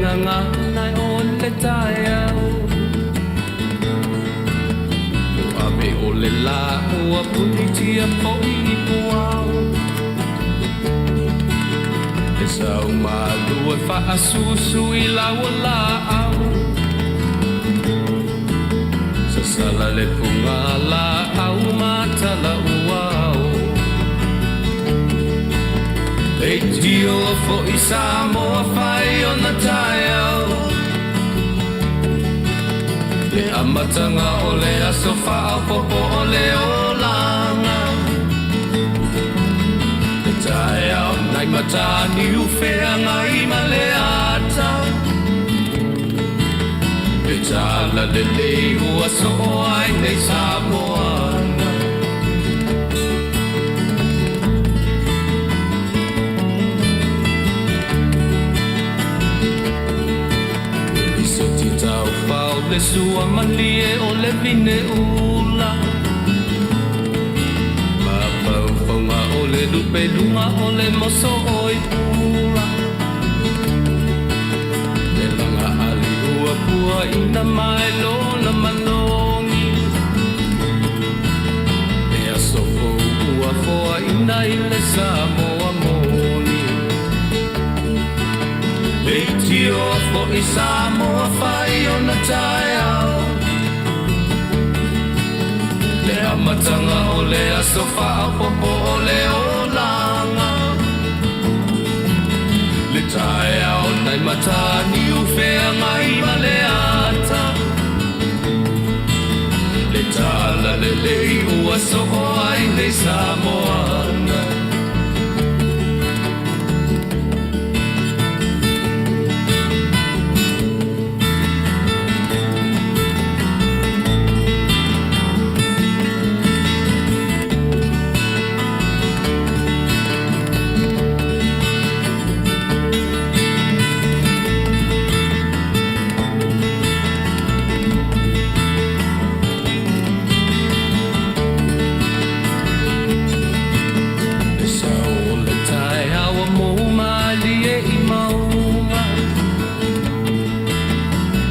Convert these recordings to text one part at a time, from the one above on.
gagana o le taeao. Ua ave o le lā ua punitia foi i puao. E sau malu e faasusu i lau laau. Sasala le puga laau matala uao. Leitio foi Samoa fai ona taeao. Le amataga o le aso faaopoopo o le olaga. Le taeao nai Mataniu Feagai ma le ata. Le tala lelei ua soo ai nei Samoana. Lisoti taufao le sua malie o le vine ula. Mafaufauga o le lupeluga o le moso o i pula. Le laga ali ua puaina mai lona manogi. Le aso fou ua foaina i le Samoa moni. Leitio foi Samoa fai ona taeao. Le amataga o le aso faaopoopo o le olaga. Le taeao nai Mataniu Feagai ma le ata. Le tala lelei ua soo ai nei Samoana. Le sao o le taeao ua mou malie i mauga.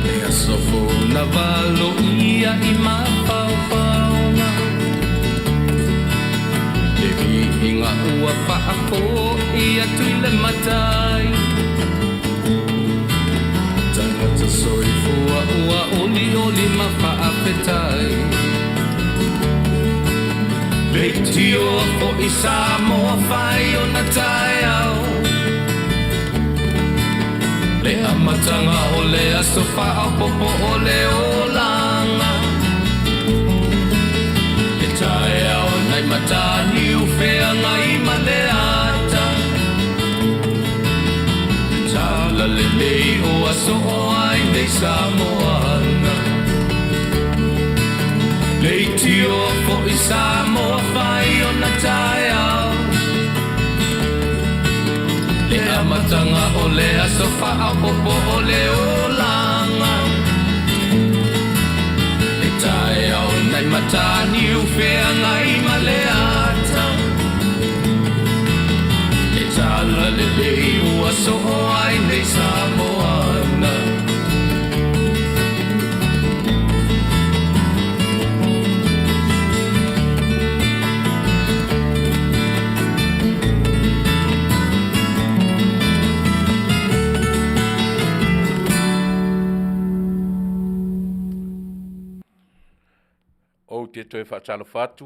Le aso fou na valoia i mafaufauga. Le viiga ua faafoi atu i le Matai. Tagata soifua ua olioli ma faafetai. Leitio foi Samoa fai ona taeao. Le amataga o le aso faaopoopo o le olaga. Le taeao nai Mataniu Feagai ma le ata. Le tala lelei ua soo ai nei Samoana. Leitio foi Samoa fai ona taeao. Le amataga o le aso faaopoopo o le olaga. Le taeao nai Mataniu Feagai ma le ata. Le tala lelei ua soo ai nei Samoana. Ou te toe faatalofa atu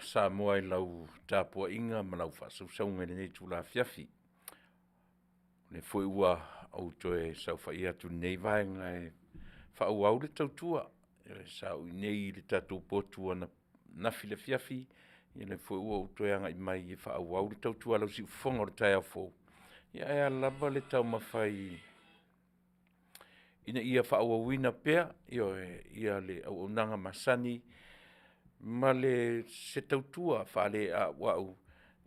Samoa i lau tapuaiga ma lau faasausauga i lenei itula afiafi. O lea foi ua ou toe saofai atu i lenei vaega e faaauau le tautua sa ou i inei i le tatou potu ananafi i le afiafi, ia lea foi ua ou toe agai mai e faaauau le tautua a lau siufofoga o le taeao fou. Ia ae a lava le taumafai ina ia faaauauina pea, ioe, ia le auaunaga masani ma le se tautua faaleauau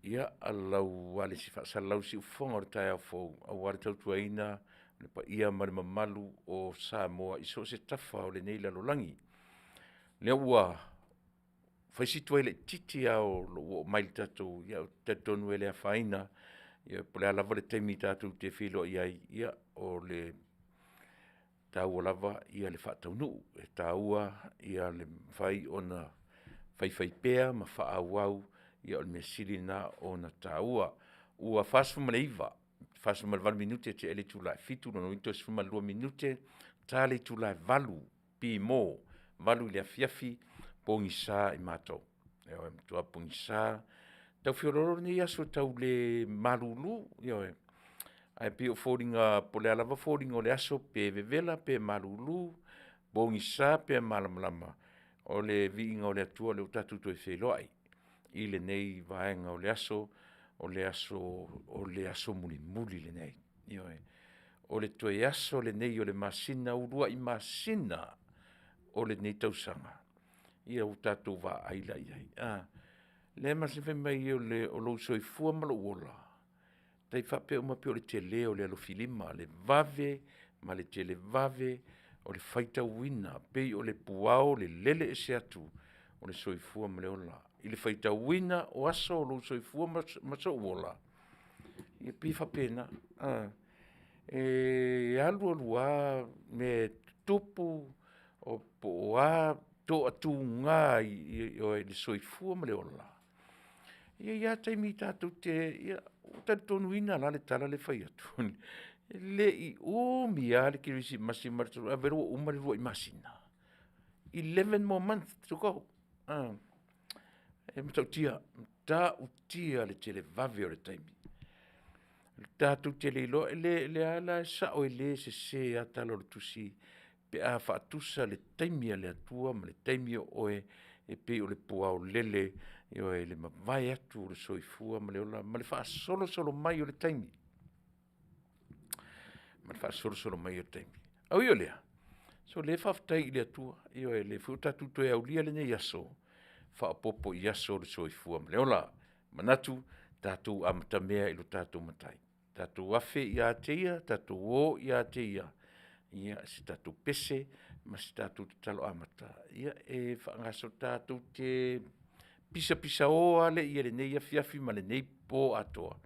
ia a lau alesi faasalalau siufofoga o le taeao fou aua le tautuaina le paia ma le mamalu o Samoa i so o se tafa o lenei lalolagi. Lea ua fai si tuai laitiiti lava o lou oo mai i le tatou, ia ou te talitonu e le afaina, ia po o le a lava le taimi tatou te feiloai ai, ia o le taua lava ia le faataunuu, e taua ia le mafai ona faifaipea ma faaauau, ia o le mea sili lena ona taua. Ua 49, 48 minute tea i le itula e 7:00, lona uiga toe 12 minute ta le itula e 8:00 pimo, 8:00 i le afiafi, pogisa i matou. Ioe, matua pogisa, tau feoloolo lenei aso e tau le malulu, ioe. Ae pei o foliga po o le a lava foliga o le aso pe vevela pe malulu, pogisa pe malamalama, o le viiga o le Atua lea ua tatou toe feiloai i lenei vaega o le aso, o le aso mulimuli lenei, ioe. O le toe aso lenei o le masina uluai masina o lenei tausaga, ia ua tatou vaai la i ai a? O lea e masani ona fai mai o lou soifua ma lou ola, e tai faapea uma pei o le tele o le alofilima, le vave ma le televave o le faitauina pei o le puao o le lele ese atu o le soifua ma le ola i le faitauina o aso o lou soifua ma sou ola, e pei e faapena. E alu alu lava mea e tutupu po o a toatuga i le soifua ma le ola, e i ai lava taimi tatou te… Ia, ua talitonuina la le tala lea e fai atu, e le i umi lava le Kerisimasi ae vaai mai ua uma le uluai masina. 11 more months to go. E matautia, matautia le televave o le taimi. Tatou te le iloa, o lea la e sao e le sese lava tala o le Tusi pe a faatusa le taimi a le Atua ma le taimi o oe, e pei o le puaolele, ioe, i le mavae atu o le soifua ma le ola ma le faasolosolo mai o le taimi, ma le faasolosolo mai o le taimi. Ae ui o lea, se o lea e faafetai i le Atua, ioe, o lea foi ua tatou toe aulia lenei aso faaopoopo i aso o le soifua ma le ola. Manatu, tatou amatamea i lo tatou Matai, tatou afe ia te Ia, tatou o ia te Ia se tatou pese ma se tatou tatalo amata e faagasolo tatou te pisapisao lava lea i lenei afiafi ma lenei po atoa,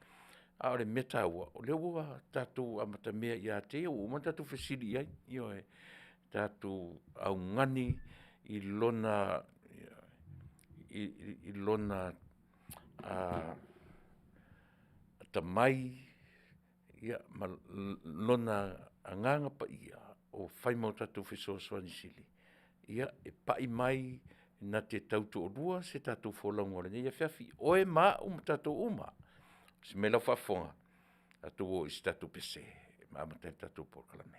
a o le mea taua, o lea ua tatou amatamea ia te Ia, ua uma ona tatou fesili i ai, ioe, tatou augani i Lona atamai ma Lona Agaga Paia o fai ma o tatou fesoasoani sili e pai mai na te tautoalua se tatou folauga o lenei afiafi, oe ma au ma tatou uma. Faasee mai lau faafofoga, tatou o i se tatou pese e amata ai le tatou polokalame.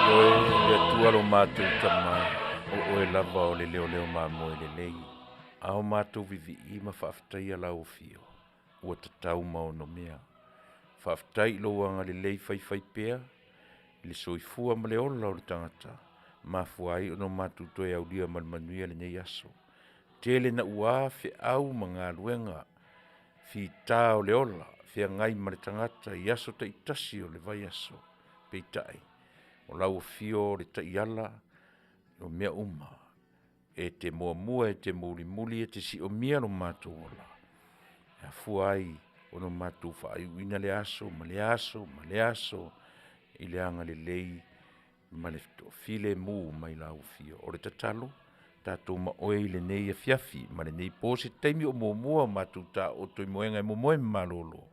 Ioe, le Atua lo matou Tama, o oe lava o le leoleo mamoe lelei, a o matou vivii ma faafetaia lau afio, ua tatau ma onomea. Faafetai i lou agalelei faifaipea i le soifua ma le ola o le tagata, mafua ai ona matou toe aulia ma le manuia lenei aso. Tele naua feau ma galuega fita o le ola, feagai ma le tagata i aso taitasi o le vaiaso, peitai, o lau afio o le taiala o mea uma. E te muamua, e te mulimuli, e te siomia lo matou ola, e afua ai ona matou faaiuina lea aso ma lea aso ma lea aso i le agalelei. ma le toafilemu mai lau Afio. O le tatalo, tatou ma oe i lenei afiafi ma lenei po se taimi o muamua o matou taoto i moega e momoe ma malolo,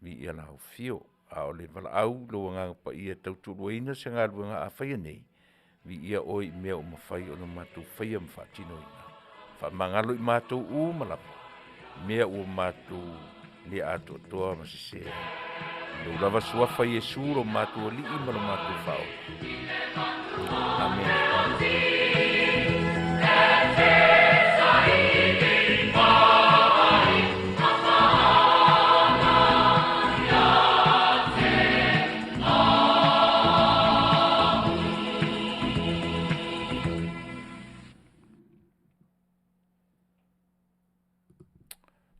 viia lau Afio, a o le valaau i lou Agaga Paia e tautoaluaina se galuega a faia nei, viia oe i mea ua mafai ona matou faia ma faatinoina. Faamagalo i matou uma lava, mea ua matou le atoatoa ma sese ai. I lou lava Suafa Iesu lo matou Alii ma lo matou Faaola. Amene.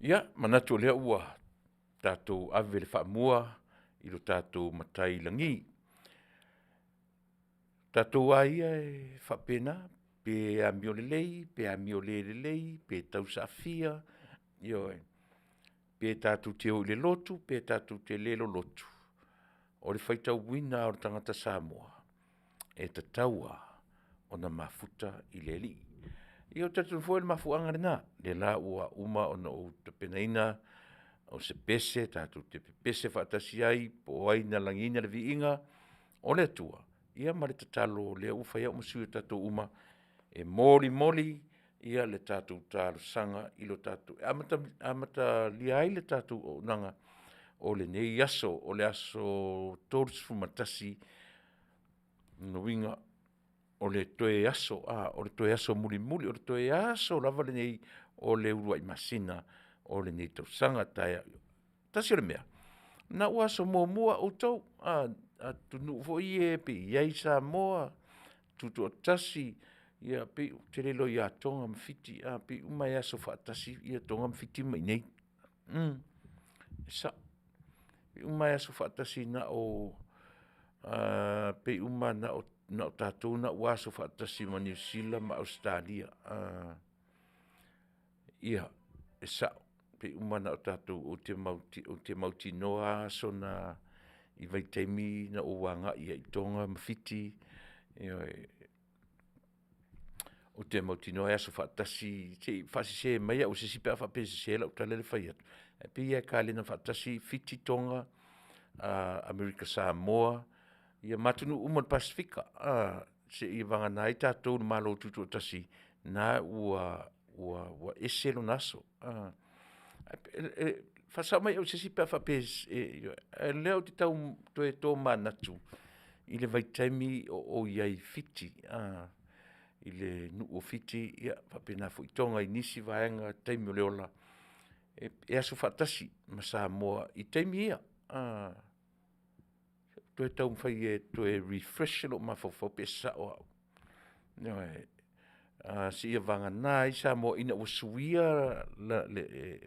Ia, manatu o lea ua tatou ave le faamua i lo tatou Matai lagi. O tatou lava ia e faapena, pe amiolelei, pe amiole lelei, pe tausaafia, ioe, pe tatou te o i le lotu pe tatou te le lolotu, o le faitauina lava o le tagata Samoa, e tatau lava ona mafuta i le Alii. Ia ou te talitonu foi o le mafuaaga lena, lea la ua uma ona ou tapenaina o se pese tatou te pepese faatasi ai po o ai na lagiina le viiga o le Atua, ia ma le tatalo o lea ua fai au ma sui o tatou uma e molimoli le tatou talosaga i lo tatou… E amatalia ai le tatou auaunaga o lenei aso, o le aso 31, lona uiga o le toe aso o le toe aso mulimuli o le toe aso lava lenei o le uluai masina o lenei tausaga. Tasi o le mea, na ou aso muamua outou atunuu foi ia pe i ai Samoa Tutoatasi, ia pei ou te le iloa ia Toga ma Fiti pei uma e aso faatasi Toga ma Fiti ma i inei. E sao, pei uma lava e aso faatasi na o pei uma na o tatou na ua aso faatasi ma Niu Sila ma Ausetalia. Ia, e sao, pei uma na o tatou ou te mautinoa lava aso na i vaitaimi na ou agai ai i Toga ma Fiti, ioe. Ou te mautinoa e aso faatasi se i faasese mai au e se isi pe a faapea e sese lau tala lea e fai atu, ae pei lava e kalena faatasi Fiti, Toga, Amerika Samoa, ia ma atunuu uma o le Pasefika seiavagana ai tatou i le Malo Tutoatasi, na ua ese lona aso. Faasao mai au e se isi pe a faapea e ae o lea ou te tau toe tomanatu i le vaitaimi o ou i ai i Fiti i le nuu o Fiti faapena foi Toga i nisi vaega i taimi o le ola, e aso faatasi ma Samoa i taimi ia. Toe taumafai e toe refresh lou mafaufau pe sao au, ioe, seia vagana ai Samoa ina ua suia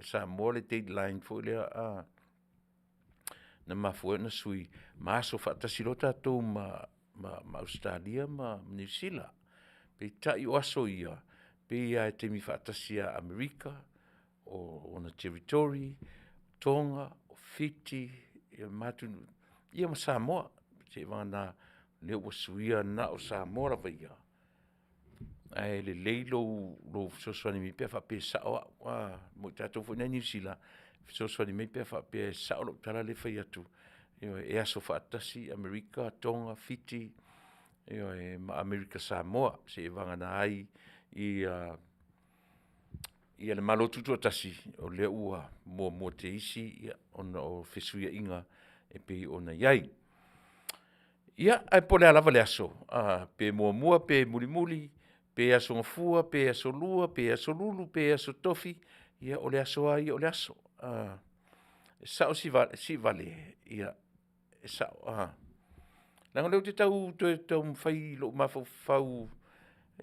Samoa le date line foi lea na mafua ai ona sui ma aso faatasi loa tatou ma Ausetalia ma Niu Sila. Peitai o aso ia, pei lava e taimi faatasi ia Amerika, o ona Territory, Toga, Fiti, ia ma atunuu, ia ma Samoa. Seiavagana lea ua suia na o Samoa lava ia, ae lelei lou fesoasoani mai pe a faapea e sao au mo i tatou foi nei i Niu Sila, fesoasoani mai pe a faapea e sao lau tala lea e fai atu, ioe, e aso faatasi Amerika, Toga, Fiti, ioe ma Amerika Samoa, seiavagana ai le Malo Tutoatasi, o lea ua muamua te isi ona o fesuiaiga e pei ona i ai. Ia, ae po o le a lava le aso, pe muamua pe mulimuli, pe Aso Gafua pe Aso Lua pe Aso Lulu pe Aso Tofi, ia o le aso lava ia o le aso. E sao Siivale? Ia, e sao. Leaga o lea ou te toe taumafai i lou mafaufau,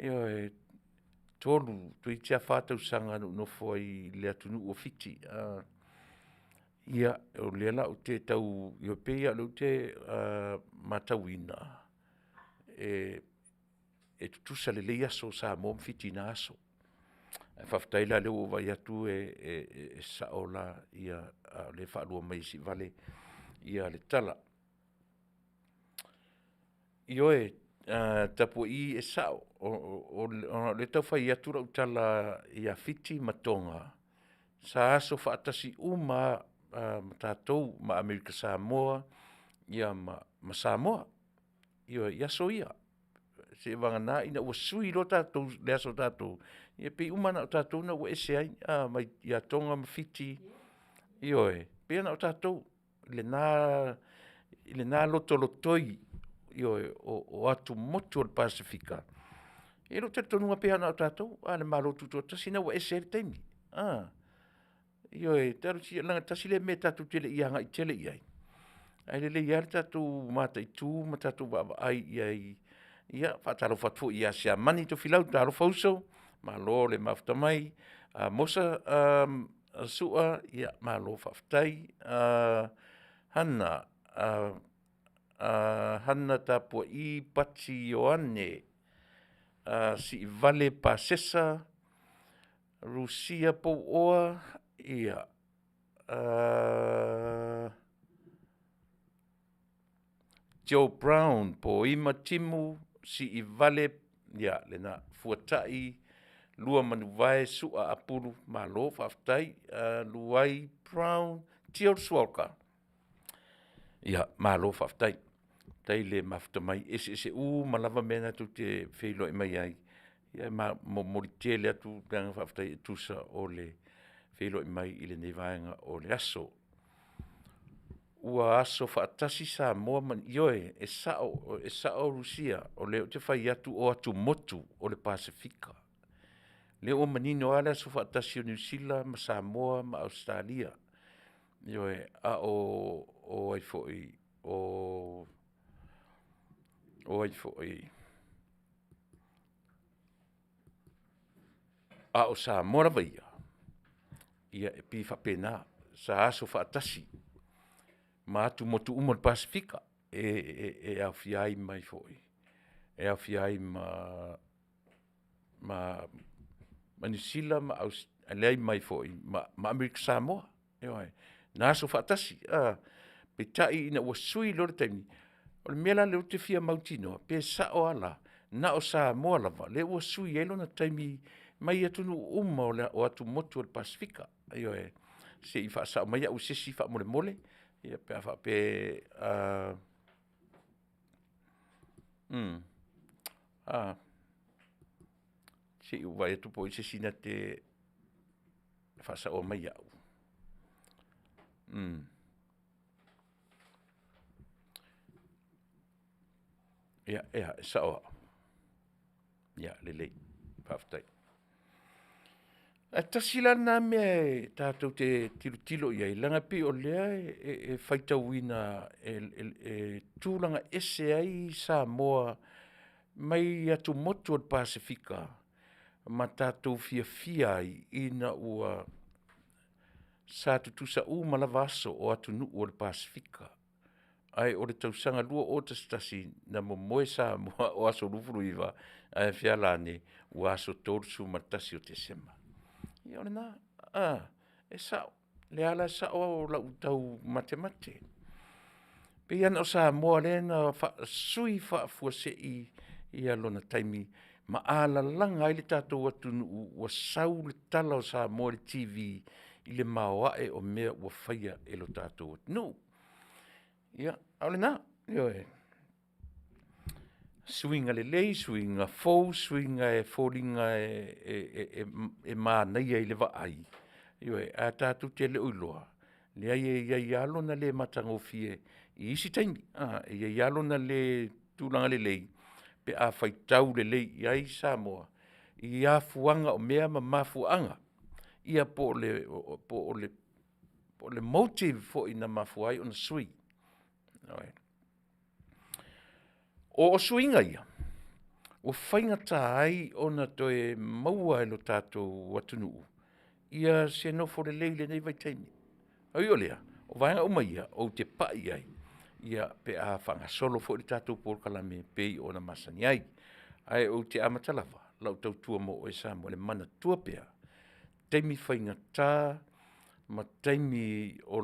ioe, 3 toeitiiti lava 4 tausaga na ou nofo ai i le atunuu o Fiti. Ia, o lea la ou te tau… e pei lava o lea ou te matauina, e tutusa lelei aso o Samoa ma Fiti i na aso. Ae faafetai la o lea ua ou vaai atu e sao la a o lea e faalua mai e Siivale le tala. Ioe, Tapua'i e sa'o, ona o lea e tau fai atu lau tala ia Fiti ma Toga, sa aso faatasi uma lava ma tatou ma Amerika Samoa ia ma Samoa, ioe, i aso ia. Seiavagana ina ua sui loa tatou le aso o tatou, ia pei uma lava na o tatou na ua ese ai mai ia Toga ma Fiti, ioe, pei na o tatou i lena lotolotoi, ioe, o atumotu o le Pasefika. E i ai lou talitonuga pei lava na o tatou le Malo Tutoatasi lena ua ese ai le taimi. Ioe, talosia leaga tasi lea mea tatou te le i agai tele i ai, ae lelei lava le tatou mataitu ma tatou vaavaai i ai. Ia, faatalofa atu foi ia Siamani Tofilau, talofa uso, malo le mafuta mai. Mosa Sua, malo faafetai. Hana Tapua'i Pati Ioane, Siivale Pasesa, Rusia Pouoa, ia, Joe Brown Poima Timu, Siivale, ia lena, Fuatai Luamanuvae Sua Apulu, malo faafetai. Luai Brown Tio Suaoka, ia malo faafetai. Faafetai le mafuta mai, e eseese uma lava mea na tou te feiloai mai ai, ia ma momoli tele atu le agaga faafetai e tusa o le feiloai mai i lenei vaega o le aso. Ua aso faatasi Samoa ma, ioe, e sao Rusia, o lea ou te fai atu o atumotu o le Pasefika. O lea ua manino lava le aso faatasi o Niu Sila ma Samoa ma Ausetalia, ioe, a o ai foi? O ai foi? A o Samoa lava ia, e pei e faapena, sa aso faatasi ma atumotu uma o le Pasefika e aofia ai foi ma Niu Sila ma leai mai foi ma Amerika Samoa, ioe, na aso faatasi. Peitai ina ua sui loa le taimi, o le mea la lea ou te fia mautinoa, pe sao lava la, na o Samoa lava lea ua sui ai lona taimi mai atunuu uma o atumotu o le Pasefika. Ioe, se i faasao mai au e se isi faamolemole ia pe a faapea e se i ou vaai atu po o ai se isi na te faasaoa mai au. Ia, e sao au, ia lelei, faafetai. Ae tasi la lena mea tatou te tilotilo i ai, leaga e pei o lea e faitauina e tulaga ese ai Samoa mai atumotu o le Pasefika ma tatou fiafia ai ina ua sa tutusa uma lava aso o atunuu o le Pasefika, ae o le tausaga 2011 na momoe Samoa o aso 29, ae fea la ane? Ua aso 31 o Tesema. Ia o lena, e sao, o lea la e sao lau tau matemate. E pei lava na o Samoa lea na sui faafuasei lona taimi ma alalaga ai le tatou atunuu ua sau le tala o Samoa i le TV i le maoae o mea ua faia e le tatou atunuu. Ia, a o lena, ioe. Suiga lelei, suiga fou, suiga e foliga e manaia i le vaai, ioe, ae tatou te le o iloa, leai e i ai lava lona le matagofie i isi taimi, e i ai lava lona le tulaga lelei pe a faitau lelei i ai Samoa i afuaga o mea ma mafuaaga, ia po o le motive foi na mafua ai ona sui. Ioe. O suiga ia, ua faigata ai ona toe maua e lo tatou atunuu se nofo lelei i lenei vaitaimi. Ae ui o lea, o vaega uma ia, ou te pai i ai pe a faagasolo foi le tatou polokalame e pei ona masani ai. Ae ou te amata lava lau tautua mo oe Samoa i le manatua pea, taimi faigata ma taimi o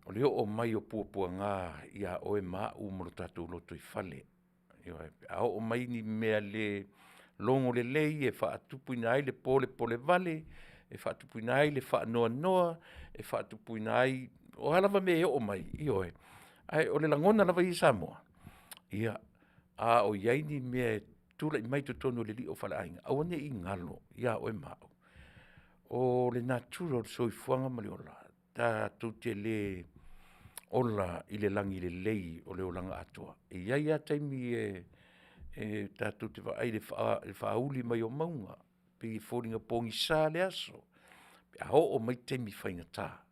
O le oo mai o puapuaga ia oe ma au ma lo tatou lotoifale, ioe, pe a oo mai ni mea le logo lelei e faatupuina ai le polepolevale, e faatupuina ai le faanoanoa, e faatupuina ai o a lava mea e oo mai, ioe, ae o le lagona lava ia Samoa, ia, a o i ai ni mea e tulai mai totonu o le lio o faleaiga, aua ne i galo ia oe ma au, o le natura o le soifuaga ma le ola, tatou te le ola i le lagilelei o le olaga atoa. E i ai lava taimi e tatou te vaai i le faauli mai o mauga, pei e foliga pogisa le aso pe a oo mai taimi faigata.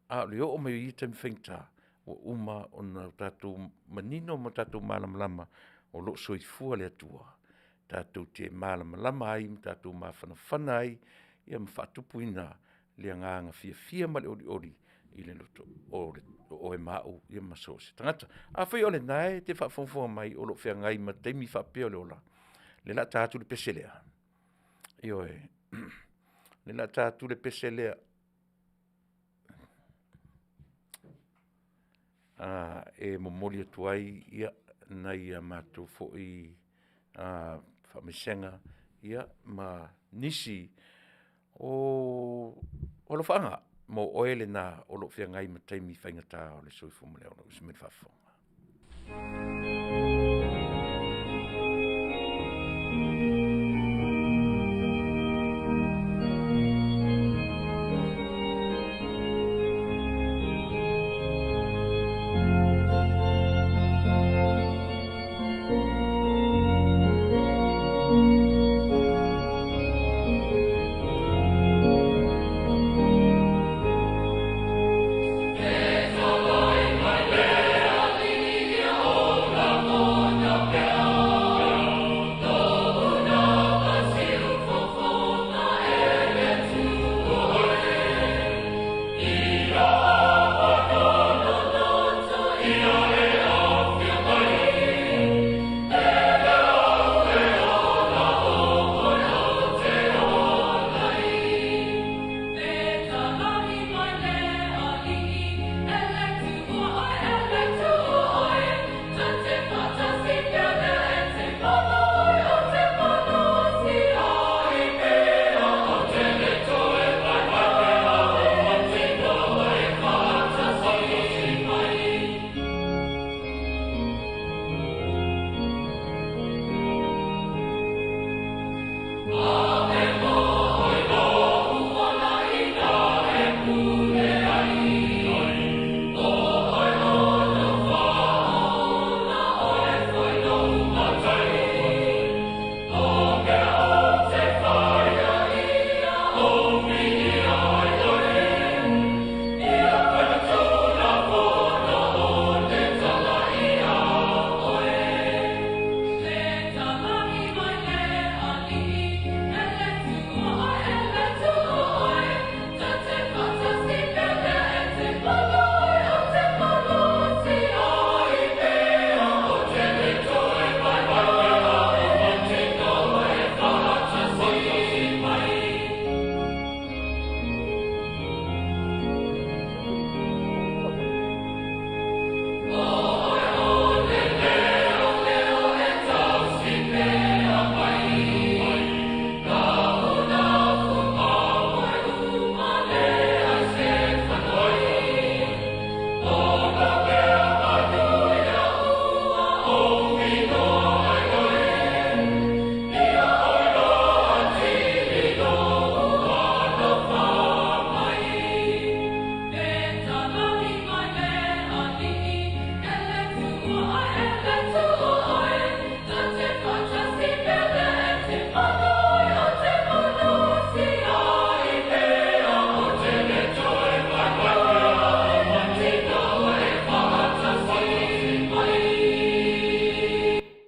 A o le oo mai o ia taimi faigata, ua uma ona tatou manino ma tatou malamalama o lo o soifua le Atua tatou te malamalama ai ma tatou mafanafana ai ma faatupuina le agaga fiafia ma le olioli i le loto o oe ma au ia ma so o se tagata. Afai o lena e te faafogafoga mai o lo o feagai ma taimi faapea o le ola, o lea o le a ta atu le pese lea, ioe, o lea o le a ta atu le pese lea, e momoli atu ai nai a matou foi faamaisega ma nisi o alofaaga mo oe lena o lo o feagai ma taimi faigata o le soifua ma le ola. Usi mai le faafofoga. E tulai mai le Alii o lagona pea,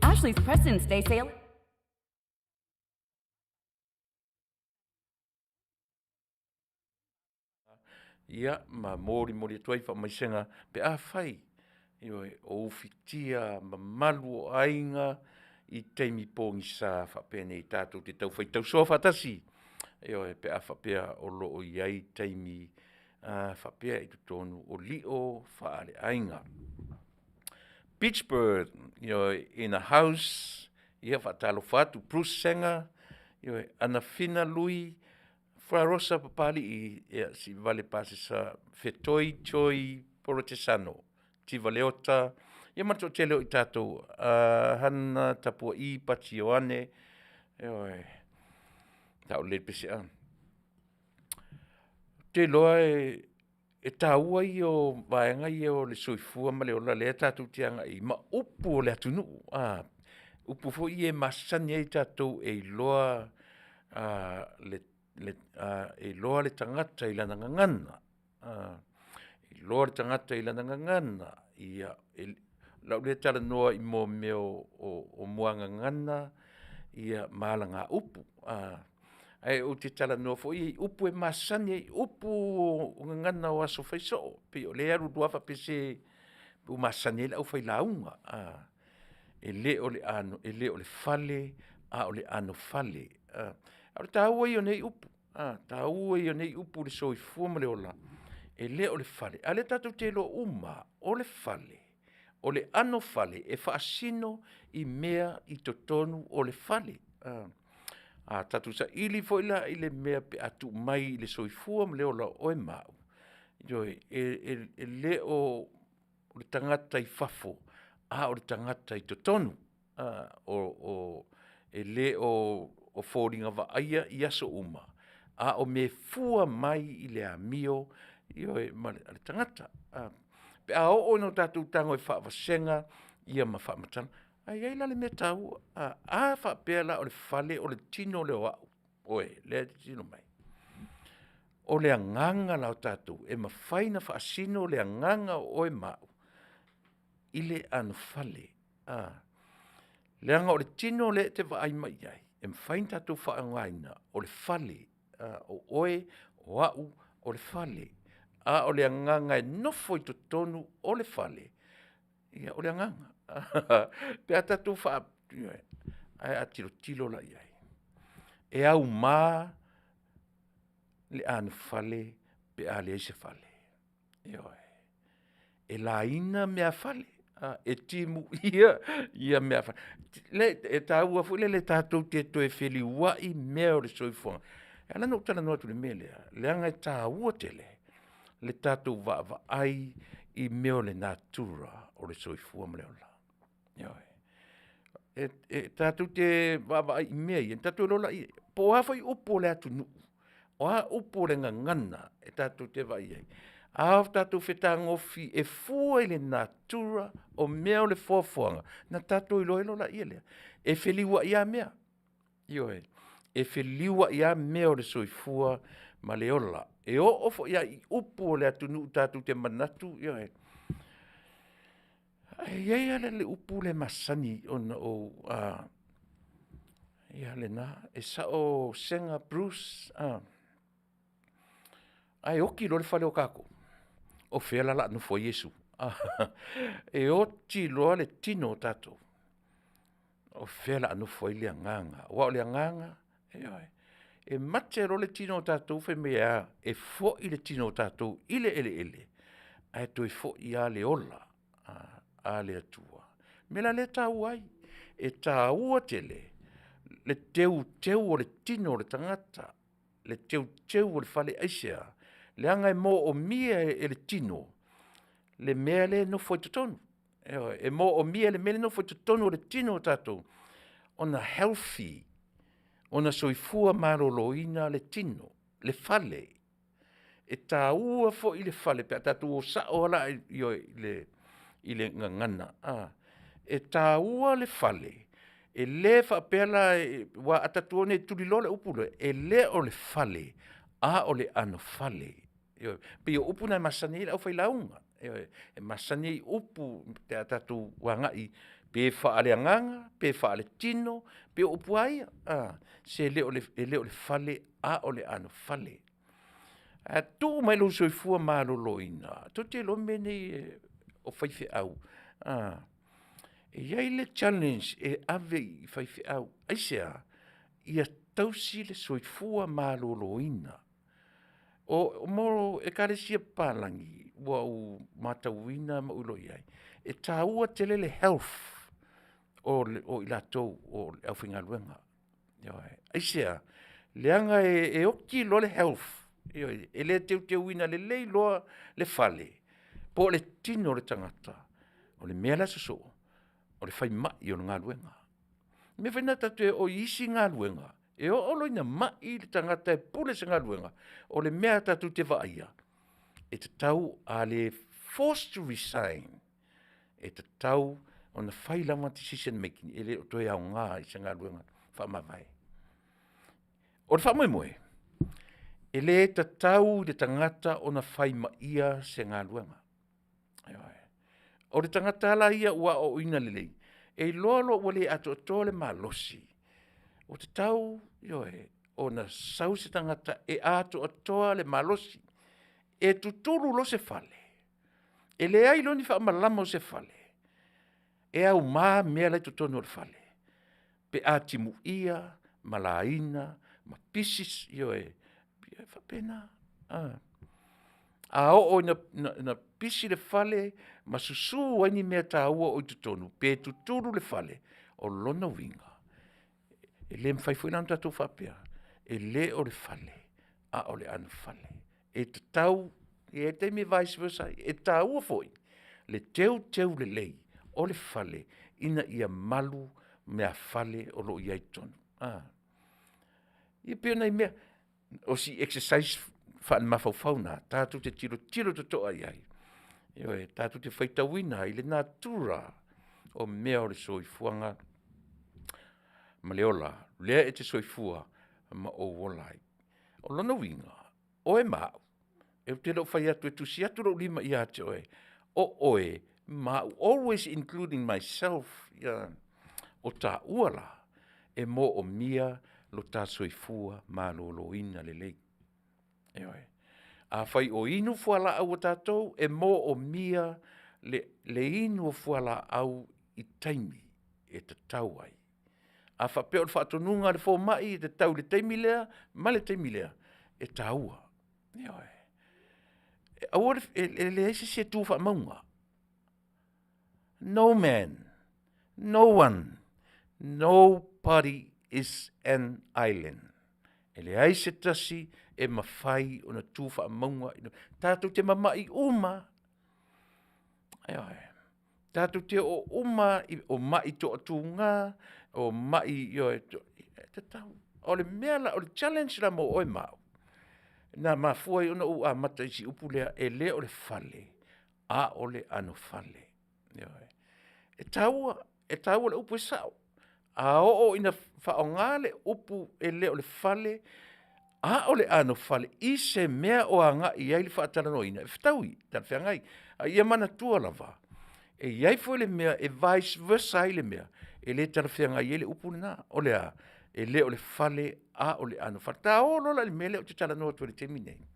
Ashley's President's Day sale. Ia, ma molimoli atu ai faamaisega pe afai, ioe, o ufitia mamalu o aiga i taimi pogisa faapenei tatou te tau faitau soa faatasi, ioe, pe a faapea o lo o i ai taimi faapea i totonu o lio faaleaiga. Pitchburg, ioe, in the house, ia faatalofa atu Bruce Sager, ioe, Anafina Lui, Flarosa Papalii, ia Siivale Pasesa Fetoi Joy Polotesano, Tiva Leota, ia ma le toatele o i tatou, Hana Tapuai Pati Ioane, ioe, saolelei le pese'a. Ou te iloa e taua ia o vaega ia o le soifua ma le ola lea e tatou te agai ma upu o le atunuu, upu foi ia e masani ai tatou e iloa e iloa le tagata i lana gagana, iloa le tagata i lana gagana, ia o lau lea talanoa i mea o muagagana ia ma alagaupu. Ae ou te talanoa foi i upu e masani ai, upu o gagana o aso fai soo, pei o lea e alu alu lava faapea se ua masani ai le aufailauga, e le o le fale a o le anofale. A o le taua ia o nei upu, taua ia o nei upu i le soifua ma le ola, e le o le fale, ae o lea e tatou te iloa uma lava, o le fale, o le anofale, e faasino i mea i totonu o le fale. A tatou saili foi la i le mea pe a tuu mai i le soifua ma le ola o oe ma au, ioe, e le o le tagata i fafo, a o le tagata i totonu. E le o foliga vaaia i aso uma, a o mea e fua mai i le amio, ioe, a le tagata. Pe a oo ina o tatou tago e faavasega ia ma faamatala, ae i ai la le mea taua, a faapea la o le fale o le tino lea o au, oe lea e tilotilo mai. O le agaga la o tatou, e mafai ona faasino le agaga o oe ma au i le anofale, leaga o le tino lea e te vaai mai ai, e mafai ona tatou faaaogaina o le fale, o oe, o au, o le fale, a o le agaga e nofo i totonu o le fale, ia o le agaga. Pe a tatou ae a tilotilo la i ai, e auma le anofale pe a leai se fale, ioe. E laina meafale, e timuia meafale, e taua foi lele tatou te toe feliuai mea o le soifuaga. E ala ona ou talanoa atu i le mea lea, leaga e taua tele le tatou vaavaai i mea o le natura o le soifua ma le ola, ioe. E tatou te vaavaai i mea ia, ona tatou iloa lea, po o a foi upu o le atunuu, o a upu o le gagana e tatou te vaai i ai, a tatou fetagofi e fua i le natura o mea o le foafoaga, ona tatou iloa loa lea, e feliuai lava mea, ioe, e feliuai lava mea o le soifua ma le ola. E oo foi lava i upu o le atunuu e tatou te manatu, ioe, ae i ai lava le upu lea e masani ona ou ia lena, e sao Sega Bruce, ae oti loa le fale o tatou, o fea la o le a nofo ai Iesu? E oti loa le tino o tatou, o fea o le a nofo ai le agaga? Aua o le agaga, ioe, e mate loa le tino o tatou fai mai e a? E foi le tino o tatou i le eleele, ae toe foi lava le ola a le Atua. O le mea la lea e taua ai, e taua tele le teuteu o le tino o le tagata, le teuteu o le fale. Aisea? Leaga e moomia e le tino le mea lea e nofo ai totonu, ioe, e moomia e le mea lea e nofo i totonu o le tino o tatou ona healthy, ona soifua maloloina le tino, le fale. E taua foi le fale pe a tatou o sao lava la i le gagana e taua le fale, e le faapea la aua a tatou o nei e tuliloa le upu lea, e le o le fale, a o le anofale. Ioe, e pei o upu na e masani ai le aufailauga, ioe, e masani ai i upu pe a tatou agai pe faaleagaga, pe faaletino, pei o upu lava ia, se le o le fale a o le anofale. Ae tuu mai lou soifua maloloina, tou te iloa mea nei o faifeau, e i ai le challenge e ave i faifeau, aisea? Ia tausi le soifua maloloina. O mo Ekalesia papalagi, ua ou matauina ma ou iloa i ai, e taua tele le health o i latou o le aufaigaluega. Ioe, aisea? Leaga e oti loa le health, ioe, e le teuteuina lelei loa le fale, po o le tino o le tagata, o le mea la e sosoo, o le fai mai o le galuega. O le mea foi lena e tatou te o i isi galuega, e oo loa ina mai le tagata e pule i se galuega, o le mea e tatou te vaaia, e tatau a le force to resign, e tatau ona fai lava decision making e le o toe aoga i se galuega faamavae. O le faamoemoe, e le tatau i le tagata ona faimaia se galuega, ioe. O le tagata lava la ia ua aoaoina lelei, e iloa loa ua le atoatoa le malosi, ua tatau, ioe, ona sau se tagata e atoatoa le malosi. E tutulu loa se fale, e leai loa ni faamalama o se fale, e auma mea la e i totonu o le fale pe a timuia ma laina ma pisi, ioe, e faapena. A oo ina pisi le fale ma susu ai ni mea taua o i totonu, pe tutulu le fale, o lona uiga, e le mafai foi la ona tatou faapea, e le o le fale, a o le anofale. E tatau, e i ai taimi e vice versa ai, e taua foi le teuteu lelei o le fale ina ia malu meafale o lo o i ai i totonu. Ia pei o nai mea, o si exercise faalemafaua na tatou te tilotilo totoa i ai, ioe, tatou te faitauina ai le natura o mea o le soifuaga ma le ola, lea e te soifua ma ou ola ai. O lona uiga, o oe ma au, ou te le o fai atu e tusi atu lou lima ia te oe, o oe ma au, always including myself, o taua la, e moomia lo ta soifua maloloina lelei. Ioe. Afai o inu fualaau a tatou, e moomia le inu o fualaau i taimi e tatau ai. A faapea o le faatonuga a le fomai e tatau i le taimi lea ma le taimi lea, e taua, ioe. Aua le e leai se isi e tu faamauga, no man, no one, nobody is an island. E leai se tasi e mafai ona tu faamauga, tatou te mamai uma lava, ioe. Tatou te oo uma lava o mai toatuga, o mai ioe, e tatau. O le mea la, o le challenge la mo oe ma au, na mafua ai ona ou amata i si upu lea, e le o le fale, a o le anofale. Ioe, e taua, e taua le upu e sao. A oo ina faaaoga le upu e le o le fale a o le anofale i se mea o agai i ai le faatalanoaina, e fetaui, talafeagai. A ia manatua lava, e i ai foi le mea e vice versa ai le mea, e le talafeagai ai le upu lena. O le a? E le o le fale a o le anofale. Ta o loa la i le mea lea ou te talanoa atu ai i le taimi lenei,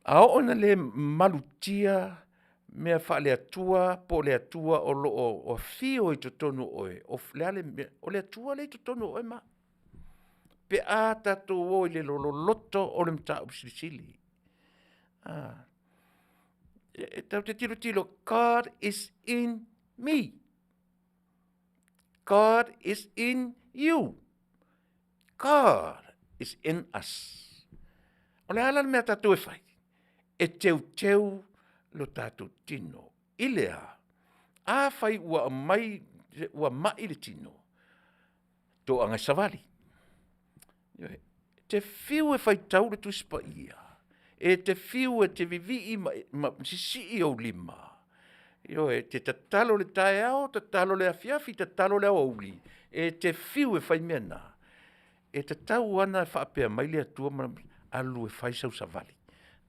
a oo ina le malutia mea faale-Atua po o le Atua o lo o afio i totonu o oe, o le a le mea, o le Atua lea e i totonu o oe ma au, pe a tatou o i le loloto o le mataupu silisili. E tatou te tilotilo, God is in me, God is in you, God is in us. O le a la le mea a tatou e fai? E teuteu lo tatou tino i le a? Afai ua aumai ua mai le tino, toaga e savali. Ioe, e te fiu e faitau le Tusi Paia, e te fiu e te vivii ma sisii ou lima, ioe, e te tatalo i le taeao, tatalo i le afiafi, tatalo i le aoauli, e te fiu e fai mea na, e tatau lava ona faapea mai le Atua ma Lana, alu e fai sau savali,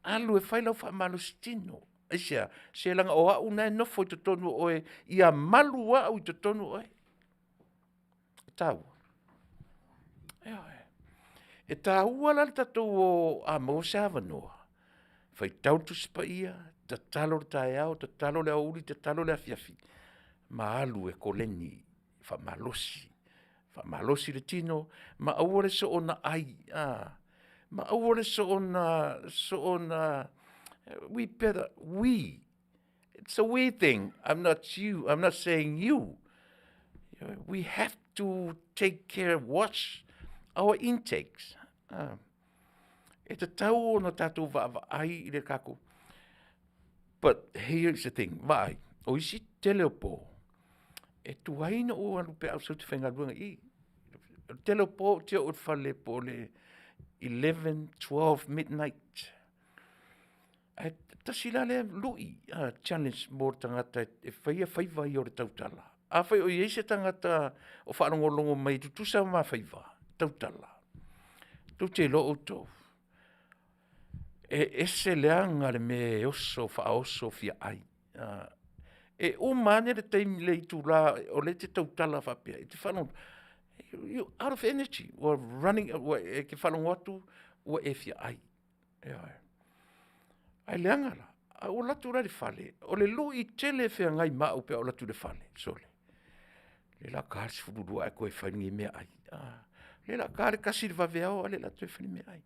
alu e fai lau faamalositino. Aisea? Se leaga o au na e nofo i totonu o oe, ia malu au i totonu o oe. E taua, ioe. E taua la le tatou o a maua se avanoa, faitau le Tusi Paia, tatalo i le taeao, tatalo i le aoauli, tatalo i le afiafi, ma alu e koleni, faamalosi, faamalosi le tino ma aua le soona ai, Ma aua le soona, soona, we better, we, it's a we thing, I'm not you, I'm not saying you. We have to take care, watch our intakes. E tatau ona tatou vaavaai i le kakou. But here is the thing, vaai, o isi tele o po, e tuai na ou alu pe a ou sau ou te faigaluega i i. O le tele o po ou te oo i le fale po o le 11, 12 midnight. Ae tasi la lea lui challenge mo le tagata e faia faiva ia o le tautala. Afai o i ai se tagata o faalogologo mai e tutusa ma faiva tautala, tou te iloa outou, e ese leaga le mea e oso faaoso fiaai. E uma ane le taimi i le itula o lea e te tautala faapea, e te faalogo atu, you out of energy, ua running e te faalogo atu ua e fia ai. Ioe, ae leaga la, a ou alu atu la i le fale, o le lui tele e feagai ma au pe a ou alu atu i le fale, sole, o lea o le a ta le 12 ae toe fai lenei meaai. O lea o le a ta le 1 i le vaveao a o lea o le a toe fai le meaai.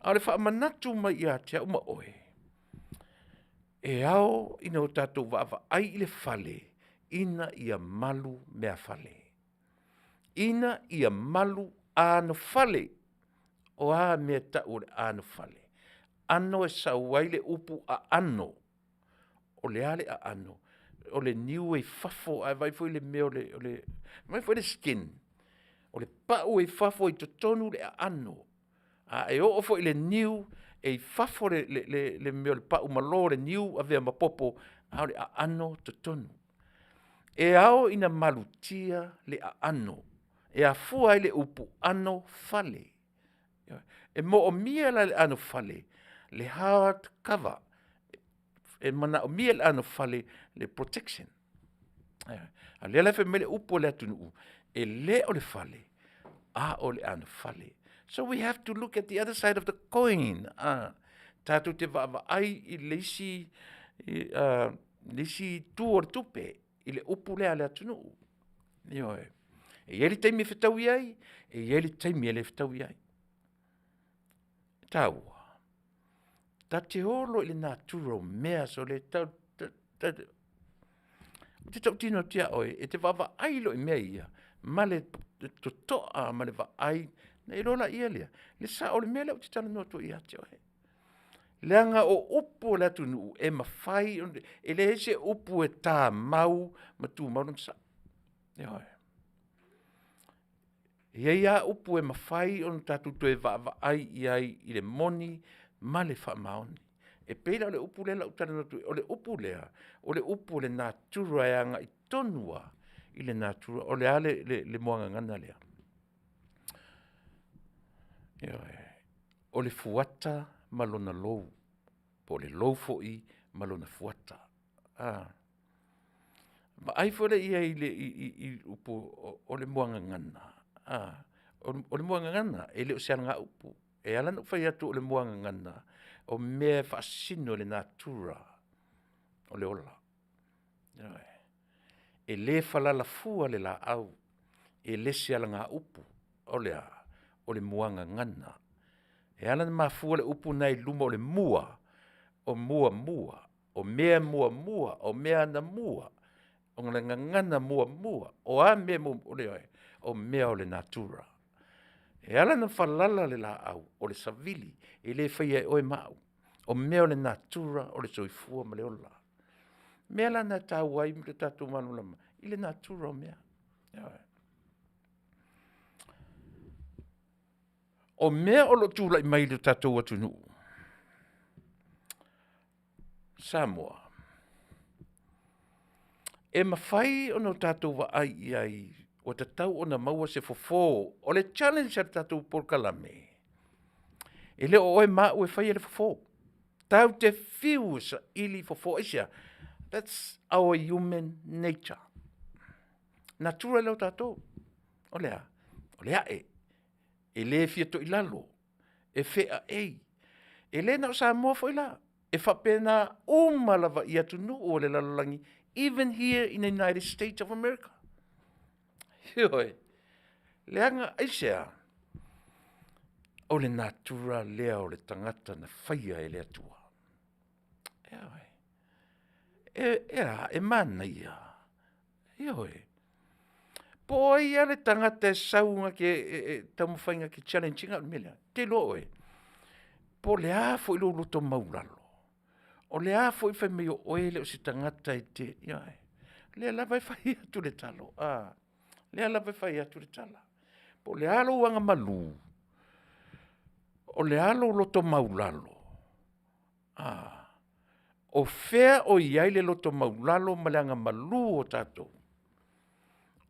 A o le faamanatu mai ia te au ma oe, e ao ina o tatou vaavaai i le fale ina ia malu meafale, ina ia malu anofale. O a mea e tau o le anofale? Ano e sau ai le upu aano. O le a le aano? O le niu e i fafo ae vaai foi i le mea o le vaai foi le skin, o le pau e i fafo i totonu le aano. A e oo foi i le niu, e i fafo le mea o le pau malo o le niu avea ma popo, a o le aano i totonu. E ao ina malutia le aano, e afua ai le upu anofale. E moomia la le anofale le hard cover, e manaomia le anofale le protection. A o lea la e fai mai le upu a le atunuu, e le o le fale, a o le anofale. So we have to look at the other side of the coin tatou te vaavaai i le isi itu o le tupe i le upu lea a le atunuu. Ioe, e i ai le taimi e fetaui ai, e i ai le taimi e le fetaui ai. E taua, ta te o loa i le natura o mea sole, ou te tautino atu ia oe, e te vaavaai loa i mea ia ma le totoa ma le vaai, ona e iloa laia lea, le sao o le mea lea ou te talanoa atu ai ia te oe. Leaga o upu a le atunuu, e mafai ona, e leai se upu e tamau ma tumau lona sao, ioe. E i ai lava upu e mafai ona tatou toe vaavaai i ai i le moni ma le faamaoni. E pei la o le upu lea o le a ou talanoa atu ai, o le upu lea, o le upu o le natura e agai tonu lava i le natura. O le a le muagagana lea? Ioe, o le fuata ma lona lou, po o le lou foi ma lona fuata. Vaai foi lea i ai i upu o le muagagana, o le muagagana, e le o se alagaupu. E ala ona ou fai atu o le muagagana, o mea e faasino i le natura o le ola. Ioe, e le falala fua le laau, e le o se alagaupu. O le a? O le muagagana. E ala ona mafua le upu lena i luma o le mua, o muamua, o mea muamua, o mea anamua, o le gagana muamua, o a mea muamua, o mea o le natura. E ala ona falala le laau, o le savili, e le faia e oe ma au, o mea o le natura o le soifua ma le ola. O le mea la lena e taua ai lo tatou malamalama i le natura o mea. Ioe. O mea o lo o tulai mai i lo tatou atunuu, Samoa, e mafai ona tatou vaai i ai ua tatau ona maua se fofo. O le challenge a le tatou polokalame, e le o oe ma au e faia le fofo. Tatou te fiu e saili fofo, aisea? That's our human nature, natura lea o tatou. O le a? O le ae, e le fia toilalo, e feaei. E le na o Samoa foi la, e faapena uma lava i atunuu o le lalolagi, even here in the United States of America. Ioe, leaga aisea? O le natura lea o le tagata na faia e le Atua. Ioe. E, e a, e manaia. Ioe. Po o ai lava le tagata e sau na te e, e, taumafai na te challenge ina o le mea lea, te iloa oe, po o le a foi lou loto maulalo, o le a foi fai mai o oe e le o se tagata e te, ioe, lea lava e fai atu le talo, a, lea lava e fai atu le tala. Po o le a lou agamalu, o le a lou loto maulalo, a, o fea o i ai le loto maulalo ma le agamalu o tatou?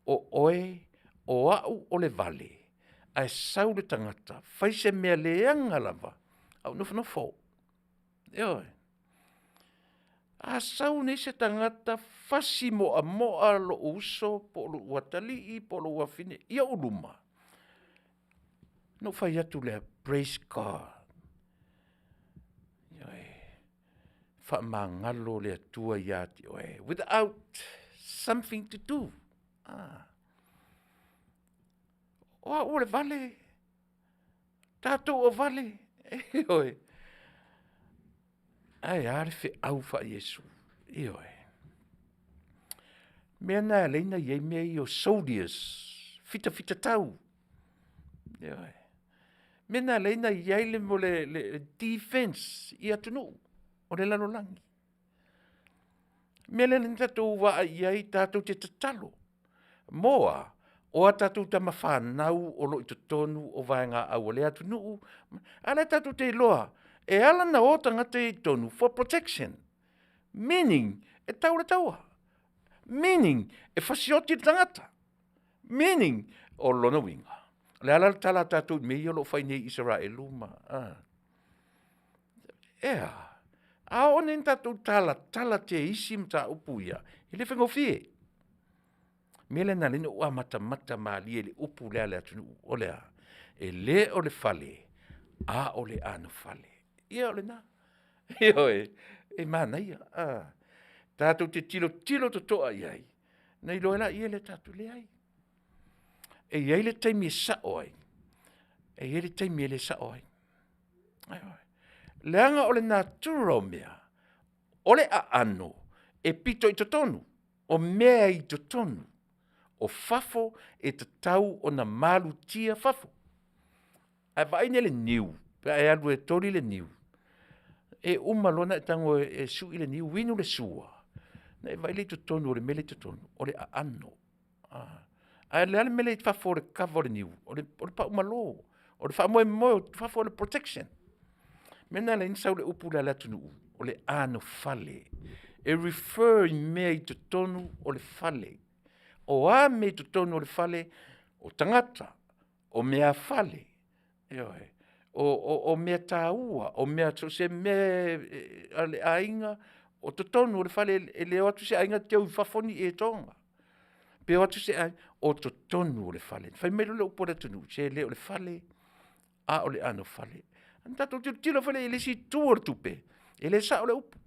O oe, o au o le vale, ae sau le tagata fai se mea leaga lava, a ou nofonofo. Ioe. A sau nei se tagata fasi moamoa lou uso po o lou atalii po o lou afafine i ou luma, ona ou fai atu lea, praise God. Ioe. Faamagalo le Atua ia te oe without something to do. Ah. O au o le vale, tatou o vale, ioe. Ae a le feau faa-Iesu, ioe. Mea na e ala ai ona i ai mea ia o soldiers, fitafitatau, ioe. Mea na e ala ai ona i ai le, le, le defense i atunuu o le lalolagi. Mea lea na tatou vaai i ai tatou te tatalo. Mo a? O a tatou tama fanau o lo o i totonu o vaegaau a lea atunuu, a o lea tatou te iloa, e ala ona o tagata ia i totonu for protection, meaning e tau le taua, meaning e fasioti le tagata, meaning o lona uiga, o le a la le tala a tatou i mea ia o lo o fai nei i Isaraelu ma, a, e a? A oo nei ina tatou talatala te isi mataupu ia, e le faigofie. Mea lea na ala ai ona ou amatamata malie i le upu lea a le atunuu, o le a? E le o le fale, a o le anofale. Ia o lena. Ioe, e manaia. Tatou te tilotilo totoa i ai, ona iloa ai lea e tatou, leai. E i ai le taimi e sao ai, e i ai le taimi e le sao ai. Ioe. Leaga o le natura o mea, o le aano e pito i totonu, o mea i totonu, o fafo e tatau ona malutia fafo. Ae vaai nei i le niu pe a e alu e toli le niu, e uma loa ona e tago e sui le niu, inu le sua, ona e vaai lea i totonu o le mea lea e i totonu, o le aano. Ae o le a le mea lea e i fafo o le kava o le niu? O le paumalo, o le faamoemoe o fafo o le protection. O le mea lena e ala ai ona sau le upu lea a le atunuu, o le anofale. E refer i mea i totonu o le fale. O a mea i totonu o le fale, o tagata, o meafale, ioe, o mea taua, o mea so o se mea a le aiga, o totonu o le fale, e le o atu se aiga teu i fafo ni etoga. Pe o atu se aiga, o totonu o le fale. Fai mai loa le upu a le atunuu, se le o le fale, a o le anofale. Ona tatou tilotilo foi lea i le isi itu o le tupe, e le sao le upu,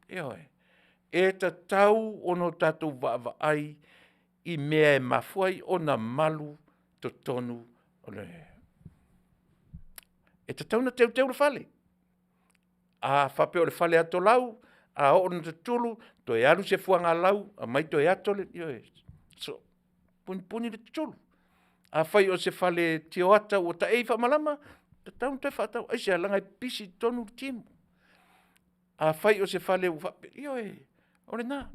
ioe. E tatau ona o tatou vaavaai i mea e mafua ai ona malu totonu o le... E tatau ona teuteu le fale. A faapea o le fale atolau, a oo ina tutulu, toe alu se fuagalau aumai toe ato le, ioe, so, punipuni le tutulu. Afai o se fale tioata ua taei faamalama, tatau ona toe faatau. Aisea? Leaga e pisi i totonu le timu. Afai o se fale ua faapea, ioe, o lena.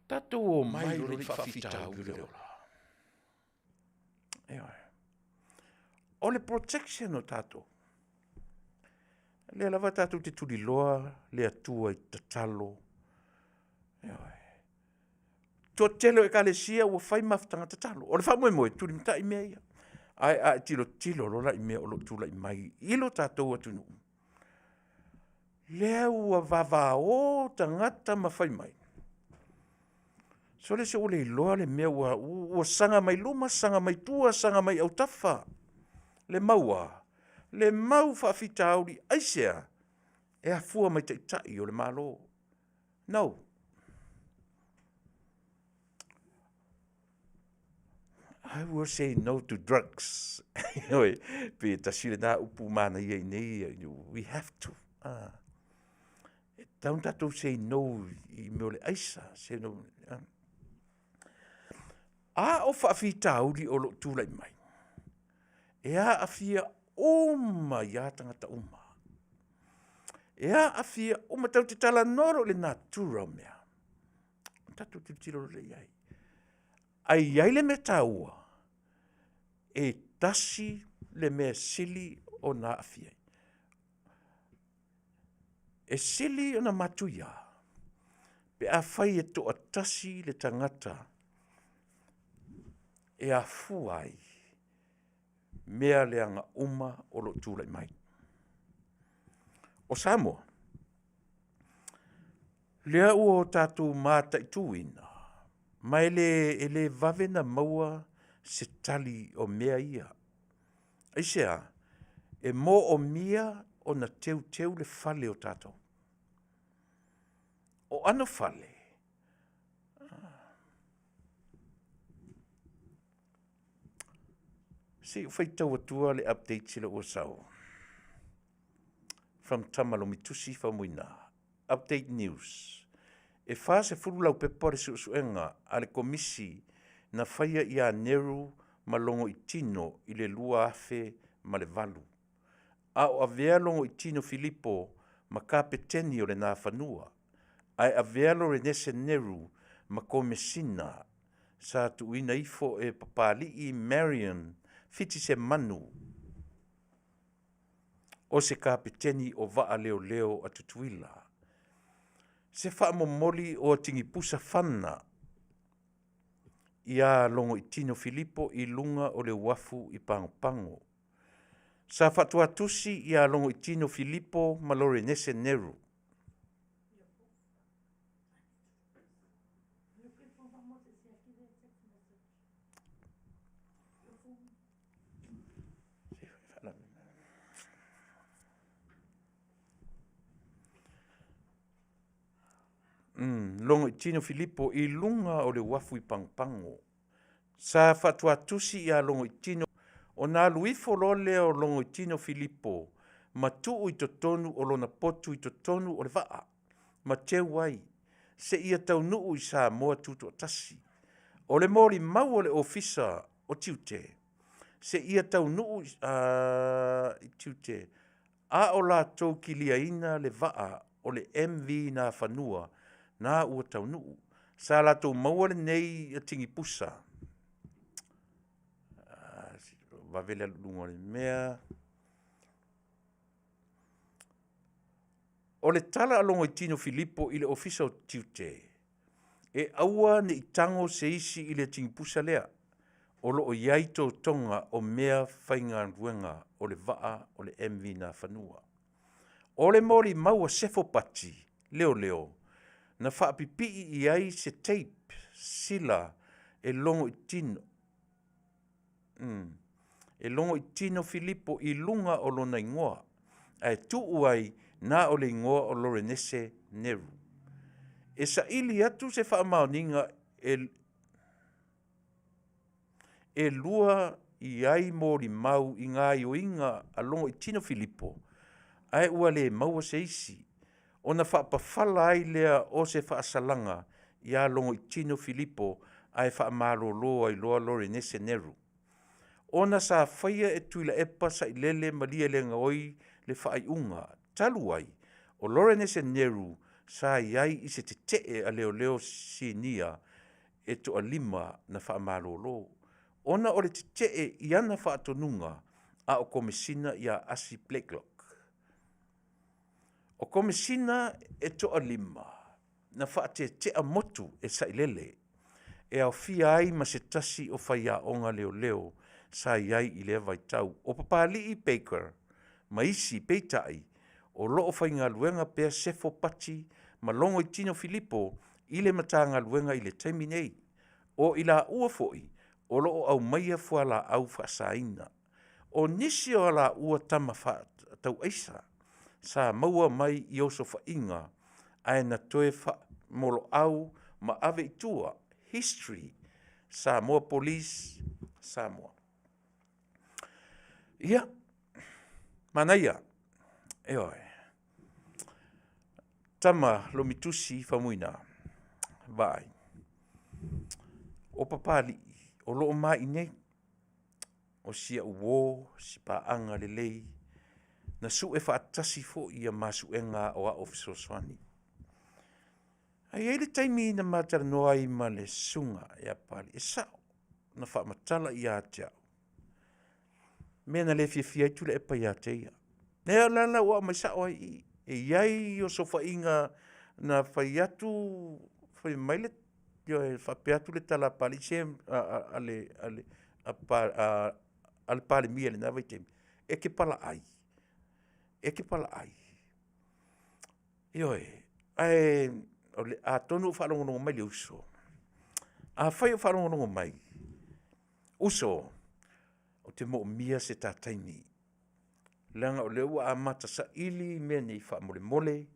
Tatou omai loa i faafitauli o le ola. Ioe. O le protection o tatou, lea lava tatou te tuliloa le Atua i tatalo. Ioe. Toatele o ekalesia ua fai mafutaga tatalo. O le faamoemoe, tulimatai mea ia. Ae a e tilotilo loa la i mea o lo o tulai mai i lo tatou atunuu, lea ua vavao tagata ma fai mai, sole se ua le iloa le mea ua, ua saga mai luma, saga mai tua, saga mai autafa le mau a? Le mau faafitauli, aisea? E afua mai taitai o le Malo. No. I will say no to drugs. Ioe, pe tasi lena upu manaia i nei, we have to. Ah. E tau na tatou say no i mea o le aisa, say no. Ah. A o faafitauli o lo o tulai mai, e aafia uma iā tagata uma. E aafia uma, tatou te talanoa loa i le natura o mea, tatou tilotilo loa lea i ai. Ae i ai le mea taua, e tasi le mea sili ona aafia ai. E sili ona matuia pe afai e toatasi le tagata e afua ai mea leaga uma o lo o tulai mai. O Samoa, lea ua tatou mataituina, ma e le vave ona maua se tali o mea ia. Aisea? E moomia ona teuteu le fale o tatou. O ano fale, se i ou faitau atua le update sila ua sau. From Tamalomitusi Faumuina. Update News. E 40 laupepa o le suesuega a le Komisi na faia ia Neru ma Logoitino i le 2008. A o avea Logoitino Filipo ma kapeteni o le Nafanua, ae avea Lorenese Neru ma Komesina sa tuuina ifo e Papali'i Marion Fitisemanu o se kapeteni o vaa leoleo a Tutuila. Se faamomoli o Atigipusa Fana ia Logoitino Filipo i luga o le uafu i Pagopago. Sa faatuatusi ia Logoitino Filipo ma Lorenese Neru. Logoitino Filipo i luga o le uafu i Pagopago. Sa faatuatusi ia Logoitino ona alu ifo loa lea o Logoitino Filipo ma tuu i totonu o lona potu i totonu o le vaa ma teu ai seia taunuu i Samoa tutoatasi. O le molimau o le Ofisa o Tiute seia taunuu i Tiute a o latou kiliaina le vaa o le MV Nafanua na ua taunuu. Sa latou maua lenei Tigipusa. Vave le alu i luga o le mea. O le tala a Logoitino Filipo i le Ofisa o Tiute, e aua ne i tago se isi i le Tigipusa lea, o lo o i ai totoga o mea faigaluega o le vaa o le MV Nafanua. O le molimau a Sefo Pati, leoleo, na faapipii i ai se tape sila e Logoitino, e Logoitino Filipo i luga o lona igoa, ae tuu ai na o le igoa o Lorenese Neru. E saili atu se faamaoniga e lua i ai molimau i gaoioiga a Logoitino Filipo, ae ua le maua se isi, ona faapafala ai lea o se faasalaga ia Logoitino Filipo ae faamalolo ai loa Lorenese Neru. Ona sa faia e Tuilaepa Sailele Malielegaoi le faaiuga, talu ai o Lorenese Neru sa i ai i se tetee a leoleo sinia e toalima na faamalolo, ona o le tetee i ana faatonuga a o Komesina ia Asi Blacklock. O Komesina e toalima na faatetea motu e Sailele, e aofia ai ma se tasi o faiaoga leoleo sa i ai i lea vaitau, o Papali'i Baker ma isi peitai o lo o faigaluega pea Sefo Pati ma Logoitino Filipo i le Matagaluega i le taimi nei. O i laua foi o lo o aumaia fualaau faasaina. O nisi o laua tama faatauaisa sa maua mai i osofaiga ae na toe faamoloau ma ave i tua. History, Samoa Police. Samoa. Ia, manaia, ioe, tama Lomitusi Faumuina, vaai, o Papalii o lo o mai nei, o si au uō, si paaga lelei, na sue faatasi foi ia ma suega aoao fesoasoani. Ae i ai le taimi na ma talanoa ai ma le susuga ia Papalii, e sao na faamatala ia te au mea na le fiafia ai Tuilaepa ia te ia. Lea la la ua aumai sao ai i i. E i ai osofaiga na fai atu, fai mai le, ioe, faapea atu le tala a Papalii, se a le Palemia i lena vaitaimi, e te palaai, e te palaai. Ioe, ae atonu o faalogologo mai le uso, afai o faalogologo mai, uso, ou te moomia se ta taimi, leaga o lea ua amata saili mea nei faamolemole,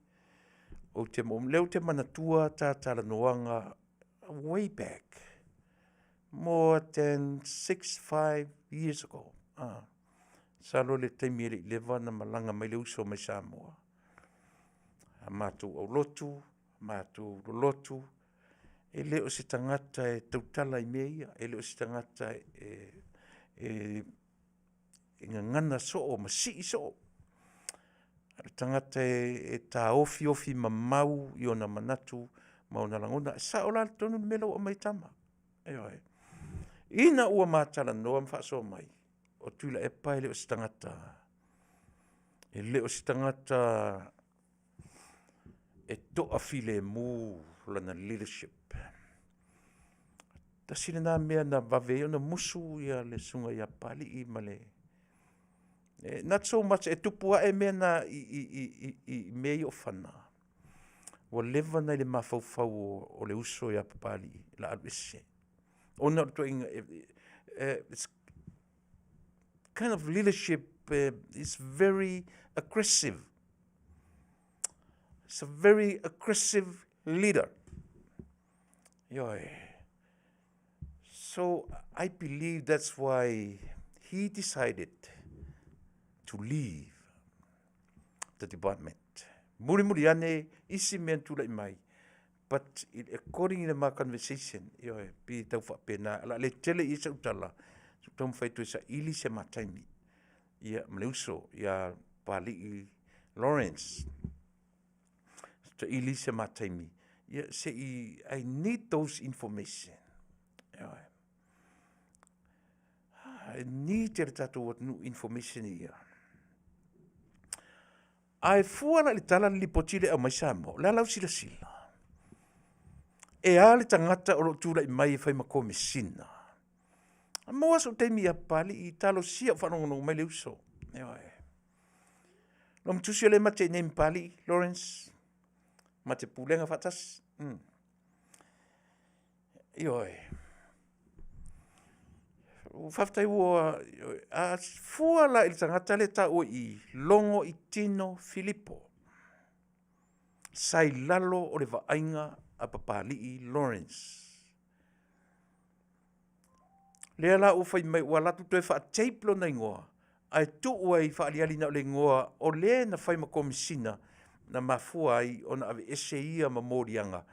o lea ou te manatua ta talanoaga way back, more than 6, 5 years ago. Masalo le taimi e le i leva ona malaga mai le uso mai Samoa, a matou aulotu, matou lolotu, e le o se tagata e tautala i mea ia, e le o se tagata e gagana soo ma sii soo. O le tagata e taofiofi mamau i ona manatu ma ona lagona. E sao la tonu le mea lea ua aumai tama, ioe. Ina ua ma talanoa ma faasoa mai, o Tuilaepa e le o se tagata e le o se tagata e toafilemu lana leadership. Tasi lena mea na vave ai ona musu le susuga ia Papalii ma le not so much e tupu ae mea na i mea ia o fana, ua leva ona i le mafaufau o le uso ia Papalii o le a alu ese, ona o le ituaiga kind of leadership is very aggressive. It's a very aggressive leader. Ioe. So I believe that's why he decided to leave the department. Mulimuli ane isi mea na tulai mai, but according i le ma conversation, ioe, pei e tau faapena, o le a le tele i ai sau tala, se i taumafai atu e saili se ma taimi ia ma le uso ia Papalii Lawrence. Saili se ma taimi, ia se i, I need those information. Ioe. E need e le tatou atunuu information ia. Ae fua la i le tala le lipoti lea e aumai Samoa, o le a lau silasila? E a le tagata o lo o tulai mai e fai ma Komesina? A maua sou taimi ia Papalii, talosia o faalogologo mai le uso. Ioe. Lomatusi o lea ma te i nei ma Papalii, Lawrence, ma te pulega faatasi. Ioe. Faafetai ua a fua la i le tagata lea e taua i i, Logoitino Filipo, sa i lalo o le vaaiga a Papalii Lawrence. Lea la ua fai mai ua alu atu toe faa-tape lona igoa, ae tuu ai faaaliali na o le igoa o le na fai ma Komesina na mafua ai ona aveese ia ma moliaga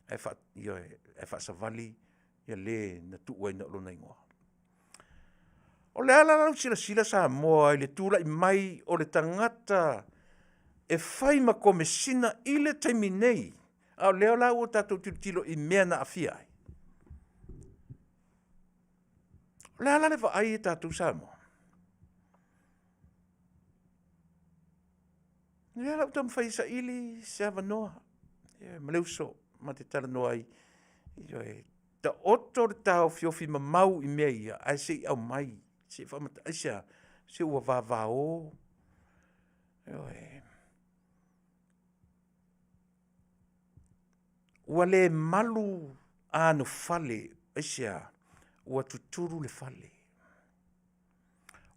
ae ioe, ae faasavali ia le na tuu ai na o lona igoa. O le a la lau silasila Samoa i le tulai mai o le tagata e fai ma Komesina i le taimi nei, a o lea la ua tatou tilotilo i mea na aafia ai? O le a la le vaai a tatou Samoa? O lea la ua taumafai e saili se avanoa ma le uso ma te talanoa ai. Ioe, taoto le taofiofi mamau i mea ia, ae se i aumai, se i faamatala. Aisea? Se ua vavao. Ioe. Ua le malu anofale, aisea? Ua tutulu le fale.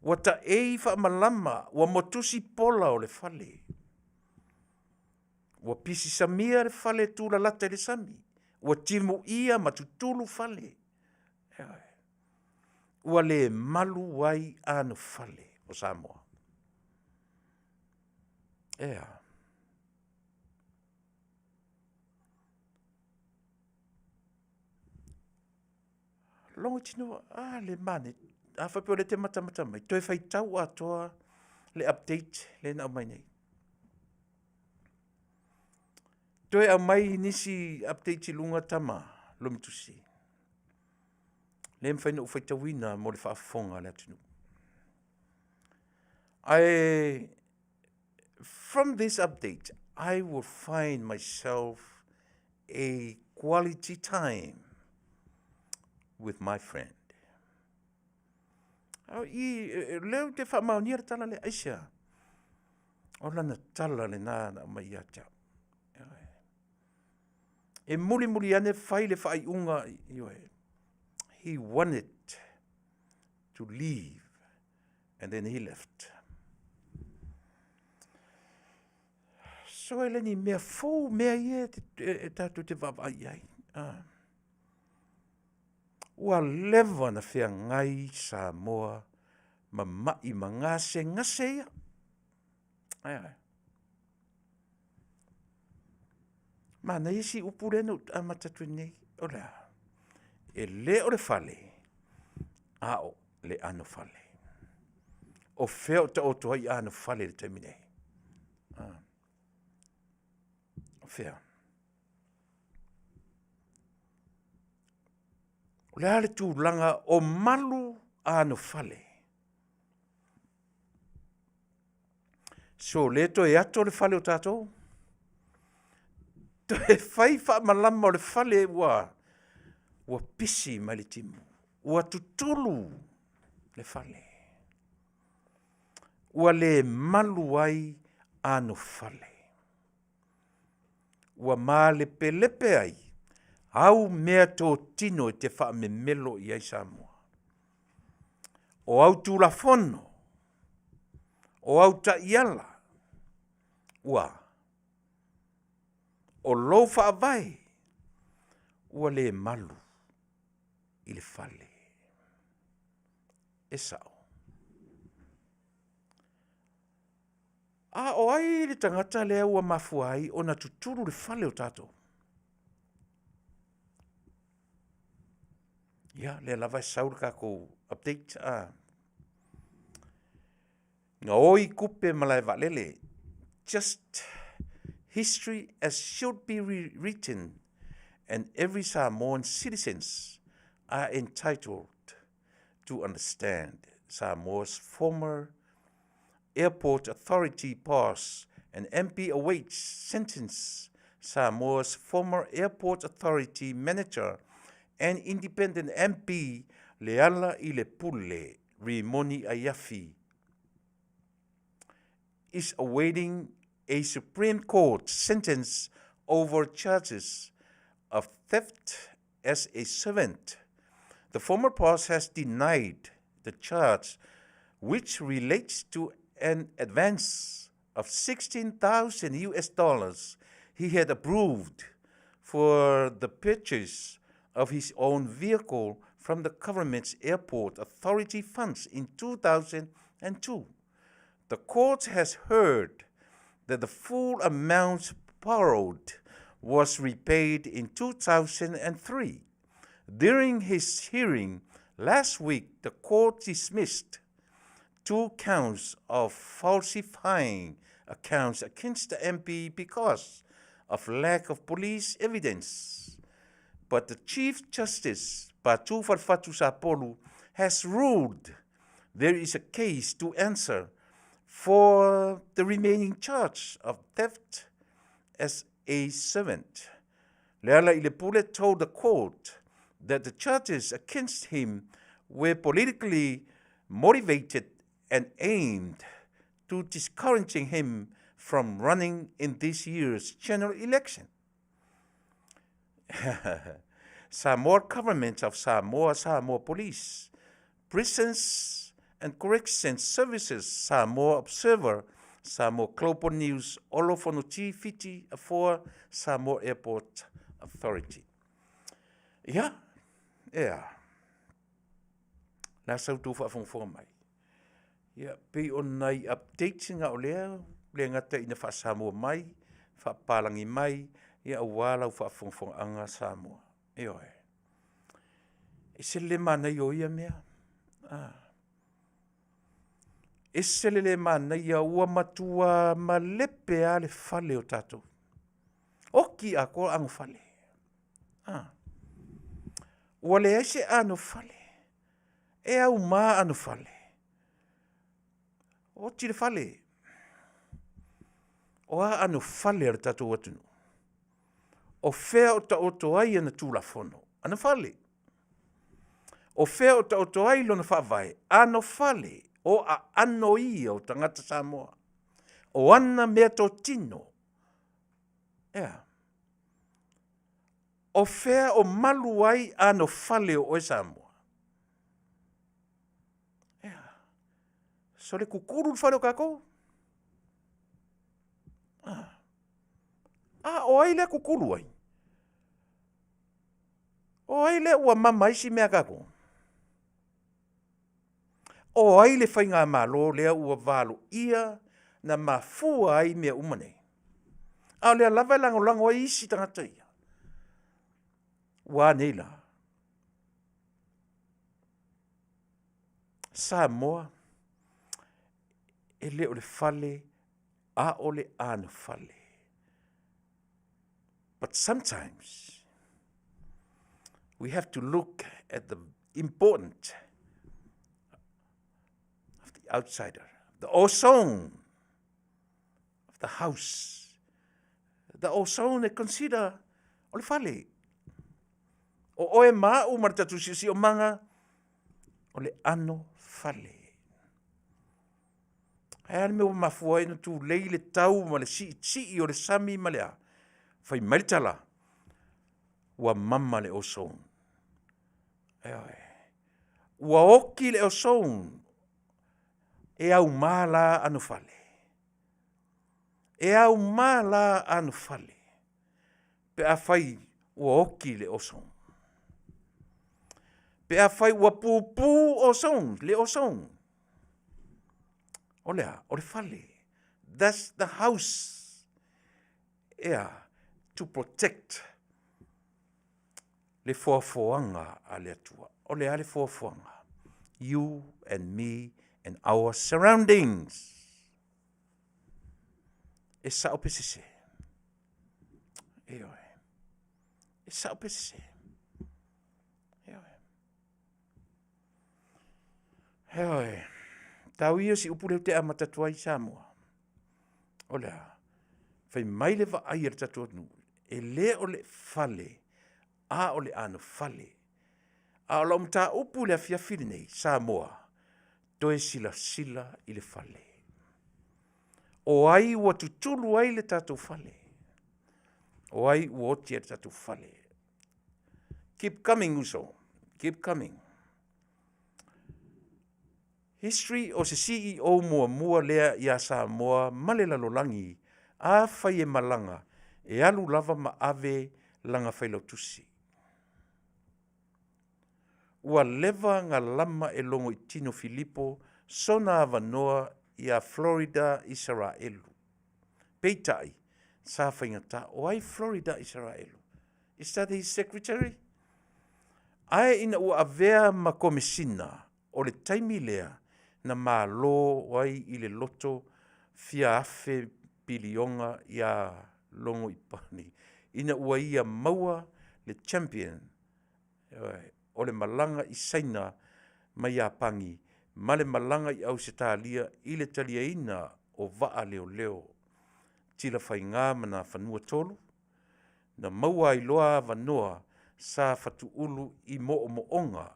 Ua taei faamalama, ua motusi pola o le fale. Ua pisisamia le fale tulalata i le sami, ua timuia ma tutulu fale. Ua le malu ai anofale o Samoa. Ea. Logo tino, a le mane, a faapea o lea e te matamata mai, toe faitau atoa le update lea na aumai nei. Toe aumai nisi updates i luga tama Lumitusi. Le mafai ona ou faitauina mo le faafofoga a le atunuu. Ae from this update, I will find myself a quality time with my friend. Au i, lea ou te faamaonia le tala lea, aisea? O lana tala lena na aumai ia te au. E mulimuli ane fai le faaiuga, ioe, he wanted to leave and then he left. So e le ni mea fou mea ia e tatou te vaavaai i ai. Ah. Ua leva na feagai Samoa ma mai ma gasegase ia. Ae a? Manaia si upu lea na ou amata atu ai nei, o le a? E le o le fale, a o le anofale. O fea o taoto ai anofale i le taimi nei? Ah. O fea? O le a le tulaga o malu anofale? So le toe ato le fale o tatou. Toe fai faamalama o le fale ua ua pisi mai le timu. Ua tutulu le fale. Ua le malu ai anofale. Ua malepelepe ai au mea totino e te faamemelo i ai Samoa. O au Tulafono, o au taiala, ua o lou faavae ua le malu i le fale. E sao. A o ai le tagata lea ua mafua ai ona tutulu le fale o tatou? Ia, lea lava e sau le tatou update a. Gaoi tupe malae vaalele. Just history as should be rewritten and every Samoan citizens are entitled to understand Samoa's former Airport Authority boss and MP awaits sentence Samoa's former Airport Authority manager and independent MP Lealailepule Rimoni Aiafi is awaiting a Supreme Court sentence over charges of theft as a servant. The former boss has denied the charge, which relates to an advance of 16,000 US dollars he had approved for the purchase of his own vehicle from the government's airport authority funds in 2002. The court has heard that the full amount borrowed was repaid in 2003. During his hearing last week, the court dismissed two counts of falsifying accounts against the MP because of lack of police evidence. But the Chief Justice, Patu Falefatu Sapolu, has ruled there is a case to answer for the remaining charge of theft as a servant. Lealailepule told the court that the charges against him were politically motivated and aimed to discouraging him from running in this year's general election. Samoa Government of Samoa, Samoa Police, Prisons and Correction Services, Samoa Observer, Samoa Global News, Olo Fonoti Fiti Afoa, Samoa Airport Authority. Ia, ea. Le a sa outou faafogafoga mai? Ia, pei o nai updates na o lea le gata ina faa-Samoa mai, faapapalagi mai, ia aua lau faafogafogaaga Samoa. Ioe. E ese le le manaia o ia mea. Ese le le manaia ua matua malepe lava le fale o tatou. Oti atoa anofale. Ua leai se anofale. E auma anofale. Oti le fale. O a anofale a le tatou atunuu? O fea o taoto ai ana Tulafono? Anofale. O fea o taoto ai lona faavae? Anofale. O aano ia o tagata Samoa. O ana meatotino. Ea. O fea o malu ai anofale o oe Samoa? Ea. Sole kukulu le fale o tatou. A o ai lea kukulu ai? O ai lea ua mama ai si mea a tatou? O ai le faigamalo lea ua valoia na mafua ai mea uma nei? A o lea lava e lagolago ai isi tagata ia. Ua a nei la? Samoa, e le o le fale, a o le anofale. But sometimes we have to look at the important of the outsider, the ozone of the house. The ozone e consider o le fale. O oe ma au ma le tatou siosiomaga, o le ano fale. Ae a le mea ua mafua ai ona tulei le tau ma le siisii o le sami ma le a? Fai mai le tala, ua mama le ozone. Ioe. Ua oti le ozone e auma la anofale. E auma la anofale pe afai ua oti le ozone. Pe afai ua pupu ozone, le ozone. O le a? O le fale. That's the house. Ea, to protect le foafoaga a le Atua. O le a le foafoaga? You and me and our surroundings. E sao pe sese? Ioe. E sao pe sese? Ioe. Ioe. Tau ia si upu lea ou te amata atu ai Samoa. O le a? Fai mai le vaai a le tatou atunuu, e le o le fale, a o le anofale. A o lau mataupu i le afiafi lenei, Samoa, toe silasila i le fale. O ai ua tutulu ai le tatou fale? O ai ua oti ai le tatou fale? Keep coming, uso. Keep coming. History o se CEO muamua lea iā Samoa ma le lalolagi, afai e malaga, e alu lava ma ave lana failautusi. Ua leva na lama e Logoitino Filipo sona avanoa iā Florida Isaraelu. Peitai, sa faigata, o ai Florida Isaraelu? Is that his secretary? Ae ina ua avea ma Komesina, o le taimi lea na malo ai i le loto fia afe piliona iā Logoipani ina ua ia maua le champion o le malaga i Saina ma Iapani ma le malaga i Ausetalia i le taliaina o vaa leoleo Tilafaiga ma Nafanua 3, na maua ai loa avanoa sa fatuulu i moomooga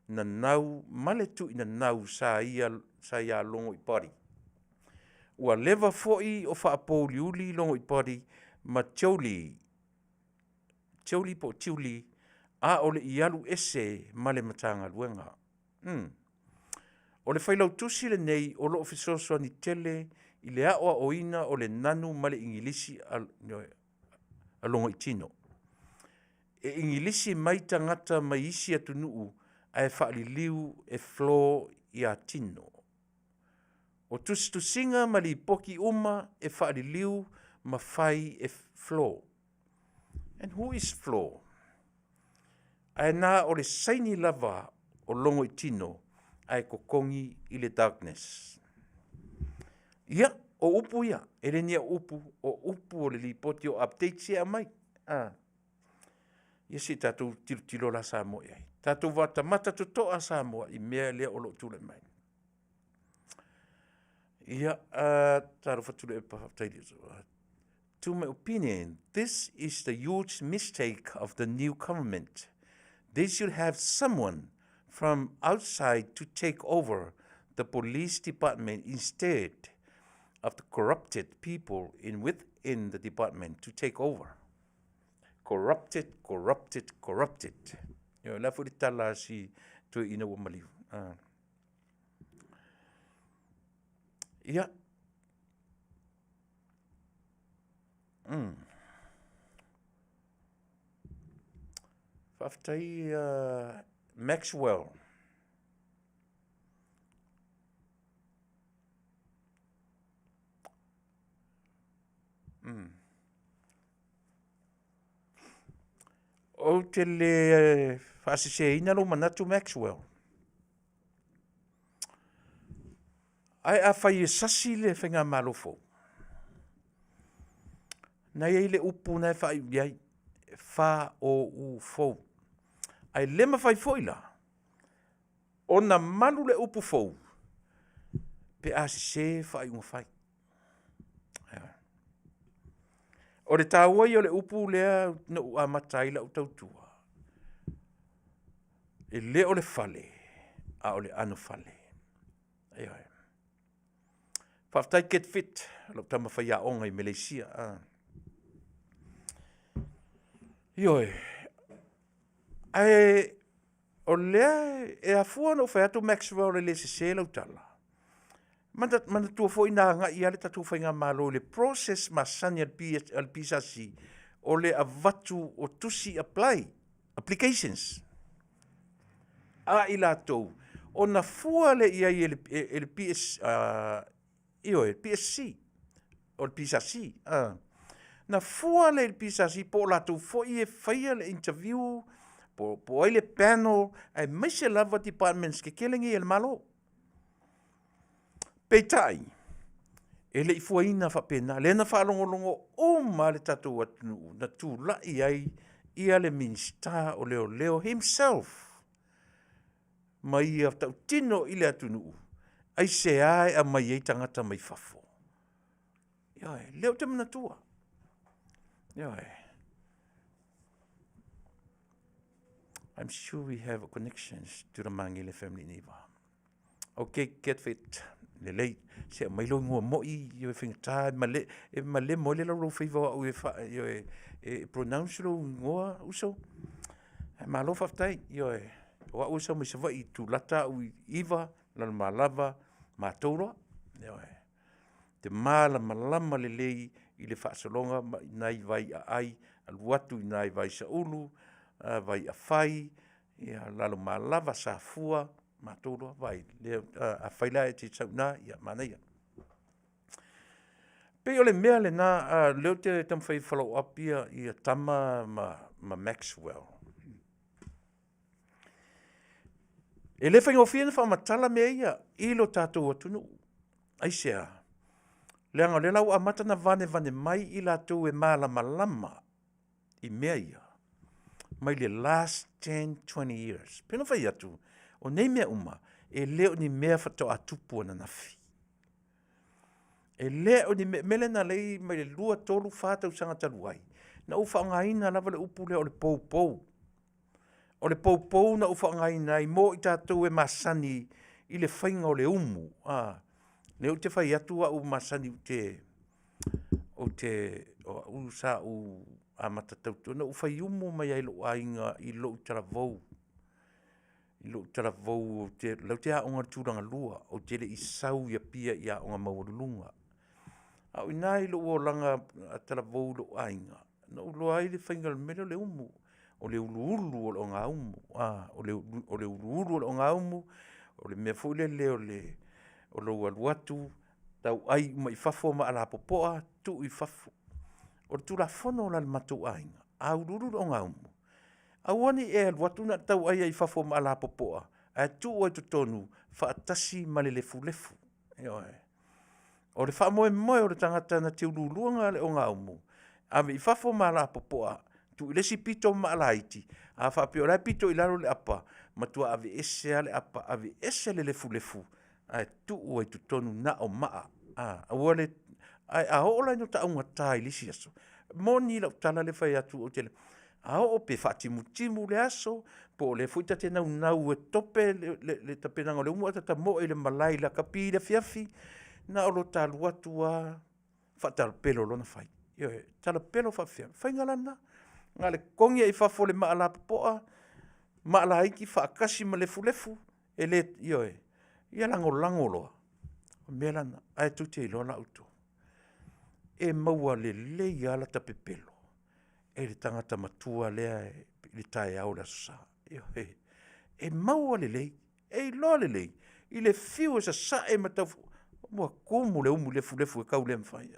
nanau ma le tuinanau sa ia sa iā Logoipari. Ua leva foi o faapouliuli Logoipari ma Tioli, Tioli po o Tiuli, a o le i alu ese ma le Matagaluega. O le failautusi lenei o lo o fesoasoani tele i le aoaoina o le nanu ma le Igilisi a Logoitino. E Igilisi mai tagata mai isi atunuu ae faaliliu e Flo ia tino. O tusitusiga ma lipoti uma e faaliliu ma fai e Flo. And who is Flo? Ae na o le saini lava o Logoitino ae totogi i le darkness. Ia, o upu ia, e le ni au upu, o upu o le lipoti o updates ia e aumai. Ia se i tatou tilotilo la Samoa i ai. Tatou matamata totoa Samoa i mea lea o lo o tulai mai. Ia, talofa Tuilaepa, faafetai i le To my opinion, this is the huge mistake of the new government. They should have someone from outside to take over the police department instead of the corrupted people in within the department to take over. Corrupted, corrupted, corrupted. Ioe, la foi le tala a si toeaina ua maliu. Ah. Ia. Faafetai Maxwell. Ou te le faaseseina lou manatu Maxwell. Ae afai e sasi le faigamalo fou, na i ai le upu na e faaiu i ai, fa o u fou. Ae le mafai foi la ona malu le upu fou pe a sese faaiuga fai. O le taua ia o le upu lea na ou amata ai lau tautua, e le o le fale, a o le anofale. Ioe. Faafetai Get Fit, lou tama faiaoga i Meleisia. Ioe. Ae o lea e afua ona ou fai atu Maxwell e le sese lau tala. Manatua foi na agai lava le tatou faigamalo i le process masani a le PSC, o le avatu o tusi apply, applications a i latou, ona fua lea i ai e le PS, ioe, PSC, o le PSC. Na fua lea i le PSC po o latou foi e faia le interview, po o ai le panel, aemaise lava departments tetele nei a le Malo. Peitai, e le i fuaina faapena, lea na faalogologo uma lava le tatou atunuu na tulai ai ia le Minisita o Leoleo himself ma ia tautino i le atunuu, aisea e aumai ai tagata mai fafo. Ioe, lea ou te manatua. Ioe. I'm sure we have connections to the Magele family in Iva. Okay, get fit. Lelei. Se aumai lou igoa moi i e faigata e male, e malemo ai le lau faiva o au e, fa, e, e pronounce lou igoa uso. Ae malo faafetai. Ioe, o au e sau mai Savaii, tulata au i Iva, Lalomalava, matou loa. Ioe. Te malamalama lelei i le faasologa ma i nai vai aai, alu atu i nai vai saulu, vai afai, ia Lalomalava, Safua, matou loa vai. Lea, afai la e te sau i ina, ia manaia. Pei o le mea lena, lea ou te taumafai e follow up ia Tama ma Maxwell. E le faigofie ona faamatala mea ia i lo tatou atunuu. Aisea? Leaga o lea la ua amata ona vanevane mai i latou e malamalama i mea ia mai le last 10, 20 years. Pei ona fai atu, o nei mea uma, e le o ni mea faatoa tupu ananafi. E le o ni mea, mea lea na lei mai le 2, 3, 4 tausaga talu ai, na ou faaaogaina lava le upu lea o le poupou. O le poupou na ou faaaogaina ai mo i tatou e masani i le faiga o le umu. Lea ou te fai atu au masani ou te, o au sa ou amata tautua, na ou fai umu mai ai i lou aiga i lou talavou. I lou talavou, la ou te aoga i le tulaga lua, ou te le i sau i Apia i aoga maualuluga. A o i ina i lou olaga talavou i lou aiga, na ou iloa ai le faiga o le mea lea o le umu. O le uluulu o le ogaumu, a, o le uluulu o le ogaumu, o le mea foi lele o le o lou alu atu tauai uma i fafo ma alapopoa, tuu i fafo. O le Tulafono la a le matou aiga, a uluulu le ogaumu, aua ne i e alu atu na o le tauai lava i fafo ma alapopoa, ae tuu ai i totonu faatasi ma le lefulefu. Ioe. O le faamoemoe o le tagata na te uluuluina le ogaumu, ave i fafo ma alapopoa, tuu i le isi pito ma maalaiti, a faapea o la e pito i lalo le apa, matua aveese lava le apa, aveese le lefulefu, ae tuu ai i totonu na o maa. Aua le… ae a oo la ina augata i le isi aso, e moni lau tala lea e fai atu, a oo pe faatimutimu le aso, po o lea foi ta te naunau e tope le tapenaga o le umu ae ta moe i le malae i lakapi i le afiafi, na o lo ta alu atu lava faatalapelo loa ona fai. Ioe, talapelo faapefea? O le faiga la lena, na o le togi lava i fafo o le maa lapopoa, maa laiti faatasi ma lefulefu, e le, ioe, ia lagolago loa. O le mea la lena, ae tou te iloa la outou, e maua lelei lava lata pepelo e le tagata matua lea i le taeao o le Aso Sa. Ioe, e maua lelei, e iloa lelei i le fiu e sasae ma tau, ua tumu le umu i le lefulefu e tau le mafai.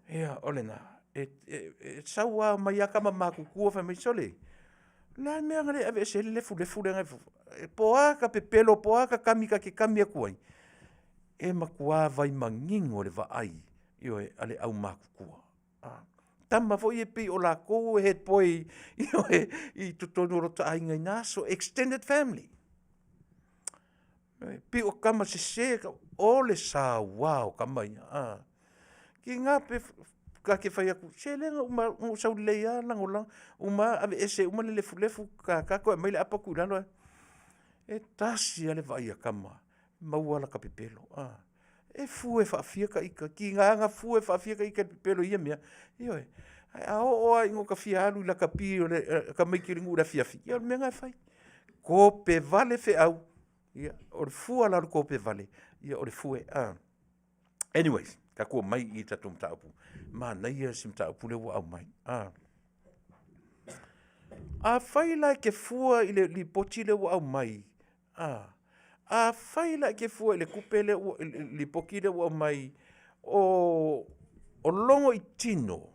Ia, o lena. E sau lava omai lava tama matutua fai mai, sole, o le a le mea na le aveese ai le lefulefu lea na i fafo? Po o a ta pepelo po o a ta kami ta te kami atu ai, e matua vaai manino le vaai, ioe, a le aumatutua. O tama foi ia e pei o latou e head boy i totonu o lota aiga i na aso, extended family. E pei o tama sese, o le saua o tama ia. Tiga pe ta te fai atu, se lea na ou sau lelei lava lagolago, uma lava aveese uma le lefulefu, ta ta toe aumai le apa tuu i lalo. E tasi lava le vaai a tama, maua lata pepelo. E fue faafia ta ita, tiga ona fue faafia ta ita i le pepelo i ia mea, ioe. Ae a oo lava ina ota fia alu i lakapi a tamaiti o le nuu i le afiafi, ia o le mea lena e fai. Tope vale feau, ia o le fua la o le tope vale, ia o le fue. Anyways, tatou omai i le tatou mataupu, manaia si mataupu lea ua aumai. Afai la e te fua i le lipoti lea ua aumai, afai la e te fua i le tupe lea i le lipoti lea ua aumai o logoitino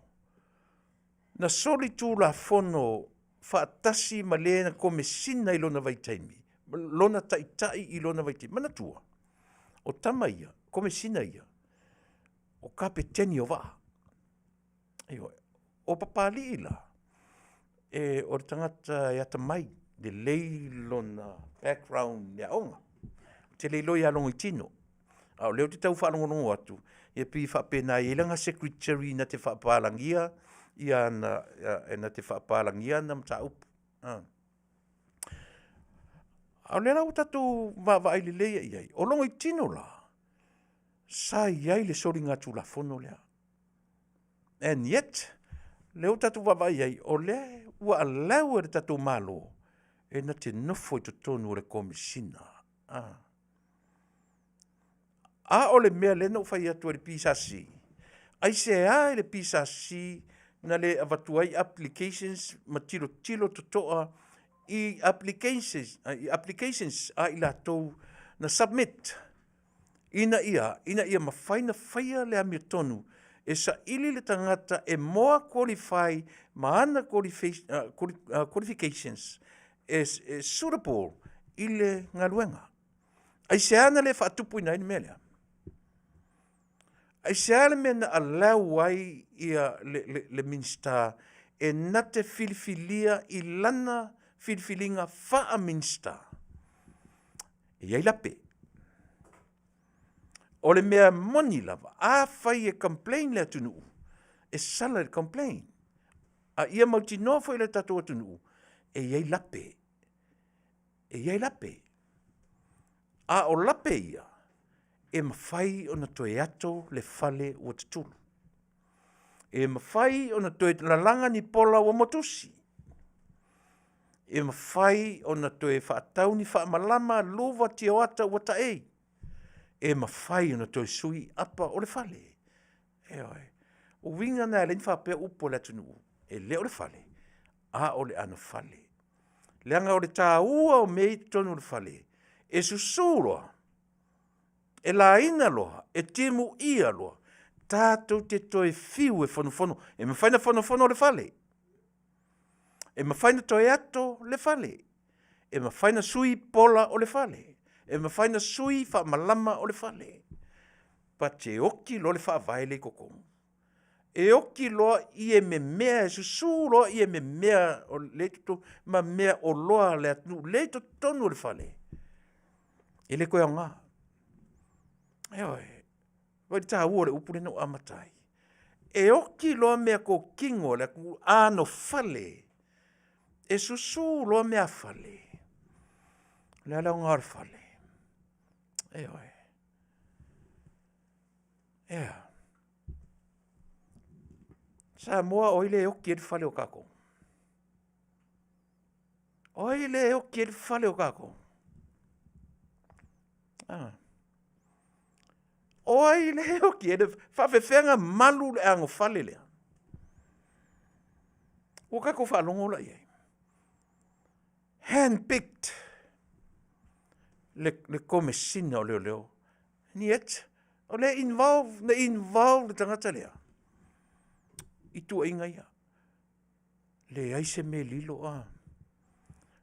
na solitulafono faatasi ma le na Komesina i lona vaitaimi, lona taitai i lona vaitaimi. Manatua, o tama ia, Komesina ia, o Kapeteni o vaa. Ioe. O Papalii la, o le tagata e atamai, lelei lona background i aoga. Ou te le iloa ia Logoitino, a o lea ou te tau faalogologo atu, e pei e faapena e i ai lana secretary na te faapapalagia ana mataupu. A o lea la ua tatou vaavaai lelei i ai, o Logoitino la, sa i ai le soligatulafono lea. And yet, lea ua tatou vaavaai i ai, o lea ua allow e le tatou Malo e na te nofo i totonu o le Komesina. A o le mea lea na ou fai atu ai i le PSC, aisea i le PSC na le avatu ai applications ma tilotilo totoa i applications, i applications a i latou na submit ina ia mafai ona faia le amiotonu e saili le tagata e more qualify ma ana qualifications e suitable i le galuega. Aisea na le faatupuina ai le mea lea? Aisea le mea na allow ai ia le Minisita e na te filifilia i lana filifiliga faa-Minisita? E i ai lape. O le mea moni lava, afai e complain le atunuu, e sala i le complain. A ia mautinoa foi e le tatou atunuu, e i ai lape. E i ai lape. A o lape ia, e mafai ona toe ato le fale ua tutulu. E mafai ona toe lalaga ni pola ua motusi. E mafai ona toe faatau ni faamalama luva tioata ua taei. E mafai ona toe sui apa o le fale. Ioe. O uiga na e ala ai ona faapea upu a le atunuu, e le o le fale, A o le anofale. Leaga o le tāua o mea i totonu o le fale, e susū loa, e laina loa, e timuia loa, tatou te toe fiu e fonofono. E mafai ona fonofono le fale, e mafai ona toe ato le fale, e mafai ona sui pola o le fale, e mafai ona sui faamalama o le fale. But e oti loa le faavae lea i totonu. E oti loa ie memea, e susu loa ie memea o lea i totonu ma mea oloa a le atunuu lea i totonu o le fale, e le toe aoga. Ioe. Vaai i le taua o le upu lea na ou amata ai. E oti loa meatotino a le atunuu, anofale, e susu loa meafale, o le a le aoga o le fale? Ioe. E a? Samoa o ai le oti ai le fale o tatou? O ai le oti ai le fale o tatou? A. O ai le oti ai le faafefea ona malu le anofale lea? Ua tatou faalogo la i ai. Handpicked le Komesina o Leoleo. And yet, o lea involve, na involve le tagata lea i tuuaiga ia. Leai se mea lilo a.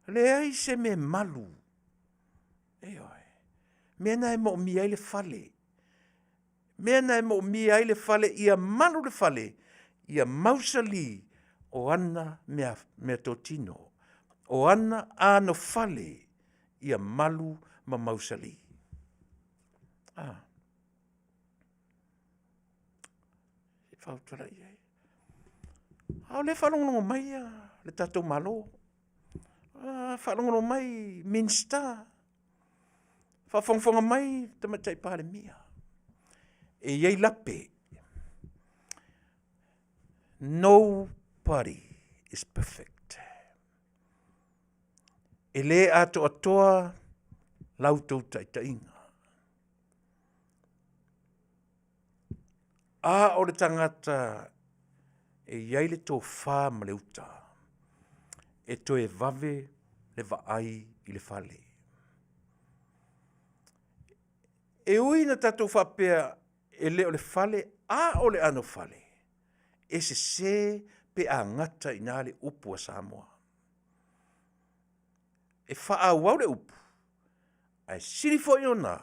Leai se mea malu. Ioe. Mea na e moomia ai le fale. Mea na e moomia ai le fale ia malu le fale, ia mausali o ana mea, mea totino. O ana anofale ia malu ma mausali. Ah. E fautua i ai. A o lea e faalogologo mai a le tatou Malo, faalogologo mai Minisita, faafogafoga mai le Tamaitai Palemia, e i ai lape. Nobody is perfect. E le atoatoa la outou taitaiga. A o le tagata e i ai le tofa ma le uta, e toe vave le vaai i le fale. E ui ina tatou faapea e le o le fale, a o le anofale, e sese pe a gata i ina le upu a Samoa. E faaauau le upu, ae sili foi ona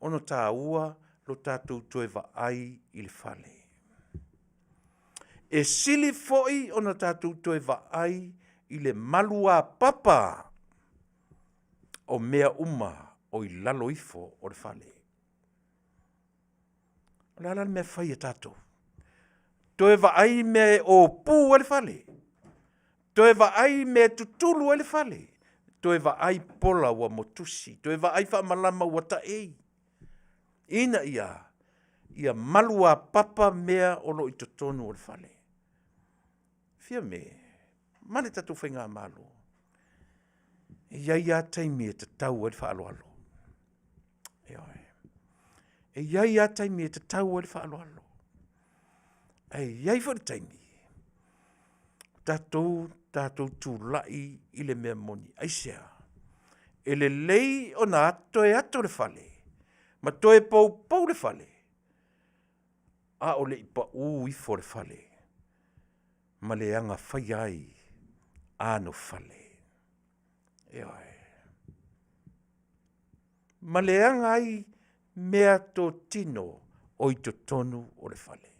ona taua lo tatou toe vaai i le fale. E sili foi ona tatou toe vaai i le maluapapa o mea uma o i lalo ifo o le fale. O le a la le mea fai a tatou? Toe vaai mea e opu ai le fale. Toe vaai mea e tutulu ai le fale. Toe vaai pola ua motusi. Toe vaai faamalama ua taei. Ina ia, ia maluapapa mea o lo o i totonu o le fale. Fiame, ma le tatou faigamalo, e i ai lava taimi e tatau ai le faaaloalo. Ioe. E i ai lava taimi e tatau ai le faaaloalo. Ae i ai foi le taimi, tatou, tatou tulai i le mea moni. Aisea? E lelei ona toe ato le fale, ma toe poupou le fale, a o le i pau ifo le fale, ma le aga faia ai anofale. Ioe. Ma leaga ai meatotino o i totonu o le fale.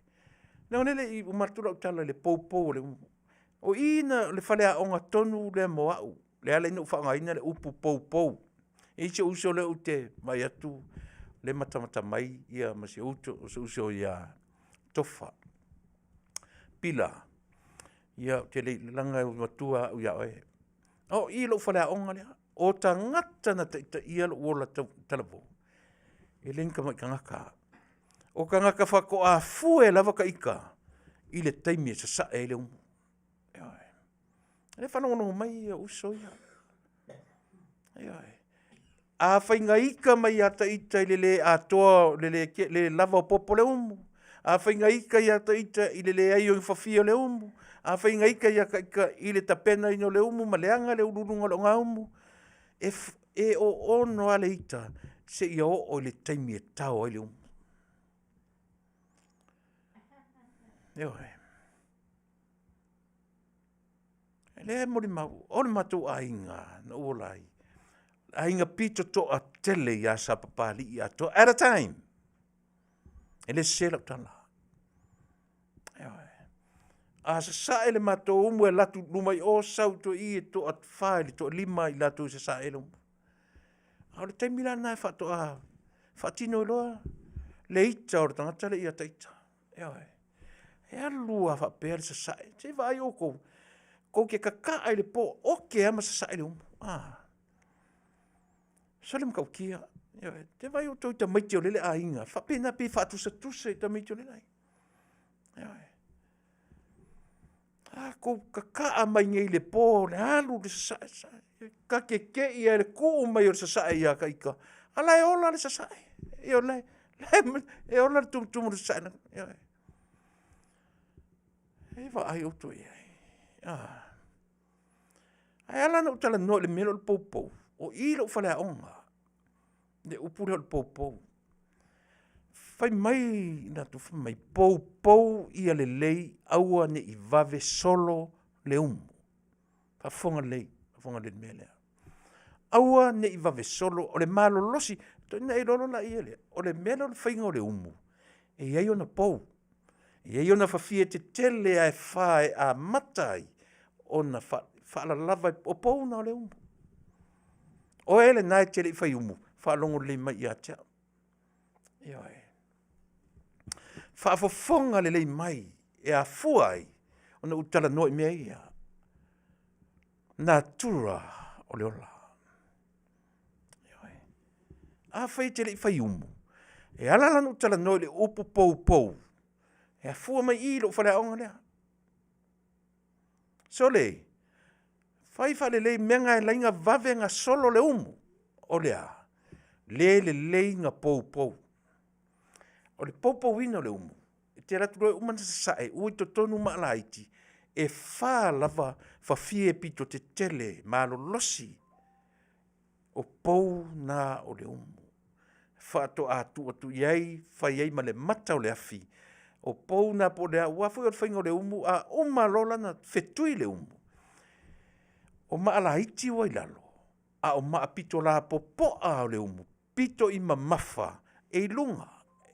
Leaga o lele i uma atu lau tala i le poupou o le umu. O i na le faleaoga tonu lea mo au, lea e ala ai ona ou faaaogaina le upu poupou. E i ai si ou uso lea ou te vaai atu lea e matamata mai ia ma si ou uso ia Tofa. Pila, ia ou te le i leaga e matua au ia oe. O i lou faleaoga lea, o tagata na taitaia lou ola talavou, e le ni tamai tagata. O tagata faatoa fue lava ta ita i le taimi e sasae ai le umu. Ioe. O lea e faalogologo mai uso ia. Ioe. A faigaita mai ia ita i le le atoa, le le lava o popo o le umu, a faigaita ia ita i le leai o ni fafie o le umu, Afai ga ita ia ka ita i le tapenaina o le umu ma leaga le uluuluga o le ogaumu, e, e oono lava le ita seia oo i le taimi e tao ai le umu. Ioe. E lea e molimau, o le matou aiga na ou ola ai, aiga pito toatele ia Sapapalii atoa at a time. E le sese lau tala. Ioe. A sasae le matou umu e alu atu i luma i o sau i tua i i e toafa i le toalima i latou e sasae ai le umu. A o le taimi la lena faatoa faatino ai loa le ita o le tagata lea ia te ita. Ioe. E alu lava faapea le sasae, se i vaai outou, tou te tataa i le po, ote lava ma sasae le umu. Sole matautia, ioe, se i vaai outou i tamaiti o lele aiga, e faapena, pei e faatusatusa i tamaiti o lele aiga. Ioe. Tatou tataa mai nei i le po i le alu i le sasae, sasae, ta te te i lava i le tuu mai o le sasae ia te ita, a o la e ola le sasae. Ioe, e ola le tumutumu o le sasae. Ioe. Se i vaai outou i ai, a? Ae ala ona ou talanoa i le mea lea o le poupou, o i i lou faleaoga, le upu lea o le poupou. Fai mai latou fai mai, poupou ia lelei aua ne i vave solo le umu. Faafofoga lelei, faafofoga lelei i le mea lea. Aua ne i vave solo, o le malolosi, ona e iloa loa lea, o le mea lea o le faiga o le umu, e i ai ona pou, e i ai ona fafie tetele lava e fa e amata ai ona faalalava, o pou na o le umu. O oe lena e te le i fai umu, faalogo lelei mai ia te au. Ioe. Faafofoga lelei mai e afua ai ona ou talanoa i mea ia. Natura o le ola. Ioe. Afai e te le i fai umu, e ala la ona ou talanoa i le upu poupou, e afua mai i i lou faleaoga lea. Sole, fai faalelei mea na e ala ai ona vave ona solo le umu, o le a? Le lelei ona poupou. O le poupouina o le umu, e te alu atu loa e uma ona sasae, ua i totonu maa laiti, e fa lava fafie pito tetele malolosi o pou na o le umu. Faatoa tuu atu i ai fai ai ma le mata o le afi, o pou na po o le a, aua foi o le faiga o le umu a uma loa la ona fetui le umu, o maa laiti ua i lalo, a o maa pito lapopoa o le umu, pito i mamafa e i luga,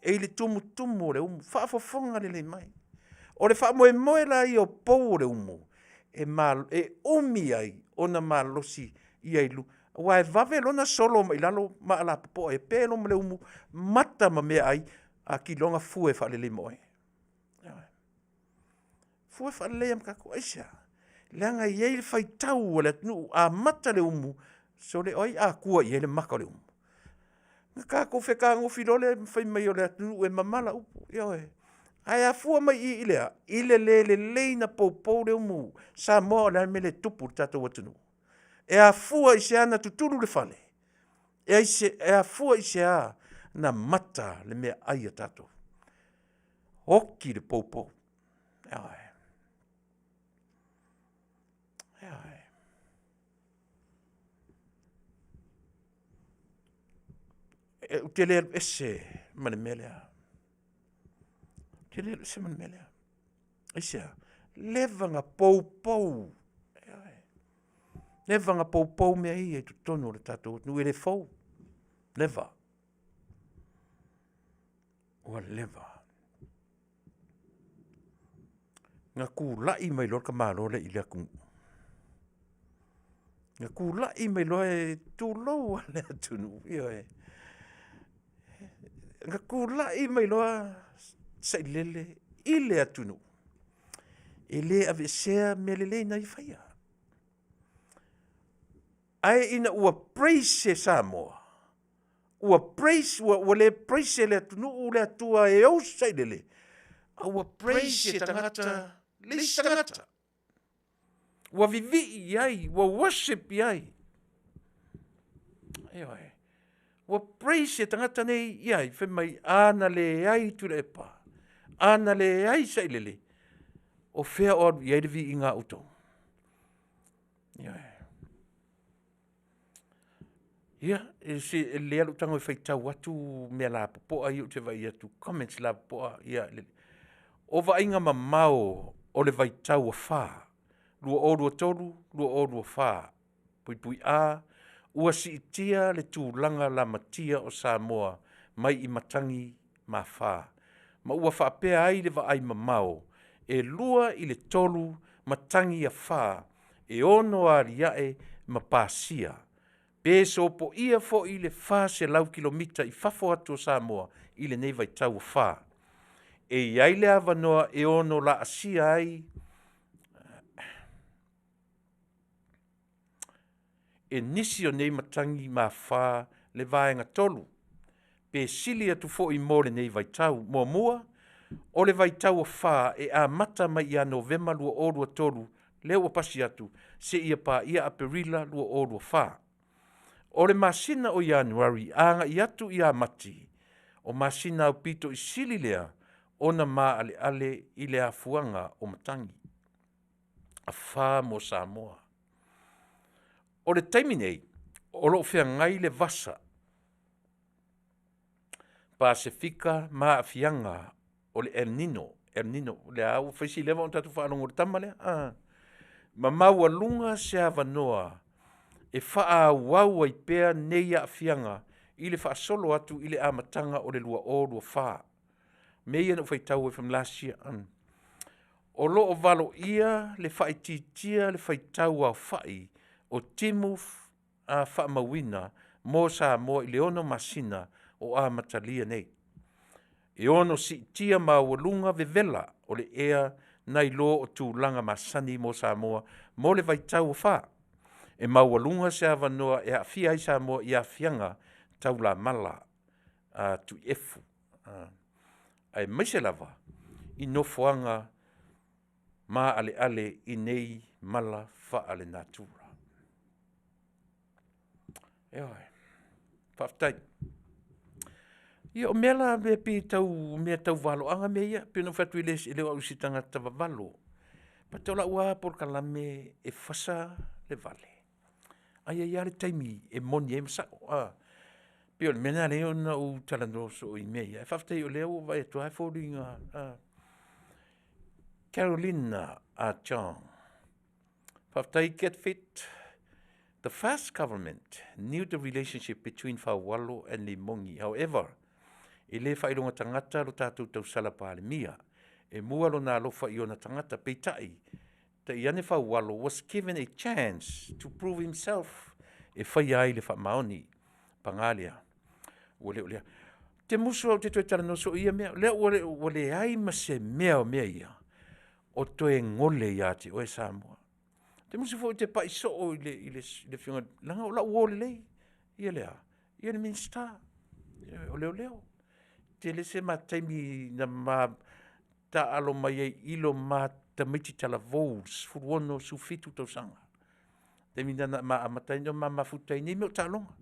e i le tumutumu o le umu. Faafofoga lelei mai. O le faamoemoe la ia o pou o le umu, e umi ai ona malosi ia i luga, aua e vave loa ona solo mai lalo maa lapopoa e pe loa ma le umu, mata ma meaai, a ki loa ona fue faalelei ma oe. Ioe. Fue faalelei lava ma tatou. Aisea? Leaga e i ai le faitau a le atunuu, a mata le umu, sole o ai a tua i ai le mata o le umu? Ona tatou fetagofi loa lea fai mai o le atunuu e mamala upu, ioe. Ae afua mai i i le a? I le le lelei ona poupou le umu. Samoa o le a le mea lea e tupu i le tatou atunuu? E afua i se a na tutulu le fale? E afua i se a na mata le meaai a tatou? Oti le poupou. Ioe. Ioe. Ou te le alu ese ma le mea lea. Ou te le alu ese ma le mea lea. Aisea? Leva ona poupou. Ioe. Leva ona poupou mea ia i totonu o le tatou atunuu, e le fou. Leva. Ua leva. Na tulai mai loa le tamaloa lea i le atunuu, na tulai mai loa e tulou lava le atunuu, ioe. Na tulai mai loa Sailele i le atunuu, e le aveesea mea lelei na ia faia. Ae ina ua praise e Samoa, ua praise, ua le praise e le atunuu le Atua e ou Sailele, a ua praise e tagata le isi tagata. Ua vivii i ai, ua worship i ai. Ioe. Ua praise e tagata nei i ai, fai mai, a na leai Tuilaepa, a na leai Sailele, O fea o alu i ai le viiga a outou? Ioe. Ia, e se e lelei lava lou tago e faitau atu mea lapopoa ia ou te vaai atu, comments lapopoa ia. O vaaiga mamao o le vaitau afa 2023/2024 (A) Ua siitia le tulaga lamatia o Samoa mai i matagi ma 4, ma ua faapea ai le vaai mamao e 2 i le 3 matagi afa e ono aliae ma pasia, pe sopoia foi le 400 kilomita i fafo atu o Samoa i lenei vaitau afa. E i ai le avanoa e ono laasia ai e nisi o nei matagi ma le vaega 3, pe sili atu foi mo lenei vaitau. Muamua, o le vaitau afa e amata mai ia Novema 2023, lea ua pasi atu, seia paia Aperila 2024. O le masina o Ianuari agai atu ia Mati, o masina aupito i sili lea ona maaleale i le afuaga o matagi afa mo Samoa. O le taimi nei, o lo o feagai le vasa Pasefika ma aafiaga o le El Nino. El Nino, lea ua fai si leva ona tatou faalogo i le tama lea, ma maualuga se avanoa e faaauau ai pea nei aafiaga i le faasolo atu i le amataga o le 2024. Mea ia na ou faitau ai from last year. O lo o valoia le faaitiitia le faitau aofai o timu faamauina mo Samoa i le 6 masina o amatalia nei. E ono siitia maualuga vevela o le ea nai lo o tulaga masani mo Samoa mo le vaitau afa. E maualuga se avanoa e aafia ai Samoa i aafiaga taulamala tuiefu, aemaise lava i nofoaga maaleale i nei mala faalenatura. Ioe, faafetai. Ia o mea la e pei e tau mea tau valoaga mea ia, pei ona ou fai atu e le o au o se tagata vavalo, but o lau lava polokalame e fasa le vale, ae i ai lava le taimi e moni ai ma sao. E pei o le mea lena e ala ai ona ou talanoa soo i mea ia, ae faafetai o lea ua ou vaai atu lava e foliga Carolina Achong, faafetai get fit. The first government knew the relationship between Faualo and Limogi. However, e le faailoga tagata lo tatou tausala Palemia. E mua lona alofa i ona tagata. Peitai, Taiane Faualo was given a chance to prove himself e faia ai le faamaoni. Paga lea, ua le o lea. Ou te musu lava ou te toe talanoa soo i ia mea. O lea ua leai ma se mea o mea ia o toe gole ia te oe Samoa. Ou te musu foi ou te pai soo i le Afioga, leaga o lau uo lelei ia le a? Ia le Minisita o Leoleo. Tele se ma taimi na ma taaalo mai ai i lo ma tamaiti talavou 16, 17 tausaga. Taimi lena na ma amata ai ona ma mafuta i nei mea o taaloga.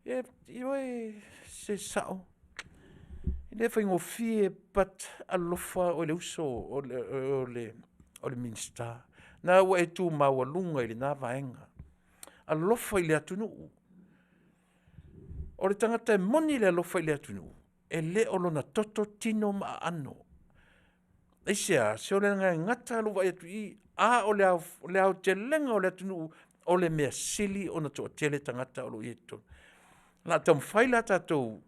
E, ioe, se sao, e le faigofie, but alofa oe le uso o le Minisita. Na ua e tu maualuga i lena vaega. Alofa i le atunuu. O le tagata e moni le alofa i le atunuu, e le o lona toto, tino ma aano. Aisea? Se o le agaga e gata lou vaai atu i i, a o le aotelega o le atunuu, o le mea sili ona toatele tagata o lo o i ai i totonu. O le a taumafai la tatou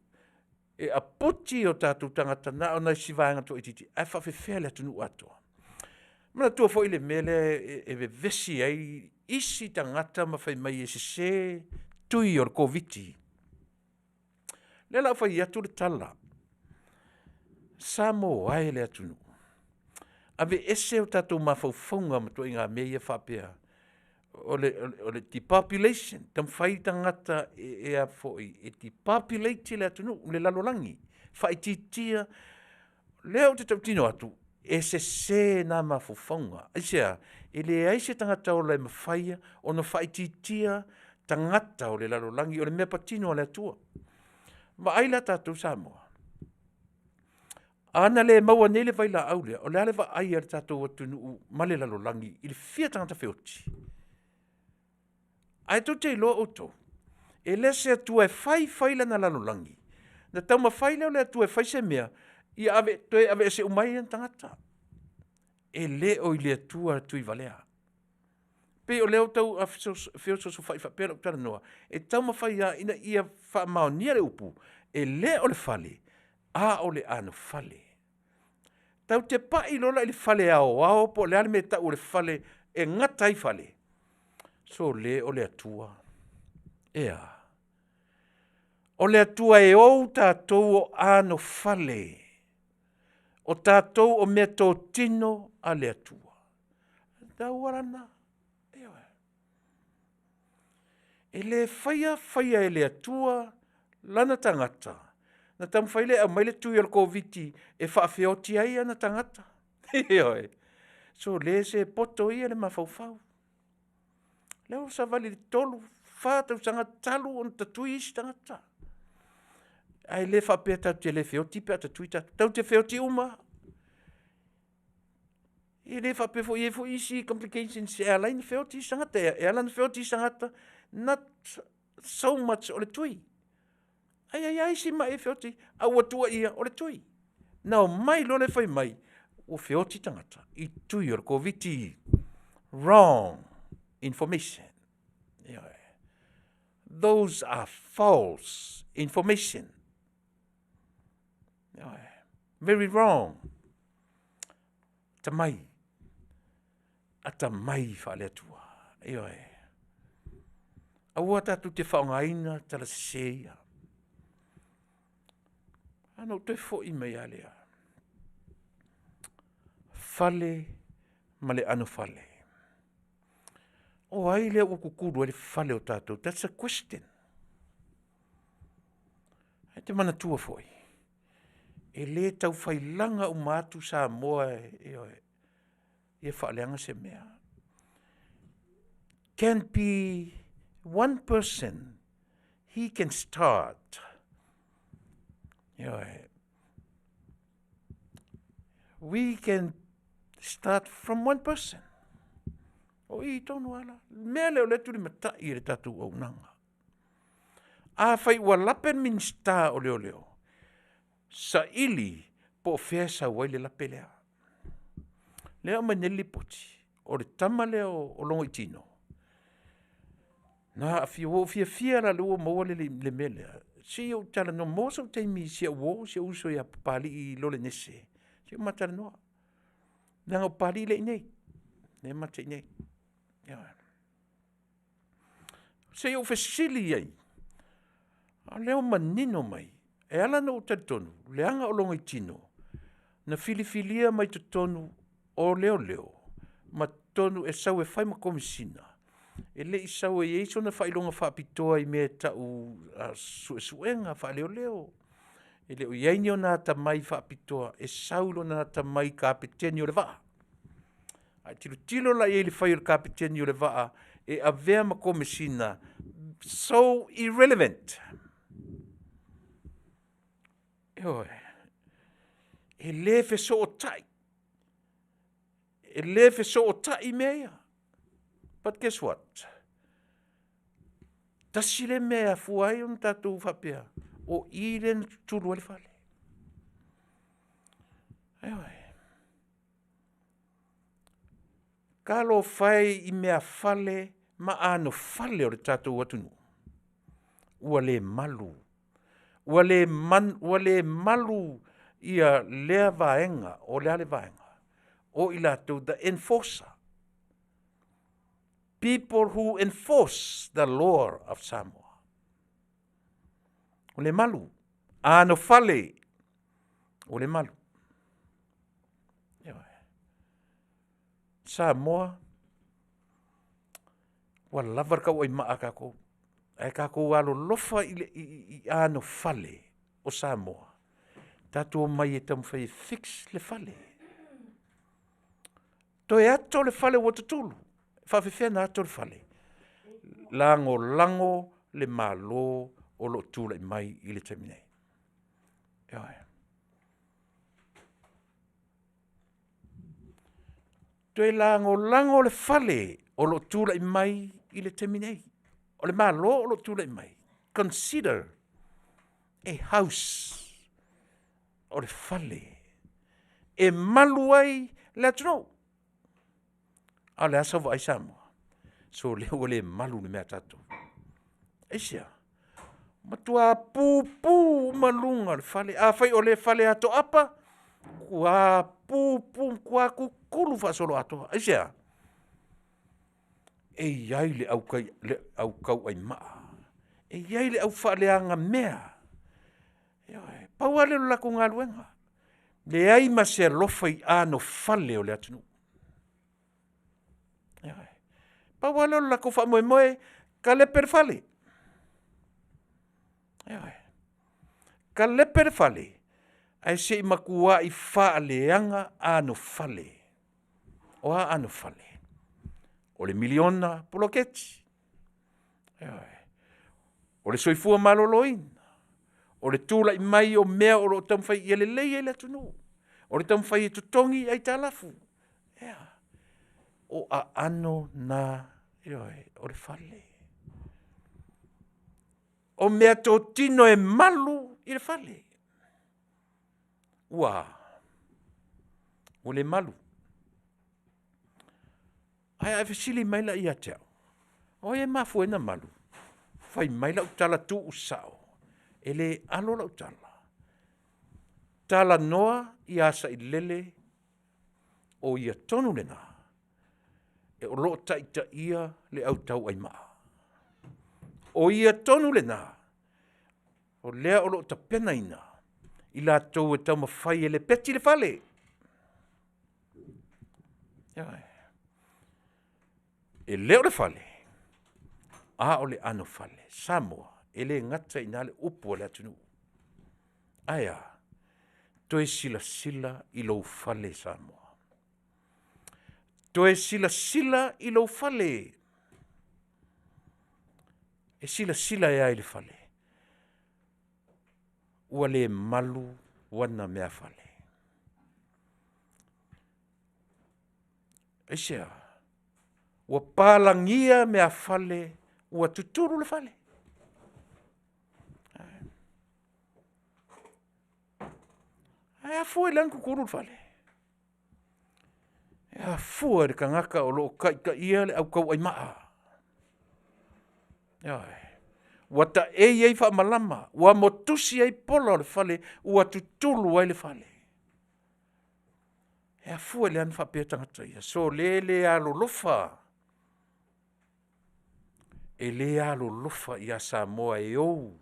e aputi o tatou tagata na o nai si vaega toaitiiti, ae faapefea le atunuu atoa? Manatua foi le mea lea e vevesi ai isi tagata ma fai mai e sese tui o le Koviti. O lea o le a ou fai atu le tala, Samoa e le atunuu, aveese o tatou mafaufauga ma ituaiga mea ia faapea o le depopulation, taumafai tagata e depopulate le atunuu, le lalolagi, faaitiitia. O lea ou te tautino atu, e sese na mafaufauga. Aisea? E leai se tagata ola e mafaia ona faaitiitia tagata o le lalolagi, o le mea patino a le Atua. Vaai la tatou Samoa. Ana le maua nei le vailaau lea, o le a le vaai a le tatou atunuu ma le lalolagi i le fia tagata feoti? Ae tou te iloa outou, e le se Atua e fai fai lana lalolagi, na taumafai lea o le Atua e fai se mea, ia ave toe aveese uma ai ona tagata. E le o i le Atua Tuivalea. E pei o lea ua tau feosoosofai faapea lau talanoa, e taumafai lava ina ia faamaonia le upu, e le o le fale, a o le anofale. Tatou te pai loa la i le fale aoao po o le a le mea e tau o le fale e gata ai fale, sole o le Atua, e a? O le Atua e ou tatou o anofale, o tatou o meatotino a le Atua. E tatau lava la ioe. E le faia faia e le Atua lana tagata ona taumafai lea e aumai le tui o le Koviti e faafeoti ai ona tagata, ioe, sole se poto ia le mafaufau. O lea ua savali i le 3, 4 tausaga talu ona tatui isi tagata. Ae le faapea tatou te le feoti pe a tatui tatou, tatou te feoti uma lava. E le faapea foi e i ai foi isi complications e ala ai ona feoti isi tagata. E ala ona feoti isi tagata, not so much o le tui, ae i ai lava isi mai e feoti, ae ua tuuaia o le tui. Na omai loa le fai mai ua feoti tagata i tui o le Koviti. Wrong information. Ioe. Those are false information. Ioe. Very wrong. Atamai, atamai faale-Atua. Ioe. Aua tatou te faaaogaina tala sese ia. Ae na ou toe foi mai lava lea. Fale ma le anofale. O ai lea ua tutulu ai le fale o tatou? That's a question. Ae te manatua foi, e le tau failaga uma atu Samoa, ioe, ia faaleaga se mea. Can be one person, he can start. Ioe. We can start from one person. O i tonu lava la. Le mea lea o lea e tulimatai e le tatou auaunaga. Afai ua lape le Minisita o Leoleo, saili po o fea e sau ai le lape lea. O lea e aumai nei le lipoti, o le tama lea o Logoitino, na aafia, ua ou fiafia la o lea ua maua le mea lea, se i ou talanoa, maua sou taimi i si au uo si ou uso ia Papalii Lologese, se i o ma talanoa, leaga o Papalii lea e i inei, lea ma te i inei. Ioe. Se i ou fesili i ai, a o lea ua manino mai, e ala ona ou talitonu, leaga o Logoitino na filifilia mai totonu o leoleo ma totonu e sau e fai ma komesina, e le i sau e i ai sona faailoga faapitoa i mea e tau suesuega faaleoleo, e le o i ai ni ona atamai faapitoa e sau i lona atamai i kapeteni o le vaa. A e tilotilo la i ai i le fai o le kapeteni o le vaa e avea ma komesina, so irrelevant. Ioe. E le fesootai, e le fesootai mea ia. But guess what? Tasi lea mea e afua ai ona tatou faapea, o i lea na tutulu ai le fale. Ioe. Talofa e i meafale ma anofale o le tatou atunuu, ua le malu, ua le malu ia lea vaega. O le a le vaega? O i latou, the enforcer, people who enforce the law of Samoa. O le malu, anofale, o le malu. Ioe. Samoa, ua lava le tauaimaa a tatou, ae tatou alolofa i anofale o Samoa, tatou omai e taumafai e fix le fale. Toe ato le fale ua tutulu, e faapefea ona ato le fale? Lagolago le Malo o lo o tulai mai i le taimi nei. Ioe. Toe lagolago le fale o lo o tulai mai i le taimi nei. O le Malo o lo o tulai mai. Consider a house. O le fale e malu ai le atunuu. A o le a sau vaai Samoa? Sole ua le malu le mea a tatou. Aisea? Matua pupu uma luga o le fale. Afai o le fale atoapa, matua pupu matua kukulu faasoloatoa. Aisea? E i ai le aukauaimaa, e i ai le aufaaleagamea. Ioe, pau lava lea o le latou galuega, leai ma se alofa i anofale o le atunuu. Ioe, pau lava lea o le latou faamoemoe, talepe le fale. Ioe, talepe le fale ae se i matuai faaleaga anofale. O a anofale? O le miliona poloketi, ioe, o le soifua maloloina, o le tulai mai o mea o lo o taumafai ia lelei ai le atunuu, o le taumafai e totogi aitalafu, ea, o aano na, ioe, o le fale. O meatotino e malu i le fale. Ua a? Ua le malu. Ae a e fesili mai la ia te au, o ai e mafua ai ona malu? Fai mai lau tala tuusao, e le alo lau tala, talanoa ia Sailele, o ia tonu lena o lo o taitaia le au tauaimaa. O ia tonu lena o lea o lo o tapenaina i latou e taumafai e lepeti le fale. Ioe, e le o le fale, a o le anofale. Samoa, e le gata i lena le upu a le atunuu. Ae a? Toe silasila i lou fale Samoa, toe silasila i lou fale. E silasila e a i le fale? Ua le malu ona meafale. Aisea? Ua palagia meafale ua tutulu le fale. Ae afua i le a ona tutulu le fale? E afua i le tagata o lo o taitaia le autauaimaa. Ioe, ua taei ai faamalama, ua motusi ai pola o le fale, ua tutulu ai le fale. E afua i le a ona faapea tagata ia, sole le alolofa, e le alolofa ia Samoa e ou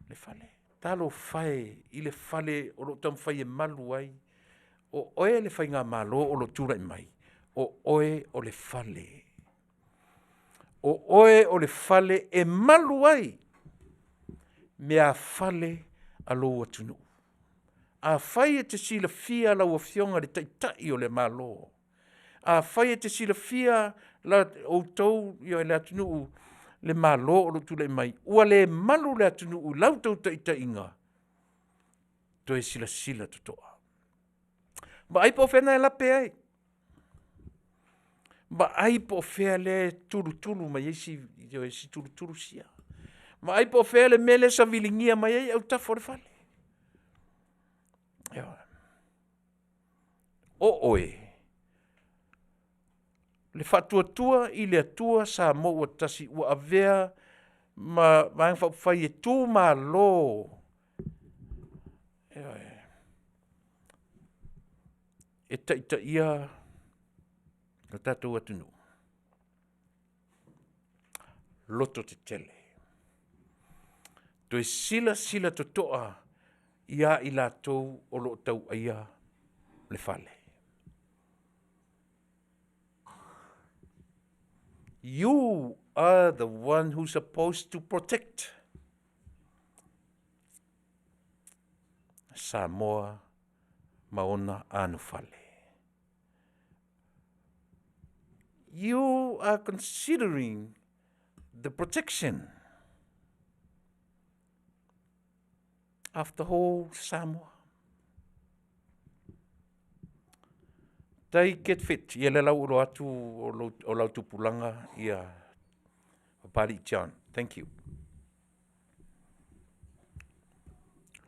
le fale. Talofa e i le fale o lo o taumafai e malu ai, o oe le Faigamalo o lo o tulai mai, o oe o le fale. O oe o le fale e malu ai meafale a lou atunuu. Afai e te silafia lau Afioga i le Taitai o le Malo, afai e te silafia outou le atunuu le Malo o lo o tulai mai ua le malu le atunuu i la outou taitaiga, toe silasila totoa, vaai po o fea na e lape ai, vaai po o fea lea e tulutulu mai ai si tulutulu sia, vaai po o fea le mea lea e saviligia mai ai autafa o le fale. Ioe. O oe, le Faatuatua i le Atua Samoa ua Tasi ua avea ma Vaega Faaupufai e tu malo, ioe, e taitaia lo tatou atunuu, lototetele, toe silasila totoa ia i latou o lo o tauaia le fale. You are the one who suppose to protect Samoa ma ona anofale. You are considering the protection of the whole Samoa. Faafetai Get Fit, ia lea la ua ou iloa atu o lau tupulaga ia Papalii John. Thank you.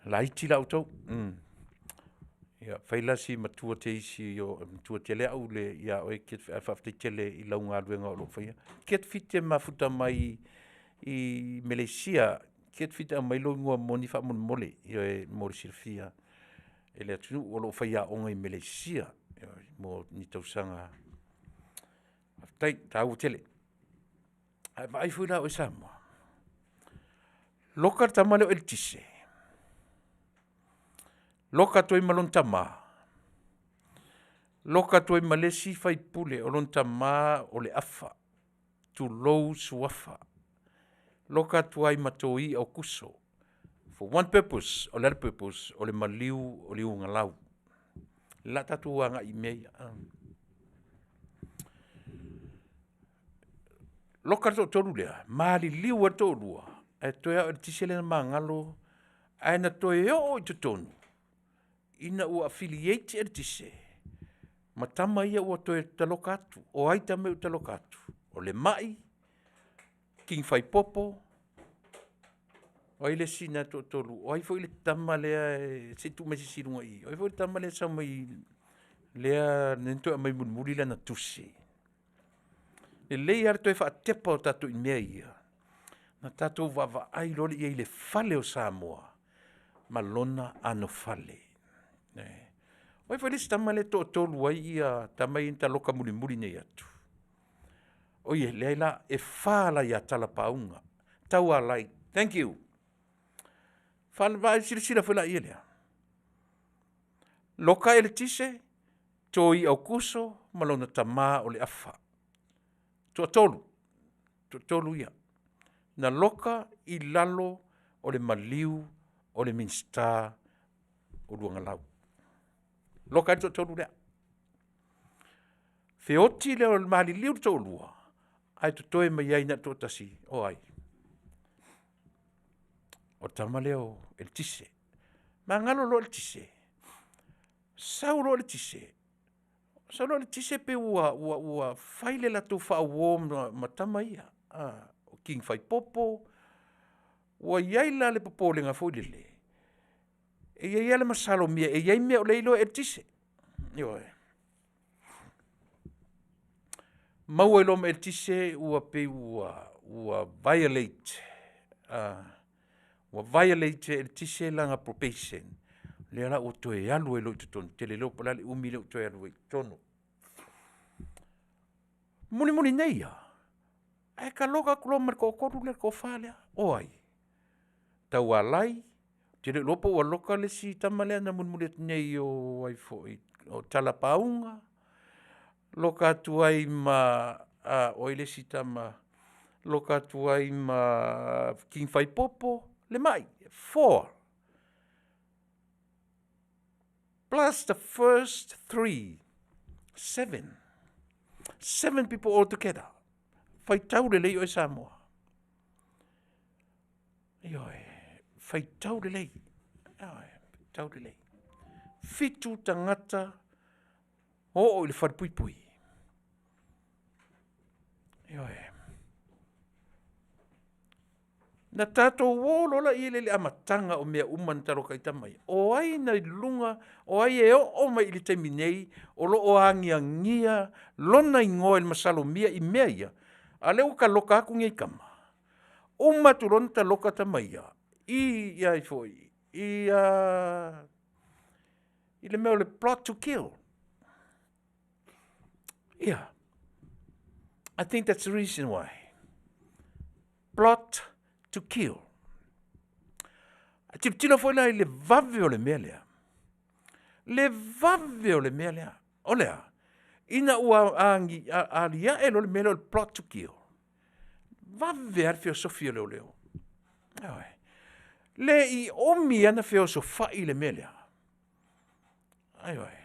Laiti la outou. Ia, fai la si matua te isi o matua tele au le ia oe Get Fit, ae faafetai tele i lau galuega o lo o faia. Get Fit e mafuta mai i Meleisia. Get Fit aumai lou igoa moni faamolemole, ioe, mo le silafia e le atunuu o lo o faiaoga i Meleisia, ioe, mo ni tausaga. Faafetai, e taua tele. Ae vaai foi la oe Samoa, loka le tama lea o Eletise, loka atu ai ma lona tama, loka atu ai ma le isi sui usufono o lona tama o Leafa, tulou suafa. Loka atu ai ma Toia o Kuso for one purpose. O le a le purpose? O le maliu o Liugalau. O le a tatou agai i mea ia. Loka le toatolu lea, maliliu ai le toalua, ae toe lava o Eletise lea na magalo ae na toe oo i totonu ina ua affiliate Eletise ma tama ia ua toe taloka atu. O ai tama ia ua taloka atu? O Lemai, King Faaipopo, o ai le isi na toatolu? O ai foi le tama lea se i tuu mai se isi i luga i i. O ai foi le tama lea e sau mai lea na toe aumai mulimuli lana tusi? Lelei lava le toe faatepa o tatou i mea ia, ona tatou vaavaai loa lea i ai i le fale o Samoa ma lona anofale. O ai foi le isi tama lea e toatolu ai tama ia na taloka mulimuli nei atu? Oi leai la, e fa laia talapauga, Taualai thank you. Silasila foi la i ai lea, loka Eletise, Toia o Kuso ma lona tama o Leafa, toatolu, toatolu ia. Na loka i lalo o le maliu o le Minisita o Luagalau, loka ai le toatolu lea. Feoti lea o le maliliu o le toalua, ae totoe mai ai na o le toatasi, o ai? O le tama lea o Eletise. Magalo loa Eletise, sau loa Eletise, sau loa Eletise pei ua fai le latou faauo ma tama ia o King Faaipopo. Ua i ai la le popolega foi lele, e i ai lava le masalomia e i ai mea o lea e iloa e Eletise, ioe. Maua ai loa ma Eletise ua pei ua violate ua violate e Eletise lana probation, lea la ua toe alu ai loa i totonu, ou te le iloa po o le a le umi lea ua toe alu ai i totonu. Mulimuli nei lava, ae ta loka atu loa ma le toatolu lea le toafa lea. O ai? Taualai, ou te le iloa po ua loka le isi tama lea na mulimuli atu nei o ai foi o Talapauga, loka atu ai ma o ai le isi tama? Loka atu ai ma King Faaipopo, Lemai, four plus the first three, seven. Seven people all together. Faitau lelei oe Samoa. Ioe, faitau lelei. Ioe, faitau lelei. 7 tagata oo i le falepuipui. Ioe. Na tatou o loa lea i le amataga o mea uma na taloka ai tama ia, o ai na i luga, o ai e oo mai i le taimi nei o lo o agiagia lona igoa i le masalomia i mea ia, a o lea ua taloka atu nei tama. Uma atu loa ona taloka tama ia i a ifo i i le mea o le plot to kill. Ia, I think that's the reason why. Plot to kill. Tilotilo foi la i le vave o le mea lea. Le vave o le mea lea. O le a? Ina ua aliae loa le mea lea o le plot to kill, vave lava le feosofi a leoleo. Ioe. Le i umi lava ona feosofai le mea lea, ioe,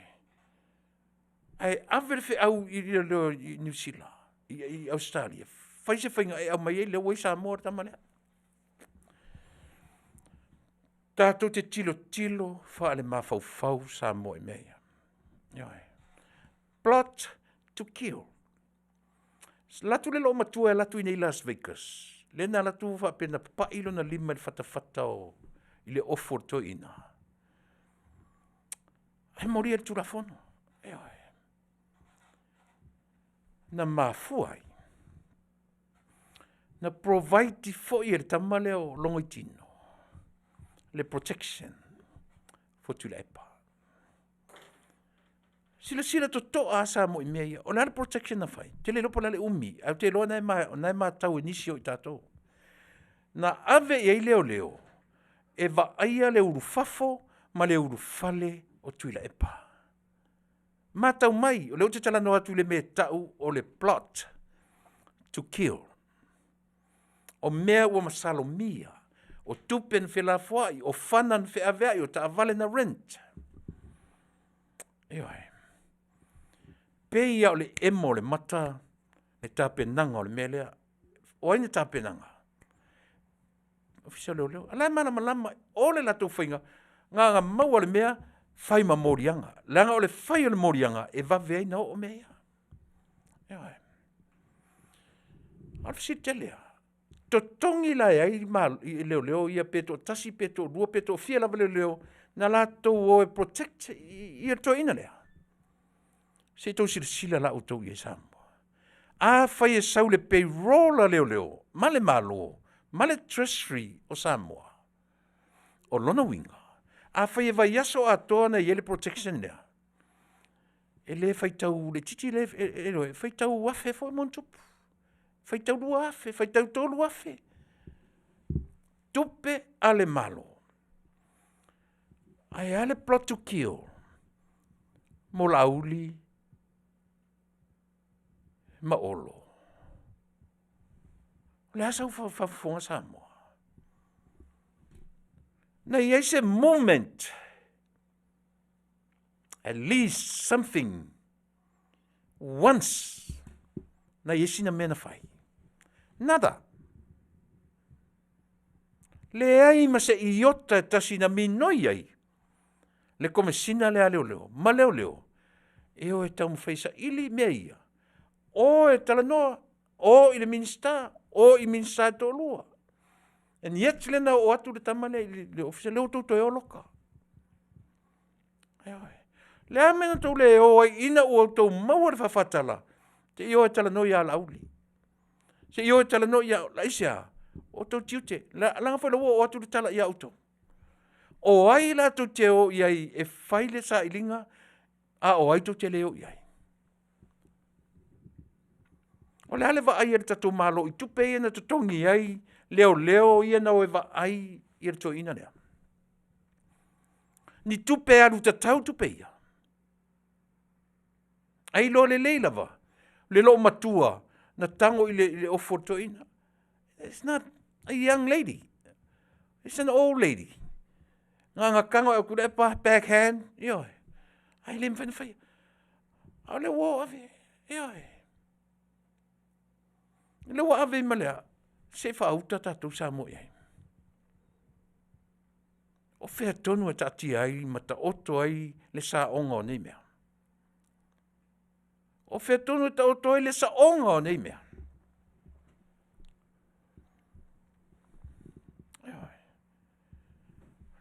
ae ave le feau i leoleo i Niu Sila, i Ausetalia, fai se faiga e aumai ai, lea ua i Samoa le tama lea. Tatou te tilotilo faalemafaufau Samoa i mea ia. Ioe. Plot to kill. Alu atu le loomatua e alu atu i inei i Las Vegas, lea na alu atu faapea na papai lona lima i le fatafata o, i le ofu o le toeaina. Ae molia i le Tulafono. Ioe. Na mafua ai na provide foi e le tama lea o Logoitino le protection for Tuilaepa. Silasila totoa lava Samoa i mea ia. O le a le protection na fai? Ou te le iloa po o le a le umi, ae ou te iloa o lena e matau e nisi o i tatou. Na ave i ai leoleo e vaaia le ulufafo ma le ulufale o Tuilaepa. Matau mai, o lea ou te talanoa atu i le mea e tau o le plot to kill. O mea ua masalomia, o tupe na felafoai, o fana na feaveai, o taavale na rent. Ioe. Pei lava o le emo o le mata le tapenaga o le mea lea. O ai na tapenaina? Ofisa o Leoleo. O la e malamalama, o le latou faiga, na ona maua o le mea fai ma moliaga, leaga o le fai o le moliaga e vave ai ona oo mea ia. Ioe. A o le fesili tele lava, totogi la e ai leoleo ia pe toatasi pe toalua pe toafia lava leoleo na latou o e protect le toeaina lea? Se i tou silasila la outou i ai Samoa? Afai e sau i le payroll a leoleo ma le Malo ma le Treasury o Samoa, o lona uiga, afai e vaiaso atoa na i ai le protection lea, e le faitau laitiiti le, e faitau afe foi ma ona tupu, faitau 2,000, faitau 3,000 tupe a le Malo. Ae a le plot to kill mo Laauli ma Olo? O le a sau faafofoga Samoa? Na i ai se movement, at least something once, na i ai sina mea na fai? Nada. Leai ma se iota e tasi na minoi ai le Komesina lea a Leoleo ma Leoleo e o e taumafai e saili mea ia, o e talanoa, o i le Minisita, o i Minisita e toalua. And yet lea na oo atu le tama lea i le ofisa, lea ua outou toe o loka. Ioe. O le a le mea na tou le o ai ina ua outou maua le faafatala, se i o e talanoa ia Laauli, se i o e talanoa ia… Aisea? O outou tiute, leaga foi o lea ua oo atu le tala ia outou. O ai latou te o i ai e fai le sailiga, a o ai tou te le o i ai? O le a le vaai a le tatou Malo i tupe ia na totogi ai leoleo ia na o e vaai le toeaina lea? Ni tupe alu tatau tupe ia? Ae iloa lelei lava le loomatua na tago i le ofu o le toeaina. It's not a young lady, it's an old lady. Na ona tago atu Tuilaepa, backhand, ioe, ae le mafai ona faia. A o lea ua o ave, ioe. O lea ua ave ai ma le a? Se i faauta tatou Samoa i ai. O fea tonu e taatia ai ma taoto ai le saoga o nei mea? O fea tonu e taoto ai le saoga o nei mea? Ioe.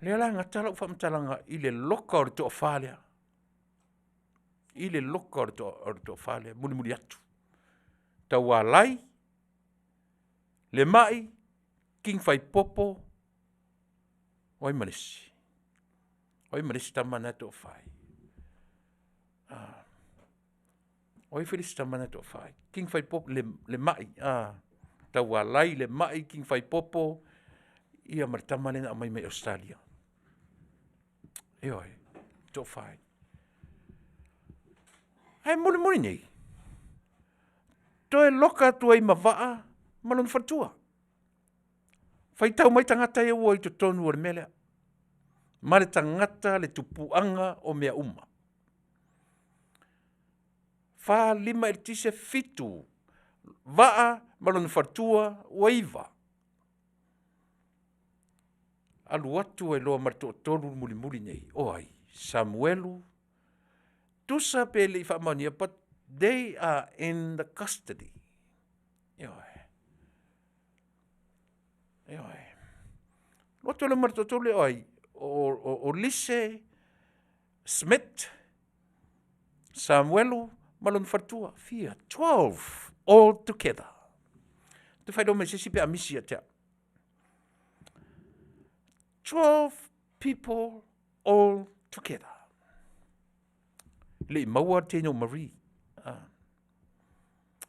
O lea la e gata lau faamatalaga i le loka o le toafa lea. I le loka o le toafa lea, mulimuli atu. Taualai, le Mai, King Faipopo, o ai ma le isi? O ai ma le isi tama na e toafa? O ai foi le isi tama na e toafa? King Faipopo, le Mai, Taualai, le Mai, King Faipopo, ia ma le tama lea na aumai mai Ausetalia. Ioe, toafa. Ae mulimuli nei, toe loka atu ai ma Vaa ma lona faletua. Faitau mai tagata ia ua i totonu o le mea lea. Ma le tagata le tupuaga o mea uma. 4, 5 eletise, 7, Vaa ma lona faletua ua 9. Alu atu ai loa ma le toatolu mulimuli nei, o ai? Samuelu, Tusa pe le i faamaonia, but they are in the custody. Ioe. Ioe. Loto le ma le toatolu lea o ai? O Lise Smith, Samuelu ma lona faletua. Fia? 12 all together. Ou te faailoa mai se isi pe a misi ia te au. 12 people all together. E le i maua le teine o Marie. Ah.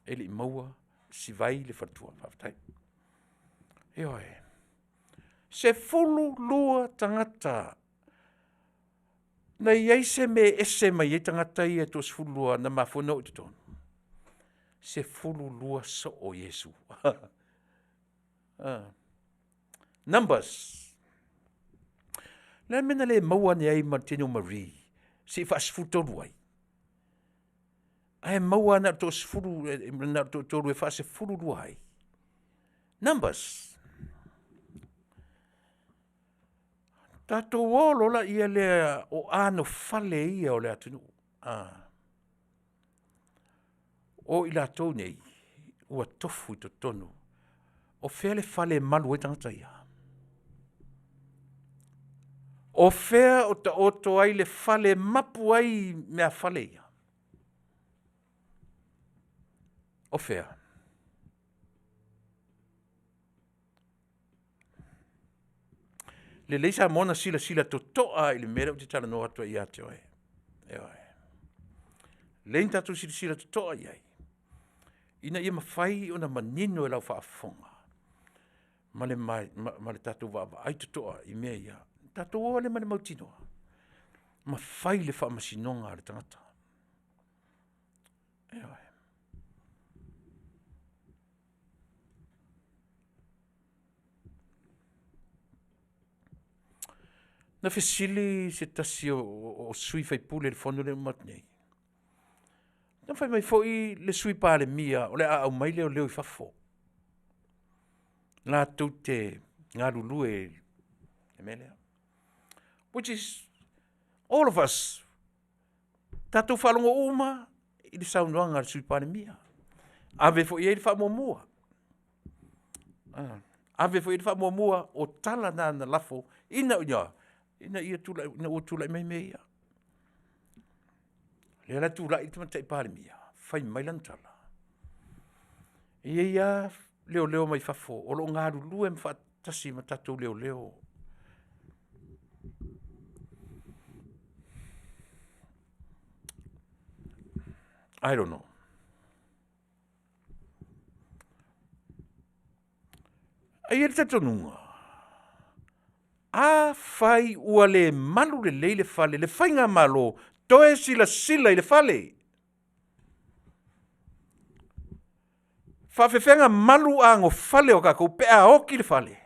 E le i maua Sivai le faletua. Faafetai. Ioe. 12 tagata. Na i ai se mea e ese mai ai tagata ia e toa-12 na mafua ona oo i totonu? 12 soo o Iesu. Numbers. O le a le mea na le maua ane ai ma le teine o Marie se i faa-13 ai? Ae maua na o le toasefulu, na o le toatolu e faasefululua ai. Numbers. Tatou o loa laia lea o anofale ia o le atunuu. O i latou nei ua tofu i totonu. O fea le fale e malu ai tagata ia? O fea o taoto ai le fale e mapu ai meafale ia? O fea? Lelei Samoa na silasila totoa i le mea lea ou te talanoa atu ai ia te oe. Ioe. Lelei ona tatou silasila totoa i ai, ina ia mafai ona manino i lau faafofoga ma le tatou vaavaai totoa i mea ia. Tatou o lea ma le mautinoa, ma fai le faamasinoga a le tagata. Ioe. Na fesili se tasi o sui faipule i le fono lea na uma atu nei, na fai mai foi le Sui Palemia o le a aumai leoleo i fafo latou te galulue i le mea lea. Which is all of us, tatou faalogo uma i le saunoaga a le Sui Palemia. Ave foi i ai le faamuamua. Ave foi i ai le faamuamua o tala na na lafo ina ua tulai mai mea ia. O lea la e tulai le Tamaitai Palemia, fai mai lana tala. E i ai lava leoleo mai fafo o lo o galulue faatasi ma tatou leoleo. I don't know. Ae i ai le talitonuga, afai ua le malu lelei le fale, le faigamalo, toe silasila i le fale. Faafefega malu anofale o tatou pe a oti le fale.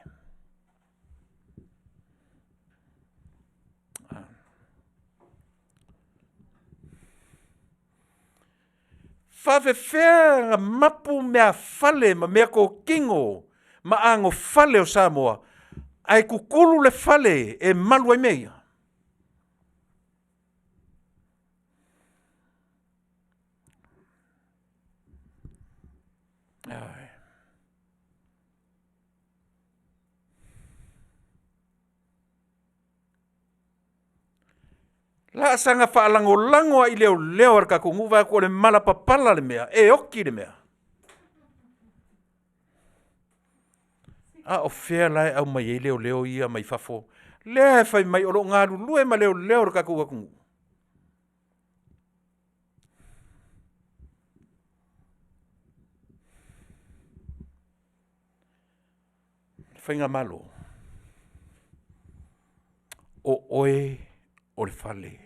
Faafefea ona mapu meafale ma meatotino ma anofale o Samoa ae tutulu le fale e malu ai mea ia? Laasaga faalagolago lava i leoleo a le tatou nuu, vaai atu o le malapapala le mea, e oti le mea. A o fea la e aumai ai leoleo ia mai fafo? Lea e fai mai o lo o galulue ma leoleo a le tatou atunuu. Le faigamalo, o oe o le fale.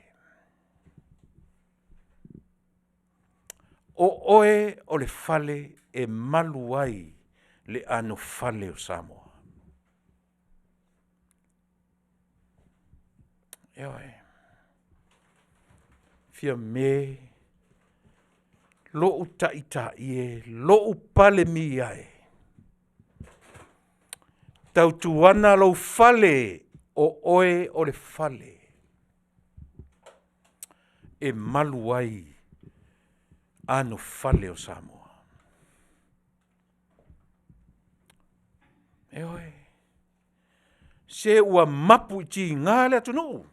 O oe o le fale e malu ai le anofale o Samoa. Ioe. Fiame, lou taitai e, lou Palemia e, tautuana lou fale, o oe o le fale. e malu ai anofale o Samoa. E oe, se ua mapu i tiga le atunuu.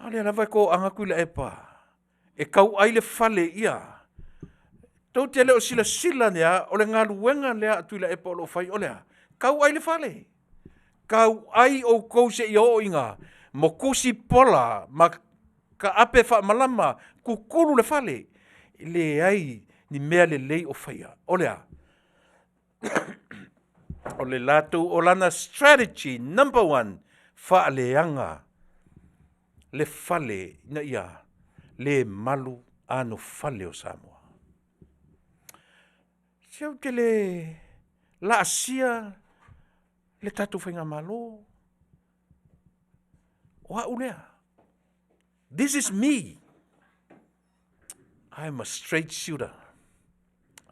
A o lea lava e toaga Tuilaepa e tauai le fale ia. Tou te le o silasila ane lava o le galuega lea a Tuilaepa o lo o fai o le a? Tauai le fale, tauai outou seia oo ina motusi pola ma taape faamalama, tutulu le fale. E leai ni mea lelei o faia, o le a? O le latou o lana strategy number 1, faaleaga le fale ina ia le malu anofale o Samoa. Se ou te le laasia le tatou Faigamalo, o au lea. This is me, I am a straight shooter.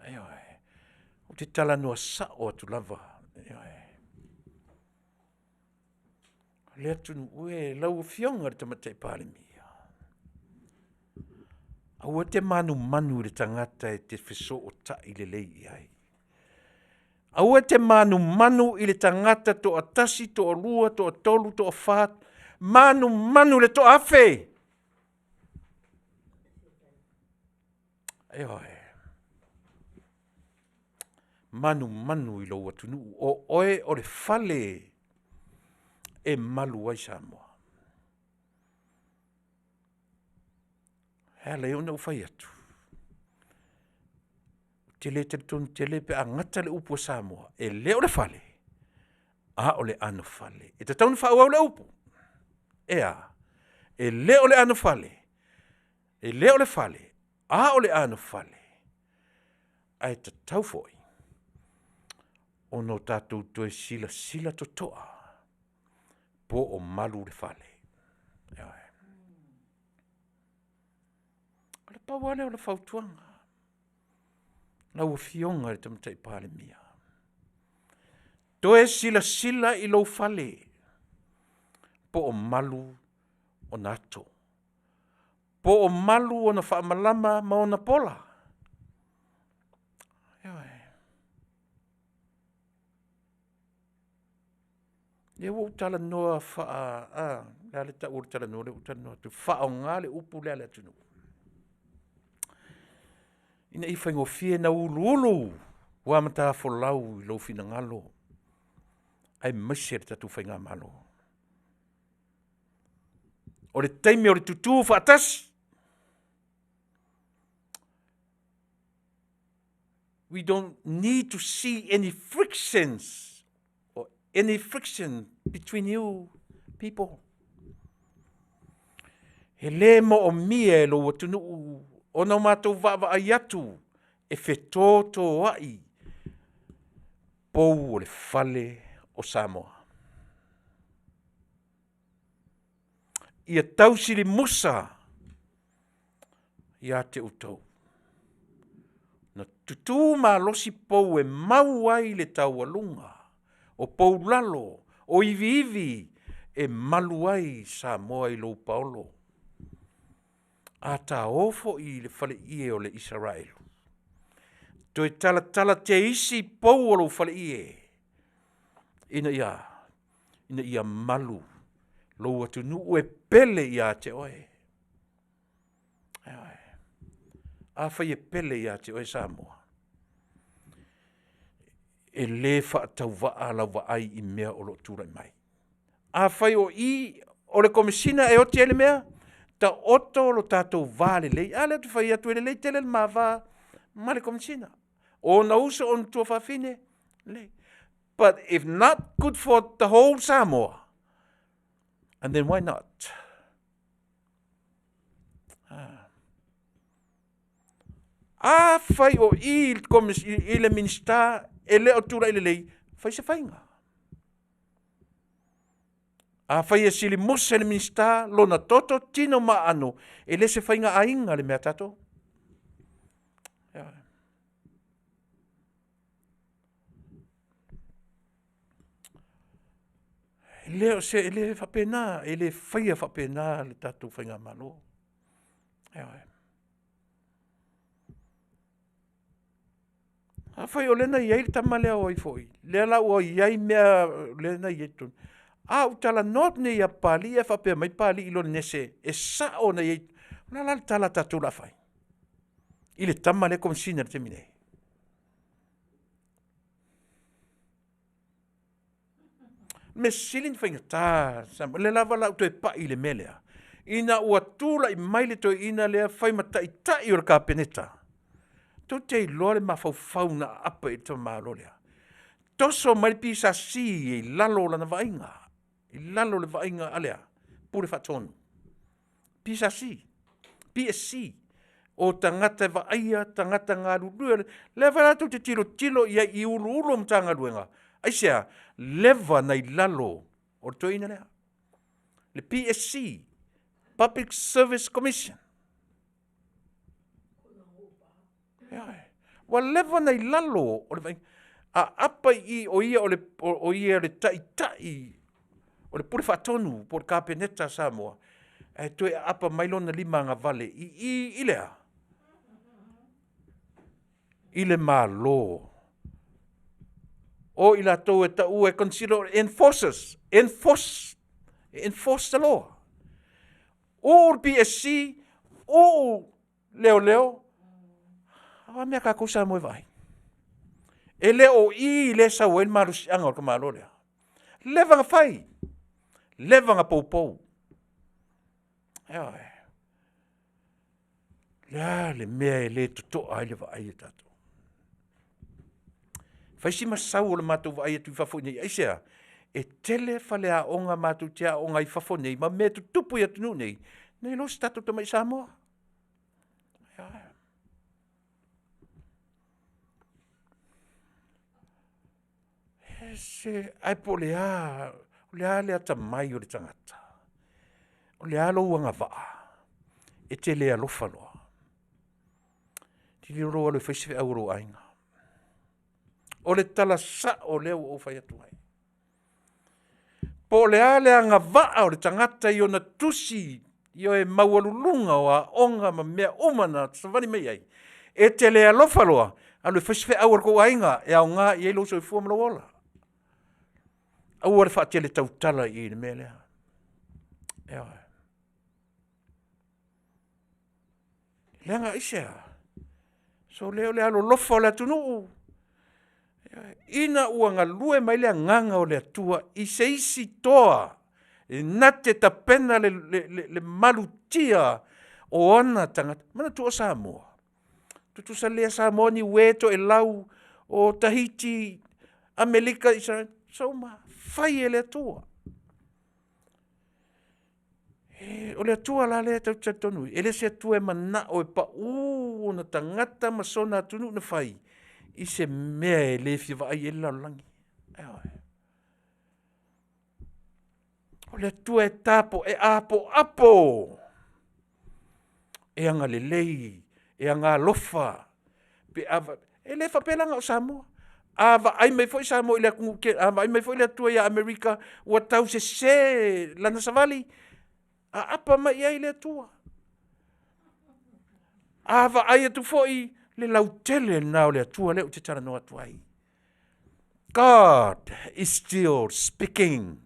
Ioe, ou te talanoa sao atu lava. Ioe. O le atunuu e, lau Afioga i le Tamaitai Palemia, aua e te manumanu i le tagata e te fesootai lelei i ai. Aua e te manumanu i le tagata toatasi, toalua, toatolu, toafa, manumanu i le toafe. Ioe. Manumanu i lou atunuu, o oe o le fale e malu ai Samoa. E ala ai ona ou fai atu, ou te le talitonu tele pe a gata le upu a Samoa, e le o le fale, a o le anofale. E tatau ona faaauau le upu. E a? E le o le anofale, e le o le fale, a o le anofale. Ae tatau foi ona o tatou toe silasila totoa po o malu le fale. Ioe. O le pau lava lea o le fautuaga, lau Afioga i le Tamaitai Palemia, toe silasila i lou fale po o malu ona ato, po o malu ona faamalama ma ona pola. Ioe. O lea ua ou talanoa o le a le tau o le talanoa lea ua ou talanoa atu ai, faaaoga le upu lea a le atunuu, ina ia faigofie ona uluulu uamatafolau i lou finagalo aemaise le tatou Faigamalo. O le taimi o le tutu faatasi. We don't need to see any frictions or any friction between you people. E le moomia e lou atunuu ona o matou vaavaai atu e fetotoai pou o le fale o Samoa. Ia tausilimusa ia te outou, na tutu malosi pou e mau ai le taualuga, o poulalo, o iviivi e malu ai Samoa i lou paolo. A ta o foi i le faleie o le Isaraelu, toe talatala teisi pou o lou faleie, ina ia malu lou atunuu e pele ia te oe. Ioe. Afai e pele ia te oe Samoa, e le faatauvaa lau vaai i mea o lo o tulai mai. Afai o i o le Komesina e oti ai le mea, taoto lo tatou va lelei. A lea ou te fai atu, e lelei tele le ma va ma le Komesina. O ona uso o ona tuafafine, lelei. But if not good for the whole Samoa, and then why not? Afai o i i le Minisita e le o tulai lelei, fai se faiga. Afai e silimusa i le Minisita lona toto, tino ma aano, e le se faiga aiga le mea a tatou. E le o se, e le faapena, e le faia faapena le tatou faigamalo. Ioe. Afai o lea na i ai le tama lea o ai foi, lea la ua i ai mea lea na i ai totonu. A ou talanoa atu nei ia Papalii ae faapea mai Papalii i lona nese e sao na i ai. O le a la le tala a tatou o le a fai i le tama lea e Komesina i le taimi nei? Mea sili ona faigata Samoa, lea lava o le a ou toe pai i le mea lea, ina ua tulai mai le toeaina lea fai ma taitai o le Kapeneta, tou te iloa le mafaufau na aapa i ai le tamaloa lea? Toso mai le PSC i lalo o lana vaaiga, i lalo o le vaaiga a le a? Pule Faatonu. PSC, PSC, o tagata e vaaia tagata galulue, lea foi la tou te tilotilo i ai i Ofisa Sili o Matagaluega. Aisea? Leva ona i lalo o le toeaina lea, le PSC, Public Service Commission. Ioe. Ua leva ona i lalo o le vaaiga. Aapa i i o ia o le taitai o le Pule Faatonu po o le Kapeneta a Samoa, ae toe aapa mai lona lima agavale i i i le a? I le Malo. O i latou e taua e consider enforcers, enforce, enforce the law. Uu le PSC, uu leoleo, a mea a tatou Samoa e vaai? E le o i lea e sau ai le malosiaga o le tamaloa lea. Leva ona fai, leva ona poupou. Ioe. O le a le mea e le totoa ai le vaai a tatou? Fai si masau o le matou vaai atu i fafo i nei. Aisea? E tele faleaoga matou te aooga ai i fafo nei ma mea tutupu i atunuu nei, nei lo se tatou tamai Samoa. Se, ae po o le a, o le a le atamai o le tagata? O le a lou agavaa e te le alofa loa? Tilotilo lou alu e fai se feau a lou aiga. O le tala sao lea ua ou fai atu ai. Po o le a le agavaa o le tagata i ona tusi, ioe maualuluga o aoga ma mea uma na savali mai ai, e te le alofa loa, alu e fai se feau a le tou aiga e aoga i ai lou soifua ma lou ola. Aua le faatele tautala i i i le mea lea. Ioe. Leaga aisea? Sole o le alolofa o le atunuu. Ina ua galue mai le agaga o le Atua i se isi toa e na te tapena le malutia o ona tagata. Manatua o Samoa, tutusa lelei lava Samoa, Niue, Toelau, o Tahiti, Amerika, Isaraelu, tutusa uma lava, fai e le Atua. O le Atua la lea tatou te talitonu i ai, e le o se Atua e manao e pau ona tagata ma sona atunuu na fai i se mea e le fia vaai i ai le lalolagi. Ioe. O le Atua e tapo, e apoapo, e agalelei, e agalofa, pe a e le faapea la na o Samoa. A vaai mai foi Samoa i le atunuu a vaai mai foi le Atua ia Amerika ua tausese lana savali, aapa mai i ai le Atua. A vaai atu foi le lautele lena o le Atua lea ou te talanoa atu ai. God is still speaking.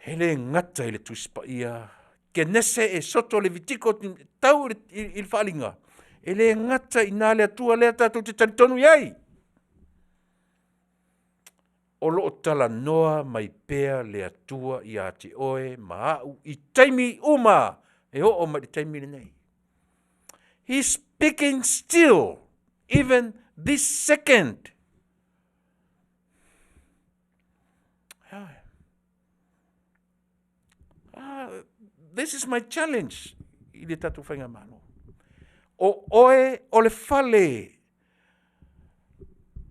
E le gata i le Tusi Paia, Kenese, Esoto, Levitiko, tau i le Faaaliga, e le gata i ina le Atua lea tatou te talitonu i ai. O lo o talanoa mai pea le Atua ia te oe ma au i taimi uma e oo mai i le taimi lenei. He's speaking still, even this second. This is my challenge i le tatou faigamalo. O oe o le fale,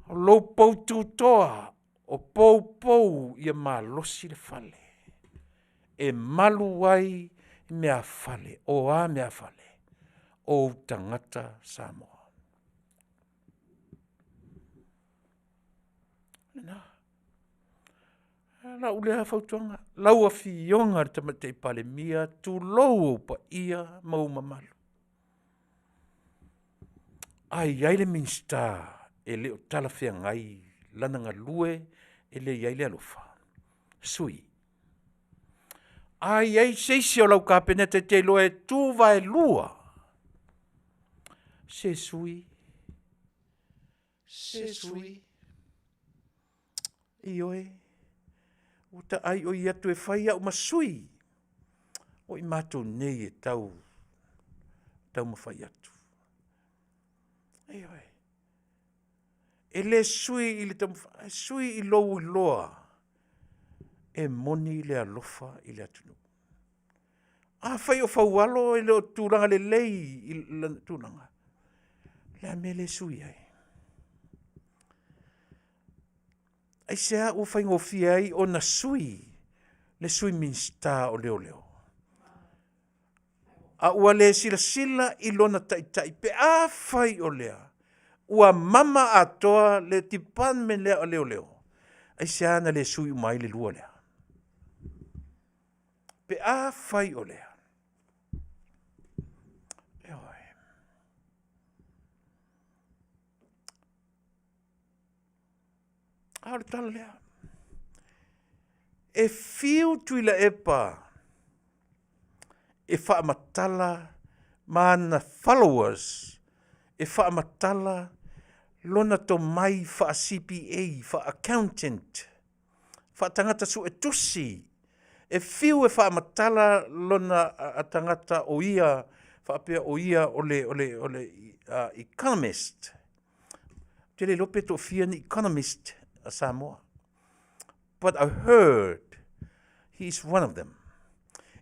o lou poututoa, o poupou ia malosi le fale, e malu ai meafale, o a meafale, o ou tagata Samoa. Lena. lau lea fautuaga, lau Afioga i le Tamaitai Palemia, tulou ou paia ma ou mamalu. A i ai le Minisita e le o talafeagai lana galue e le i ai le alofa, sui. A i ai se isi o lau Kapeneta e te iloa e tu vaelua, se sui, se sui, ioe, ua ta aioi atu e fai au ma sui o i matou nei e tau taumafai atu. Ioe. E le sui i le taumafai, e sui i lou iloa e moni le alofa i le atunuu. Afai o Faualo e le o tulaga lelei i lana tulaga, o le a le mea e le sui ai? Aisea ua faigofie ai ona sui le Sui Minisita o Leoleo? A ua le silasila i lona taitai pe afai o lea ua mama atoa le department lea o leoleo, aisea na le sui uma ai le lua lea? Pe afai o lea. Ioe. A o le tala lea. E fiu Tuilaepa e faamatala ma ana followers e faamatala lona tomai faa-CPA, faa-accountant, faa-tagata suetusi, e fiu e faamatala lona tagata o ia faapea o ia o le economist. Ou te le iloa pe toafia ni economist a Samoa. But I heard he is one of them.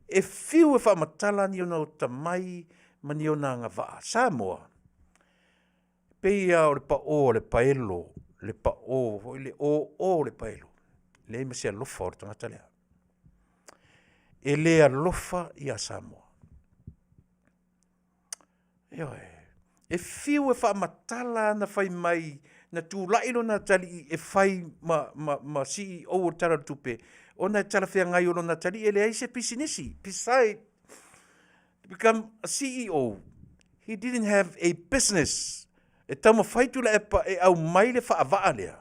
E fiu e faamatala ni ona tamai ma ni ona agavaa. Samoa, pei lava o le pao o le paelo, le pao foi le o o le paelo. Leai ma se alofa o le tagata lea. E le alofa ia Samoa. Ioe. E fiu e faamatala ana fai mai na tulai lona atalii e fai ma CEO o le Tala o le Tupe, ona e talafeagai o lona atalii e leai se pisinisi. Beside to become a CEO, he didn't have a business. E taumafai Tuilaepa e aumai le faavaa lea,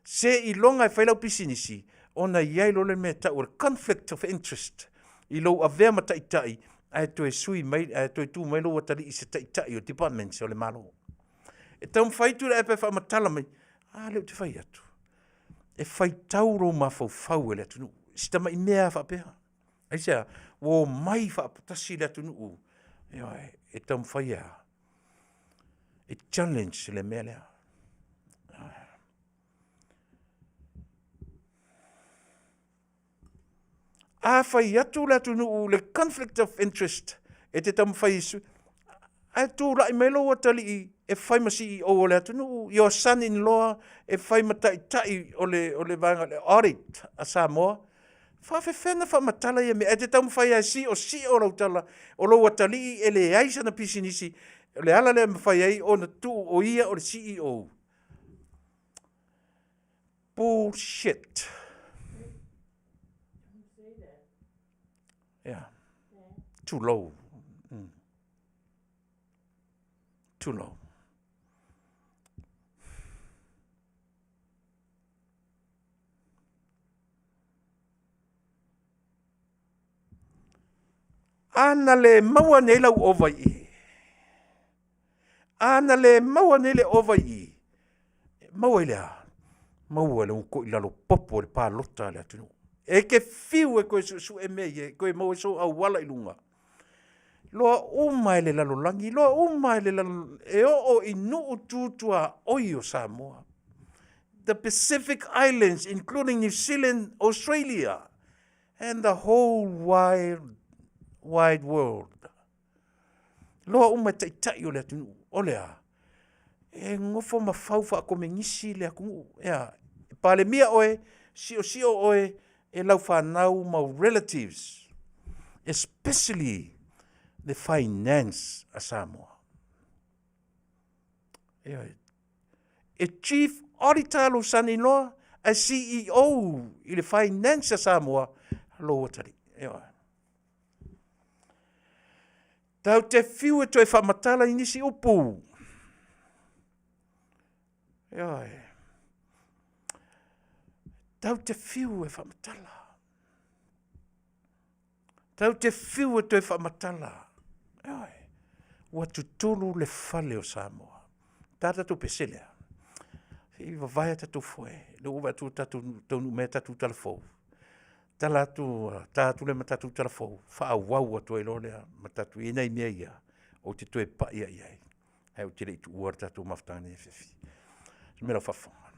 seiloga e fai lau pisinisi, ona i ai loa le mea e tau o le conflict of interest i lou avea ma taitai ae toe sui mai, ae toe tu mai lou atalii i se taitai o departments o le Malo. E taumafai Tuilaepa e faamatala mai, a lea ou te fai atu, e faitau lou mafaufau e le atunuu, si tamai mea lava faapea. Aisea? Ua omai faatasi le atunuu, ioe, e taumafai e a? E challenge le mea lea. A fai atu le atunuu le conflict of interest e te taumafai e sui, ae tulai mai lou atalii e fai ma CEO o le atunuu, your son in law e fai ma taitai o le vaega o le audit a Samoa, faafefea ona faamatala ia mea? Ae te taumafai lava e siosio lau tala o lou atalii e leai sana pisinisi, o le ala lea e mafai ai ona tuu o ia o le CEO. Bullshit. Yeah. Too low. Too low. A na le maua nei lau ova i i. A na le maua nei le ova i i, maua i le a? Maua i le uko i lalo popo o le palota a le atunuu. E ke fiu e koe suesue mea ia, e koe maua i sou auala i luga. Loa uma e le lalolagi, loa uma e le lalolagi, e oo i nuu tutuaoi o Samoa. The Pacific Islands, including New Zealand, Australia, and the whole wide, wide world. Loa uma e taitai o le atunuu, o le a? E nofo ma fau faakomenisi le atunuu. Ea, e palemia oe, siosio oe e lau whanau ma relatives, especially the finance a Samoa. Ea, e chief auditor lou son-in-law, Ae CEO i le finance a Samoa, lou atalii. Ioe. Tatou te fiu e toe faamatala i nisi upu. Ioe. Tatou te fiu e faamatala. Tatou te fiu e toe faamatala. Ioe. Ua tutulu le fale o Samoa. Ta tatou pese lea. Se i vavae a tatou foe. Lea ua vaai atu ua tatou taunuu mai i tatou tala fou. Tala atu, ta atu lea ma tatou tala fou, faaauau atu ai loa lea ma tatou i ai nai mea ia ou te toe pai lava i ai, ae ou te le i tuua le tatou mafutaga i lenei afiafi. Manuia lau faafofoga.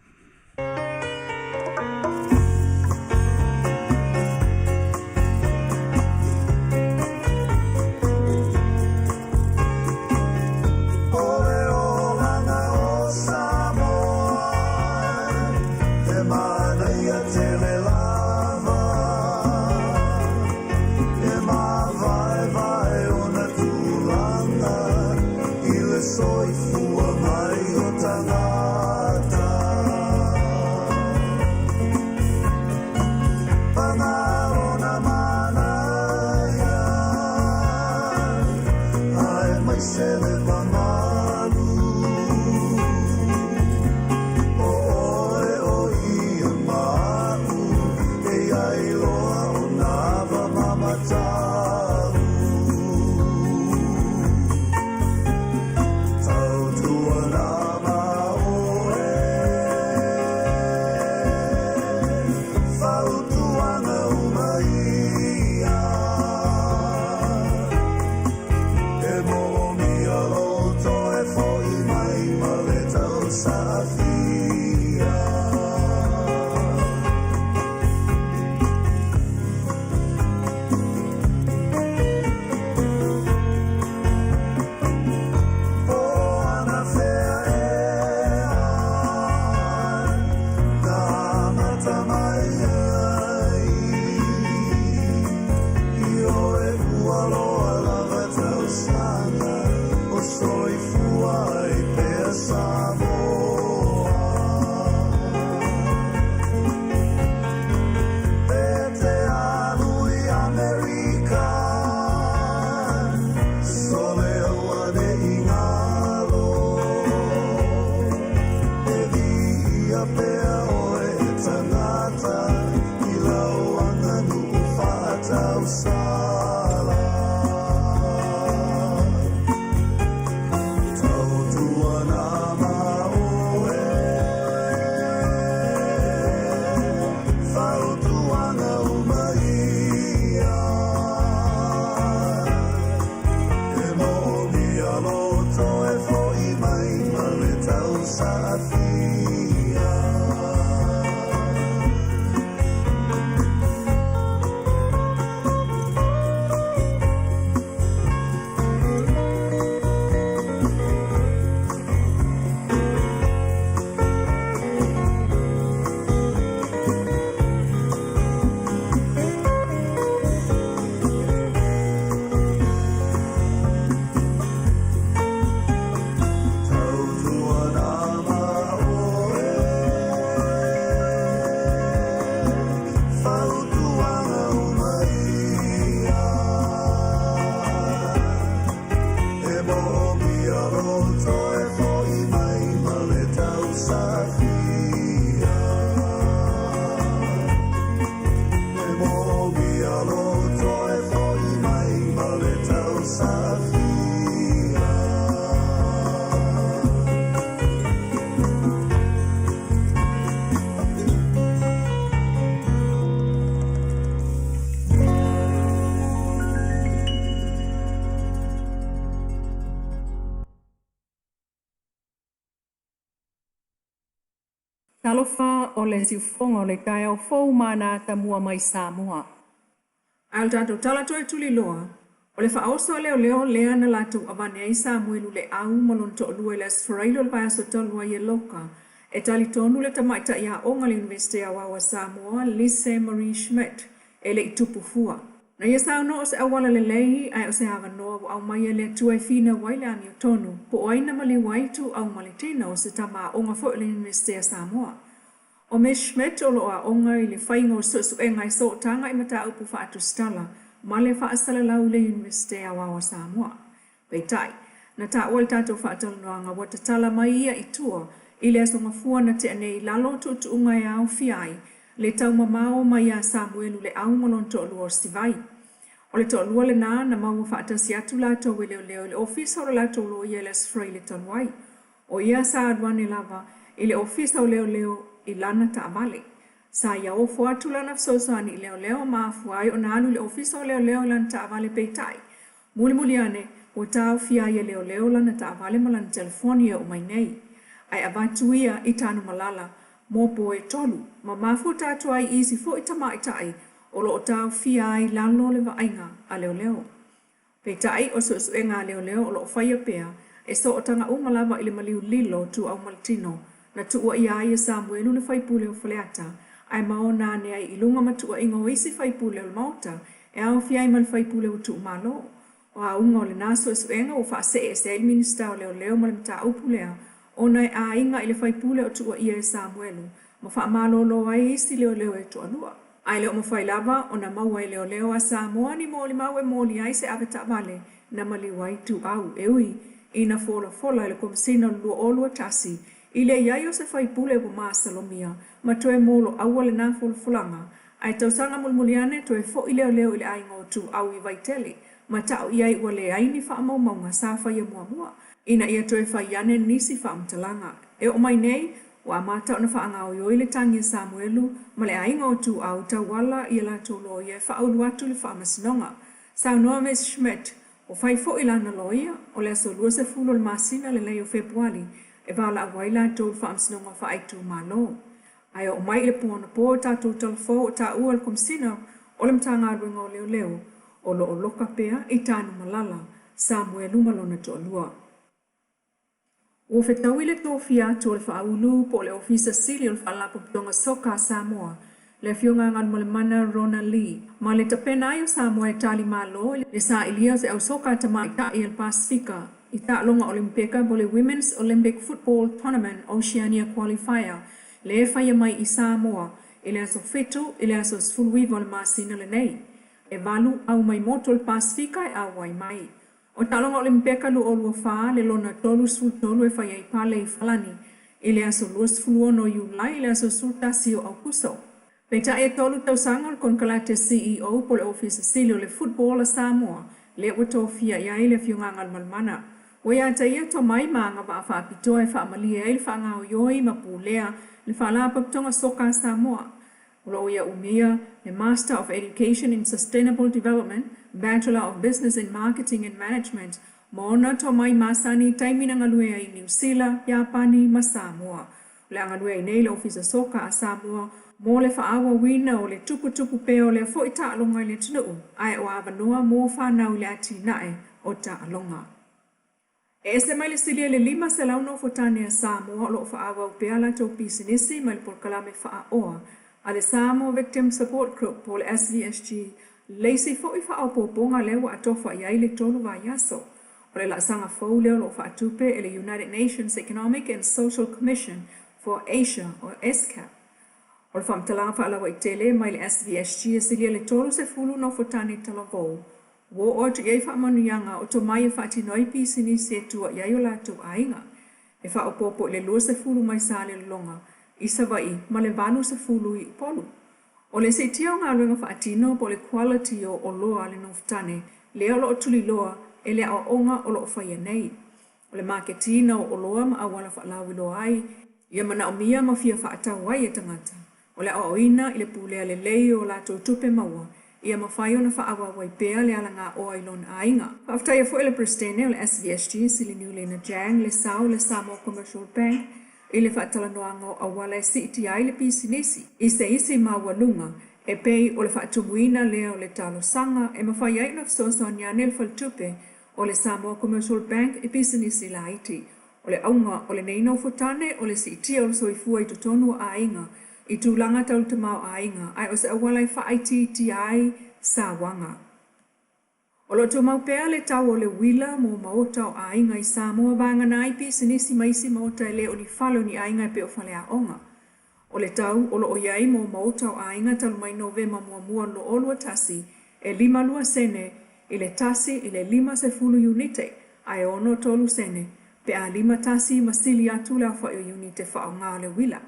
Talofa o le siufofoga o le taeao fou ma ana atamua mai Samoa. A o le tatou tala toe tuliloa, o le faaoso a leoleo lea na latou avane ai Samuelu Leau ma lona toalua i le Aso Faraile o le vaiaso talu ai e loka e talitonu le tamaitai aoga a le Iunivesite Aoao a Samoa, Lise Marie Schmidt, e le i tupu fua. Na ia saunoa o se auala lelei ae o se avanoa ua aumai e le Atua e finau ai le amiotonu, po o ai na maliu ai Ituau ma le tino o se tama aoga foi o le Iunivesite a Samoa. O Ms Schmidt o lo o aoga i le faiga o suesuega e sootaga i mataupu faatusitala ma le faasalalau i le Iunivesite Aoao a Samoa. Peitai, na taua i le tatou faatalanoaga ua tatala mai ia i tua i le Aso Gafua na tea nei i lalo o tuutuuga e aofia ai le taumamao mai ia Samuelu Leau ma lona toalua o Sivai. O le toalua lena na maua faatasi atu latou e leoleo i le ofisa o le latou loia i le Aso Faraile talu ai. O ia sa alu ane lava i le ofisa o leoleo i lana taavale. Sa ia ofo atu lana fesoasoani i leoleo ma afua ai ona alu i le ofisa o leoleo i lana taavale peitai, mulimuli ane, ua taofia ai e leoleo lana taavale ma lana telefoni e oo mai nei. Ae avatu ia i Tanumalala mo po e tolu, ma mafuta atu ai i isi foi tamaitai o lo o taofia ai i lalo o le vaaiga a leoleo. Peitai, o suesuega a leoleo o lo o faia pea, e sootaga uma lava i le maliu lilo o Tuuau ma le Tino, na tuuaia ai e Samuelu le faipule o Faleata, ae maona ane ai i luga ma tuuaiga o isi faipule o le Maota, e aofia ai ma le faipule ua tuumalo. O auga o lena suesuega ua faasee ese ai le Minisita o Leoleo ma le mataupu lea, ona e aiga i le faipule o tuuaia e Samuelu, ma faamalolo ai isi leoleo e toalua. Ae le o mafai lava ona maua e leoleo a Samoa ni molimau e moli ai se avetaavale na maliu ai Tuuau, e ui ina folafola e le Komesina o le 2021 i le i ai o se faipule ua masalomia ma toe moloaua lena folafolaga, ae tausaga mulimuli ane toe foi leoleo i le aiga o Tuuau i Vaitele ma tau i ai ua leai ni faamaumauga sa faia muamua ina ia toe fai ane nisi faamatalaga. E oo mai nei, ua amata ona faagaoioi le tagi a Samuelu ma le aiga o Tuuau tauala i a latou loia e faaulu atu i le Faamasinoga. Saunoa Ms Schmidt, ua fai foi lana loia, o le aso 20 o le masina lenei o Fepuali e valaau ai latou i le Faamasinoga Faaitumalo. Ae oo mai i le po anapo i tatou talafou o taua e le Komesina o le Matagaluega o Leoleo o lo o loka pea i Tanumalala, Samuelu ma lona toalua. Ua fetaui le tofia atu o le Faaulu po o le Ofisa Sili o le Faalapotopotoga Soka a Samoa, le Afioga ia Galumalemana Rona Lee, ma le tapena ai o Samoa e tali malo i le sailia o se au soka tamaitai a le Pasefika i taaloga Olimpeka po o le Women's Olympic Football Tournament Oceania Qualifier le e faia mai i Samoa i le aso 7 i le aso 19 o le masina lenei. E valu au mai motu o le Pasefika e auai mai. O Taaloga Olimpeka 2024 le lona 33 e fai ai pale i Falani i le aso 26 o Iulai i le aso 11 o Aukuso. Peitai e tolu tausaga o le konekarate CEO po o le Ofisa Sili o le Football a Samoa lea ua tofia i ai le Afioga a Galumalemana. Ua ia te ia tomai ma agavaa faapitoa e faamalie ai le faagaoioi ma pulea le Faalapotopotoga Soka a Samoa. O lo o ia umia le Master of Education in Sustainable Development, Bachelor of Business in Marketing and Management ma ona tomai masani i taimi na galue ai i Niu Sila, Iapani ma Samoa. O le a galue ai nei le Ofisa Soka a Samoa mo le faaauauina o le tuputupu pea o lea foi taaloga i le atunuu, ae o avanoa mo fanau i le atinae o taaloga. E ese mai le silia i le 500 nofotane a Samoa o lo o faaauau pea a latou pisinisi mai le polokalame faaoa a le Samoa Victim Support Group po o le SVSG, le isi foi faaopoopoga lea ua atofa i ai le tolu vaiaso. O le laasaga fou lea o lo o faatupe e le United Nations Economic and Social Commission for Asia o ESCAP. O le faamatalaga faalauaitele mai le SVSG e silia le 30 nofotane talavou ua oo atu i ai faamanuiaga o tomai e faatino ai pisinisi e tua i ai o latou aiga. E faaopoopo i le 20 mai Salelologa i Savaii ma le 80 i Upolu. O le siitia o galuega faatino po o le quality o oloa a le nofotane lea o lo o tuliloa e le aoaoga o lo o faia nei. O le maketiina o oloa ma auala faalauiloa ai ia manaomia ma fia faatau ai e tagata. O le aoaoina i le pulea lelei o latou tupe maua ia mafai ona faaauau ai pea le alagaoa i lona aiga. Faafetaia foi e le Peresetene o le SVSG Siliniu Lena Jang le sao o le Samoa Commercial Bank i le faatalanoaga o auala e siitia ai le pisinisi i se isi maualuga e pei o le faatumuina lea o le talosaga e mafai ai ona fesoasoani ane le faletupe o le Samoa Commercial Bank i pisinisi laiti. O le auga o lenei nofotane o le siitia o le soifua i totonu o aiga i tulaga tau le tamaoaiga, ae o se auala e faaitiitia ai sauaga. O lo o tumau pea le tau o le uila mo maota o aiga i Samoa vagana ai pisinisi ma isi maota e le o ni fale o ni aiga e pei o faleaoga. O le tau o loo i ai mo maota o aiga talu mai Novema 1 2021, e 52 sene i le 1 i le 50 iunite, ae 63 sene pe a 51 ma sili atu le aofai o iunite faaaoga o le uila.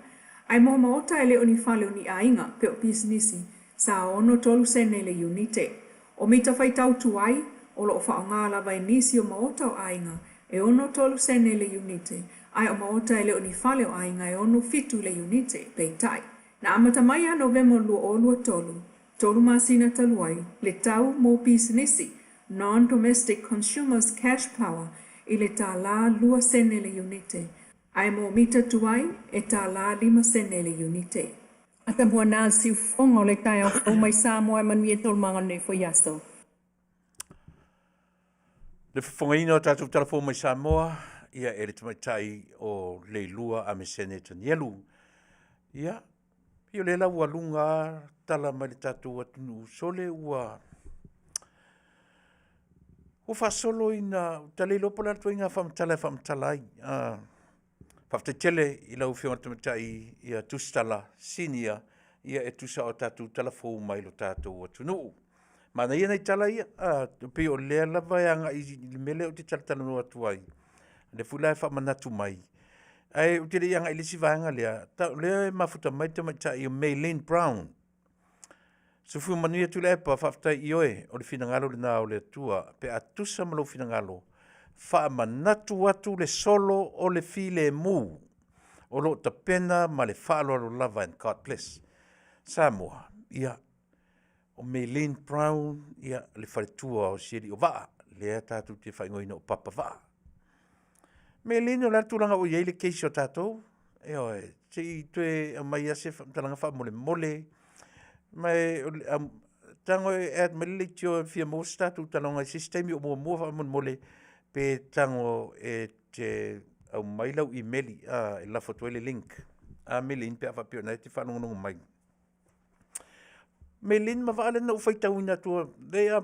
Ae mo maota e le o ni fale o ni aiga pe o pisinisi, sa 63 sene le iunite. O mita faitau tuai, o lo o faaaoga lava e nisi o maota o aiga, e 63 sene le iunite, ae o maota e le o ni fale o aiga e 67 le iunite, peitai. Na amata mai ia Novema 2023, 3 masina talu ai, le tau mo pisinisi, Non-Domestic Consumers Cash Power, i le $1 2 sene le iunite, ae mo mita tuai, e $1 5 sene le iunite. Atamua na le siufofoga o le taeao fou mai Samoa e manuia taualumaga o lenei foi aso. Le fofogaina o tatou tala fou mai Samoa, ia e le tamaitai o Leilua Amesene Tanielu. Ia, pei o lea la ua luga tala mai le tatou atunuu sole ua ua faasolo ina ta le iloa po o le a le ituaiga faamatala e faamatala ai. Faafetai tele i lau Afioga i le Tamaitai ia Tusitala Senior ia e tusa o tatou tala fou mai lo tatou atunuu. Manaia nai tala ia, e pei o lea lava e agai i le mea lea ou te talatalanoa atu ai, lea foi la e faamanatu mai. Ae ou te le i agai i le isi vaega lea, o lea e mafuta mai le tamaitai o Maylene Brown. Soifua manuia Tuilaepa, faafetai ioe, o le finagalo lena o le Atua. Pe a tusa ma lou finagalo, faamanatu atu le solo o le filemu o lo o tapena ma le faaaloalo lava and God bless Samoa. Ia, o Maylene Brown, ia, le faletua o si alii o Vaa, lea tatou te faaigoaina o Papa Vaa. Maylene, o le a le tulaga ua i ai le case o tatou? Ioe, se i toe aumai lava se faamatalaga faamolemole. Ma e, tago e add mai le leitio e fia maua se tatou talanoaga i se isi taimi o muamua faamolemole, pe tago e te aumai lau imeli e lafo atu ai le link. A Maylene pe a faapea o lena e te faalogologo mai. Maylene ma Vaa lea na ou faitauina atua, lea,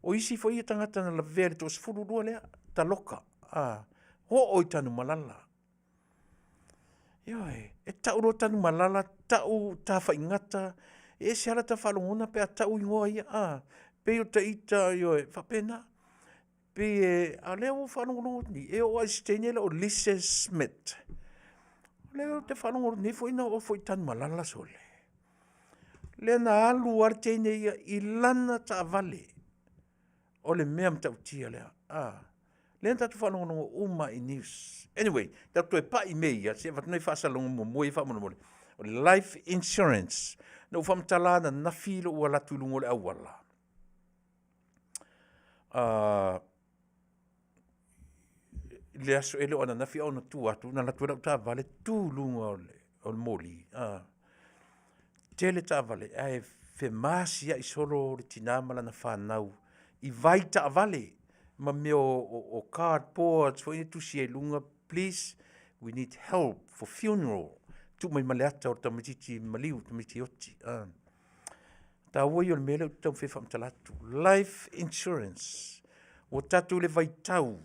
o isi foi ia tagata na lavea i le toa-12 lea, taloka, oo i Tanumalala. Ioe, e tau loa Tanumalala, tau Tafaigata, e ese lava lata faalogona pe a tau igoa ia, a, pei o ita, ioe, faapena. Pei e, a o lea ua ou faalogologo atu nei, e oo lava i si teine lea o Lise Smith, o lea ou te faalogo atu nei foi na oo foi i Tanumalala sole. Lea na alu lava le teine ia i lana taavale. O le mea matautia lea. Lea na tatou faalogologo uma i news. Anyway, tatou toe pai i mea ia, se i avatu nai faasalalauga muamua ia faamolemole. O le life insurance. Na ou faamatala ananafi lou alu atu i luga o le auala. I le aso, e le o ananafi a o ona tua atu, na alu atu ai lau taavale tu i luga o le moli, tele taavale ae femasiai solo le tina ma lana fanau i vai taavale ma mea o cardboards foi nei e tusi ai i luga, please we need help for funeral, tuu mai ma le ata o le tamaitiiti maliu, le tamaitiiti oti. Taua ia o le mea lea ou te taumafai e faamatala atu, life insurance, ua tatou i le vaitau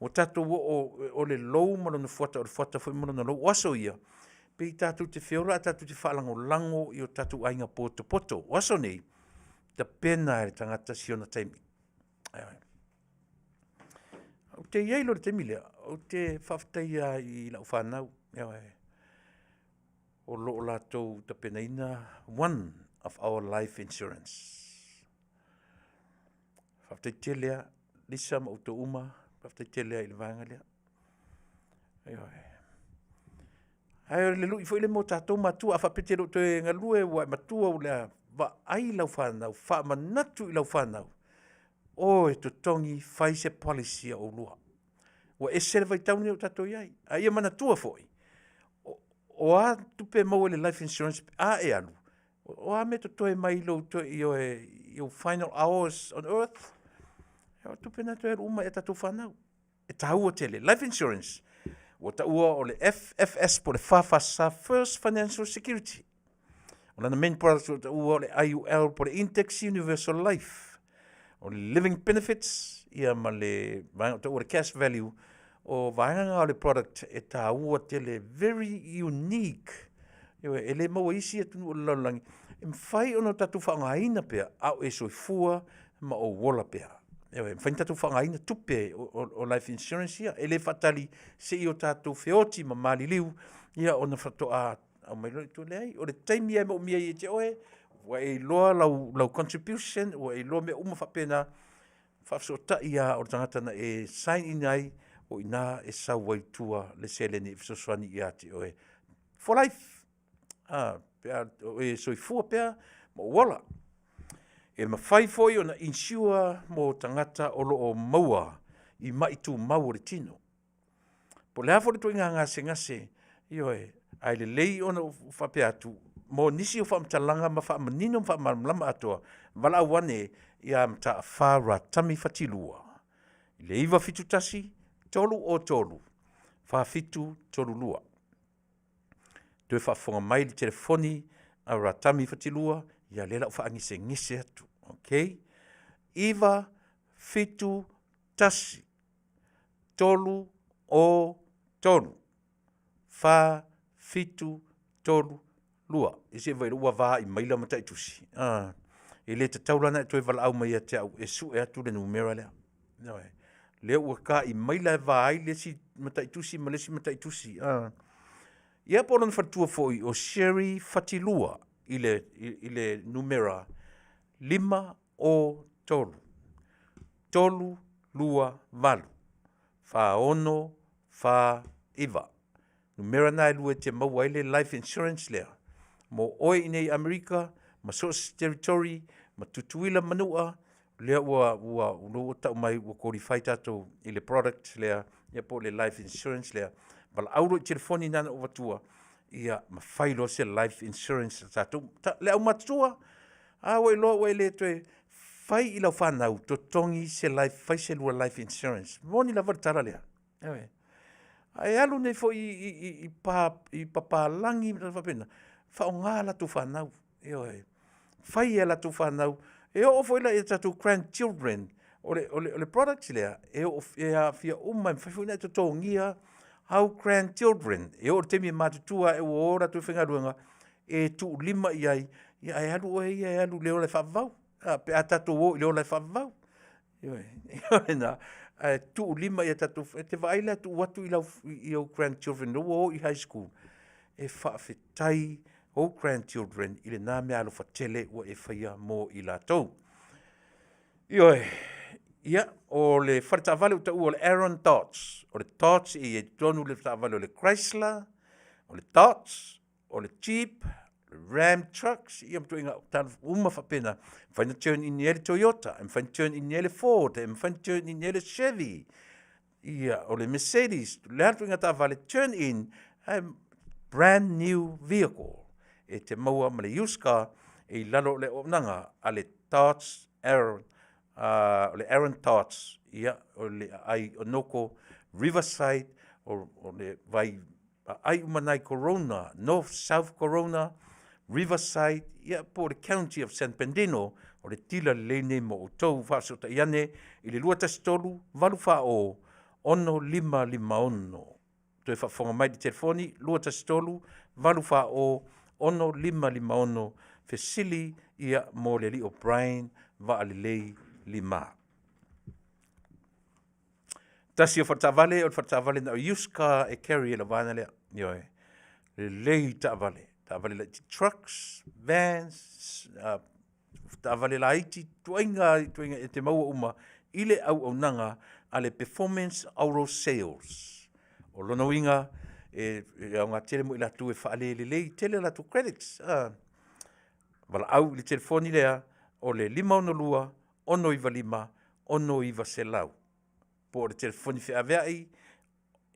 ua tatou oo o le lou ma lona fuata, o le fuata foi ma lona lou. O aso ia, pei tatou te feola ae tatou te faalagolago i o tatou aiga potopoto. O aso nei, tapena e le tagata si ona taimi. Ou te i ai loa i le taimi lea, ou te faafetaia ai i lau fanau, ioe, o lo o latou tapenaina one of our life insurance. Faafetai tele lava Lisa ma outou uma, faafetai tele lava i le vaega lea. Ioe. Ae o le lui foi lea mo tatou matua, a faapea e te le o toe galue ua e matua ua le vaai lau fanau, faamanatu i lau fanau, o e totogi, fai se policy a oulua. Ua ese le vaitau lenei ua tatou i ai. A ia manatua foi, o a tupe e maua i le life insurance a e alu, o a mea totoe mai lou toe i oe, your final hours on earth, o tupe na toe alu uma i a tatou fanau. E taua tele. Life insurance, ua taua o le FFS po o le FFS, First Financial Security. O lana main product ua taua o le IUL po o le Index Universal Life. O le Living Benefits, ia ma le vaega ua taua o le Cash Value. O vaega na o le product e tāua tele, very unique. Ioe, e le maua i isi atunuu o le lalolagi, e mafai ona tatou faaaogaina pea a o e soifua ma ou ola pea. Ioe, e mafai ona tatou faaaogaina tupe o life insurance ia, e le faatali seia o tatou feoti ma maliliu ia ona faatoa aumai loa lea i tua. Leai, o le taimi lava e moomia ai ia te oe, ua e iloa lau contribution, ua e iloa mea uma faapena, faafesootai lava o le tagata na e sign in ai, o i ina e sau ai i tua le seleni e fesoasoani ia te oe for life. Pe a o e soifua pea ma ou ola. E mafai foi ona insure mo tagata o lo o maua i mai tumau o le tino. Po o le a foi le ituaiga gasegase, ioe, ae lelei ona ou faapea atu, mo nisi o faamatalaga ma faamanino ma faamalamalama atoa, valaau ane ia Mataafa Ratami Fatilua i le 971 303 4732. Toe faafofoga mai i le telefoni a Ratami Fatilua, ia lea o le a ou faagesegese atu, okay? 9, 7, 1, 3, 0, 3, 4, 7, 3, 2. Ia se i vaai ua vaai mai lau mataitusi, a? E le tatau la ona e toe valaau mai ia te au e sue atu le numera lea. Ioe. Lea ua ta'i maila e va ai le isi mataitusi ma le isi mataitusi, a. Ia po o lona faletua foi o Sherry Fatilua i le numera 5 0 3 3 2 8 4 6 4 9. Numera na e lua e te maua ai le life insurance lea mo oe i inei i Amerika ma so o se territory ma Tutuila ma Manua, lea ua ua ua tau mai ua qualify tatou i le product lea ia po o le life insurance lea. Valaau loa i telefoni na na ou avatua, ia ma fai loa se life insurance a tatou. Le aumatutua, a ua iloa ua e le toe fai i lau fanau, totogi se life, fai se lua life insurance. Moni lava le tala lea. Ioe. Ae alu nei foi i papalagi ma mea faapena, faaaoga a latou fanau. Ioe. Fai e latou fanau, e oo foi la i tatou grandchildren, o le product lea, e aafia uma, e mafai foi ona e totogia au grandchildren. E oo i le taimi e matutua ai ua o latou e faigaluega, e tuulima i ai, ae alu oe ia e alu i le ola e faavavau, pe a tatou o i le ola e faavavau. Ioe, ae tuulima i a tatou, e te vaai la e tuu atu i ou grandchildren ua o i high school, e faafetai ou grandchildren i lena meaalofa tele ua e faia mo i latou. Ioe, ia, o le faletaavale ua taua o le Aaron Dodge. O le Dodge e i ai i totonu le taavale o le Chrysler, o le Dodge, o le Jeep, Ram Trucks, ia ma ituaiga tala uma faapena. E mafai ona turn in i ai le Toyota, e mafai ona turn in i ai le Ford, e mafai ona turn in i ai le Chevy, ia, o le Mercedes, le a le ituaiga taavale, turn in a brand new vehicle e te maua ma le used car e i lalo o le auaunaga a le Dodge Aaron, o le Aaron Dodge, ia, o le aai o Noko Riverside, o le vai aai uma na i Corona, North South Corona, Riverside, ia po o le County of San Bernardino, o le tila lelei nei mo outou. Faafesootai ane i le 213 840 6556. Toe faafofoga mai i le telefoni 213 840 6556, fesili ia mo le alii o Brian Vaalelei Lima. Tasi o faletaavale, o le faletaavale na o used car e carry e le vaega lea. Ioe. Lelei taavale. Taavale laiti trucks, vans, taavale laiti, tuaiga, tuaiga e te maua uma i le auaunaga a le Performance Auto Sales. O lona uiga, e aoga tele mo i latou e faalelelei tele a latou credits. Valaau i le telefoni lea o le 562 695 6900 po o le telefoni feaveai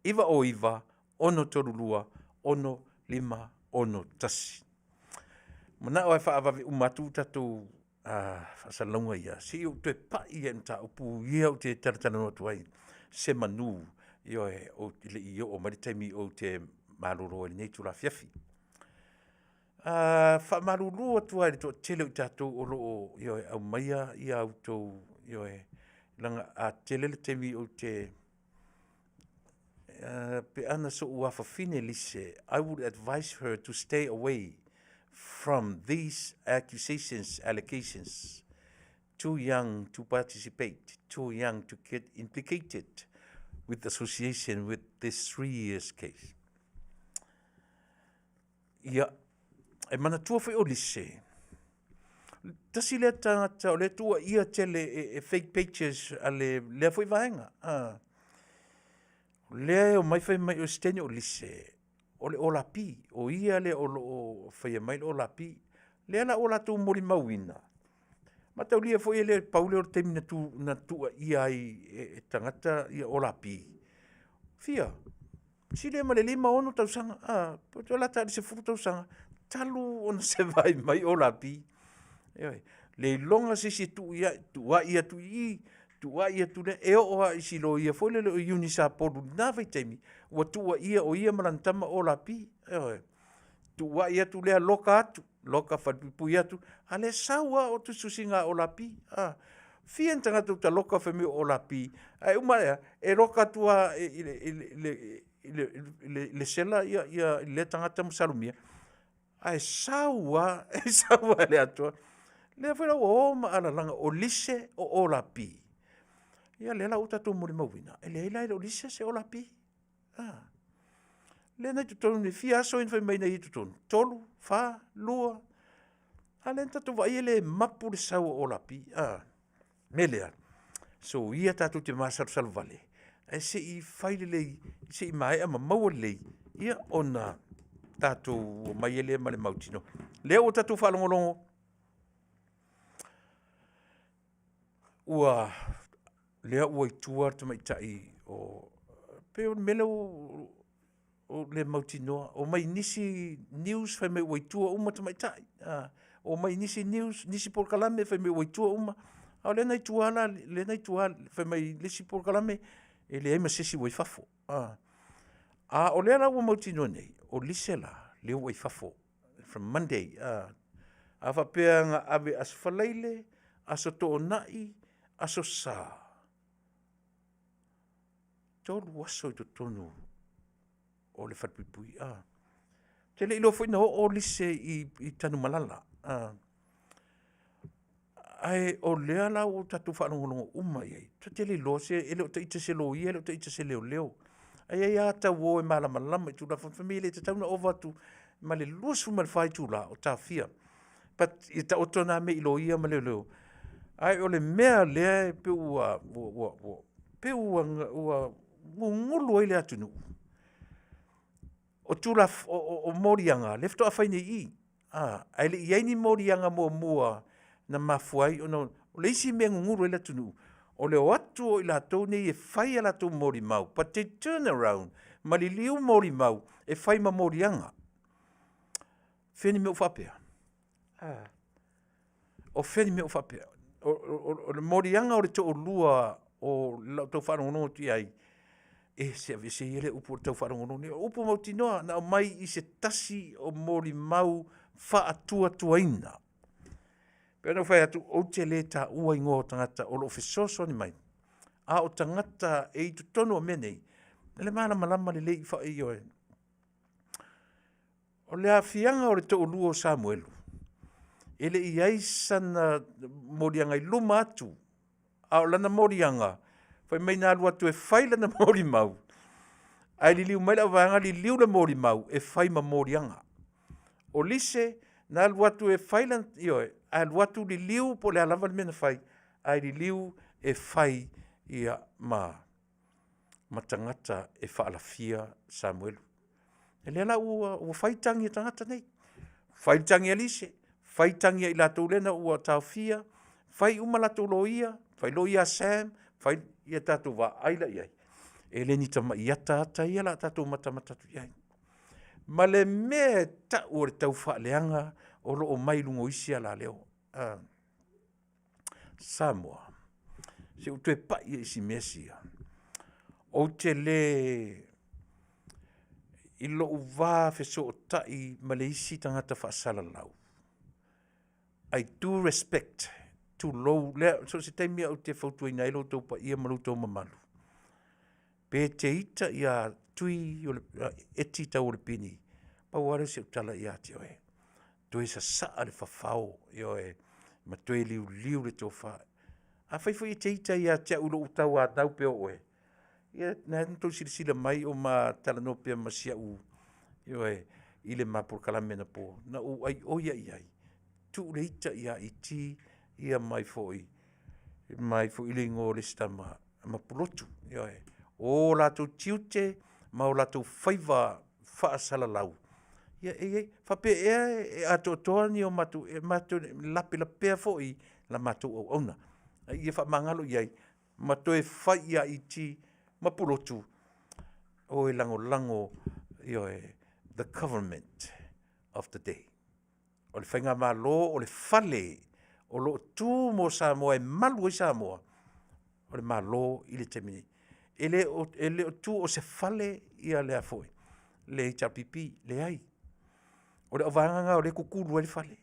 909 632 6561. Manao e faavave uma atu tatou faasalalauga ia, se i ou toe pai i mataupu ia ou te talatalanoa atu ai, se manu, ioe, ou te le i oo mai le taimi ou te malolo ai i lenei itula afiafi. Faamalulu atu lava i le toatele o i tatou o lo o, ioe, aumaia a outou, ioe, leaga a tele le taimi ou te… Pe ana soʻu afafine Lise, I would advise her to stay away from these accusations, allegations. Too young to participate, too young to get implicated with association with this 3 years case. Ia, e manatua foi o Lise, tasi lea tagata o lea tuuaia tele e, e fake pages a le lea foi vaega. Ah. O lea e omai fai mai o se taimi o Lise, o le Olapi, o ia lea o lo o faia mai le Olapi. Lea la ua latou molimauina, mataulia foi e le pau lea o le taimi na tu na tuuaia ai e, e tagata ia Olapi. Fia, sili ma le 5, 6 tausaga, a, po o lata i le 10 tausaga, talu ona se vaai mai Olapi. Ioe, le iloga se isi e tuu i ai, tuuai atu i i, tuuai atu lea, e oo lava i si loia foi lele o Iuni Sapolu i lena vaitaimi, ua tuuaia o ia ma lana tama o Olapi. Ioe, tuuai atu lea loka atu, loka falepuipui atu, a o lea e sau lava o tusitusiga a Olapi. A, fia ni tagata ua ta loka fai mai o Olapi, ae uma ane lava, e loka atu lava i le sela ia lea tagata ma Salomia, ae sau lava, e sau lava i le atoa. Lea foi la ua o ma alalaga o Lise o Olapi. Ia lea la ua tatou molimauina, e leai la e le o Lise se Olapi. A, lea na i totonu nei, fia aso ia na fai mai ai na i ai i totonu? 3, 4, 2, a lea na tatou vaai e le mapu le sau o Olapi. A, o le mea lea, soia tatou te masalosalo vale, ae se i fai lelei, se i maea ma maua lelei, ia ona tatou omai ai lea ma le mautinoa. Lea ua tatou faalogologo, ua lea ua i tua le tamaitai o pei o le mea lea ua ou le mautinoa, omai nisi news fai mai ua i tua uma tamaitai. Omai nisi news, nisi polokalame fai mai ua i tua uma, a o lea na i tua la, lea na i tua fai mai le isi polokalame e leai ma se isi ua i fafo. A o lea la ua mautinoa nei, o Lise la lea ua i fafo from Monday. A faapea na ave Aso Faraile, Aso Toonai, Aso Sa, 3 aso i totonu o le falepuipui. Ou te le iloa foi na oo Lise i Tanumalala. Ae o lea la ua tatou faalogologo uma i ai, ta te le iloa se, e le o ita se loia, e le o ita se leoleo. Ae i ai lava tauo e malamalama i Tulafono, fai mai e le tatau ona ova atu ma le 24 itula o taofia. But ia taoto na mea i loia ma leoleo, ae o le mea lea e pei ua gugulu ai le atunuu, o o moliaga lea faatoa fai nei i i, ae le i i ai ni moliaga muamua na mafua ai ona… O le isi mea e gugulu ai le atunuu, o le o atu o i latou nei e fai a latou molimau, but they turn around ma liliu molimau e fai ma moliaga. Fea ni mea ua faapea? O fea ni mea ua faapea? O le moliaga o le toalua o lau tau faalogologo atu i ai, e se aveese ia lea upu o le tau faalogologo nei, o upu mautinoa na aumai i se tasi o molimau faatuatuaina. Pei ona ou fai atu, ou te le taua igoa o tagata o lo o fesoasoani mai, a o tagata e i totonu o mea nei, e le malamalama lelei i ioe. O le aafiaga o le toalua o Samuelu, e le i i ai sana moliaga i luma atu, a o lana moliaga, fai mai na alu atu e fai lana molimau, ae liliu mai le auvaega liliu le molimau e fai ma moliaga. O Lise na alu atu e fai lana, ioe, ae alu atu liliu po o le a lava le mea na fai, ae liliu e fai ia ma tagata e faalafia Samuelu. O lea la ua fai tagi a tagata nei, fai le tagi a Lise, fai tagi a i latou lea ua taofia, fai uma latou loia, fai loia a Sam, fai, ia tatou vaai la i ai. E le ni tamai ataata ia o le a tatou matamata atu i ai. Ma le mea e tau o le taufaaleaga o lo o mai luga o isi alaleo. Samoa, se i ou toe pai ia i si mea sia, ou te le i lou va fesootai ma le isi tagata faasalalau, I do respect, tulou, lea so o se taimi lava ou te fautuaina ai lo outou paia ma lo outou mamalu, pe te ita ia Tui o le eti tau o le pini, pau lava lea o si au tala ia te oe, toe sasaa le fafao, ioe, ma toe liuliu le tofa. Afai foi e te ita ia te au i lou tauanau pea o oe, ia na ala ona outou silasila mai o ma talanoa pea ma si au, ioe, i le ma polokalame anapo, na ou aioi lava i ai, tuu le ita ia Iti ia mai foi le igoa o le isi tama, ma Pulotu, ioe. O o latou tiute ma o latou faiva faasalalau, ia e i ai, faapea ea e atoatoa ni o matou e lapelapea foi la matou auauna. A ia faamagalo i ai ma toe fai ia Iti ma Pulotu, o e lagolago, ioe, the government of the day. O le faigamalo o le fale o lo o tu mo Samoa e malu ai Samoa, o le Malo i le taimi nei. E le o tu o se fale ia le HRPP, leai. O le auvaega na o lea e tutulu ai le fale.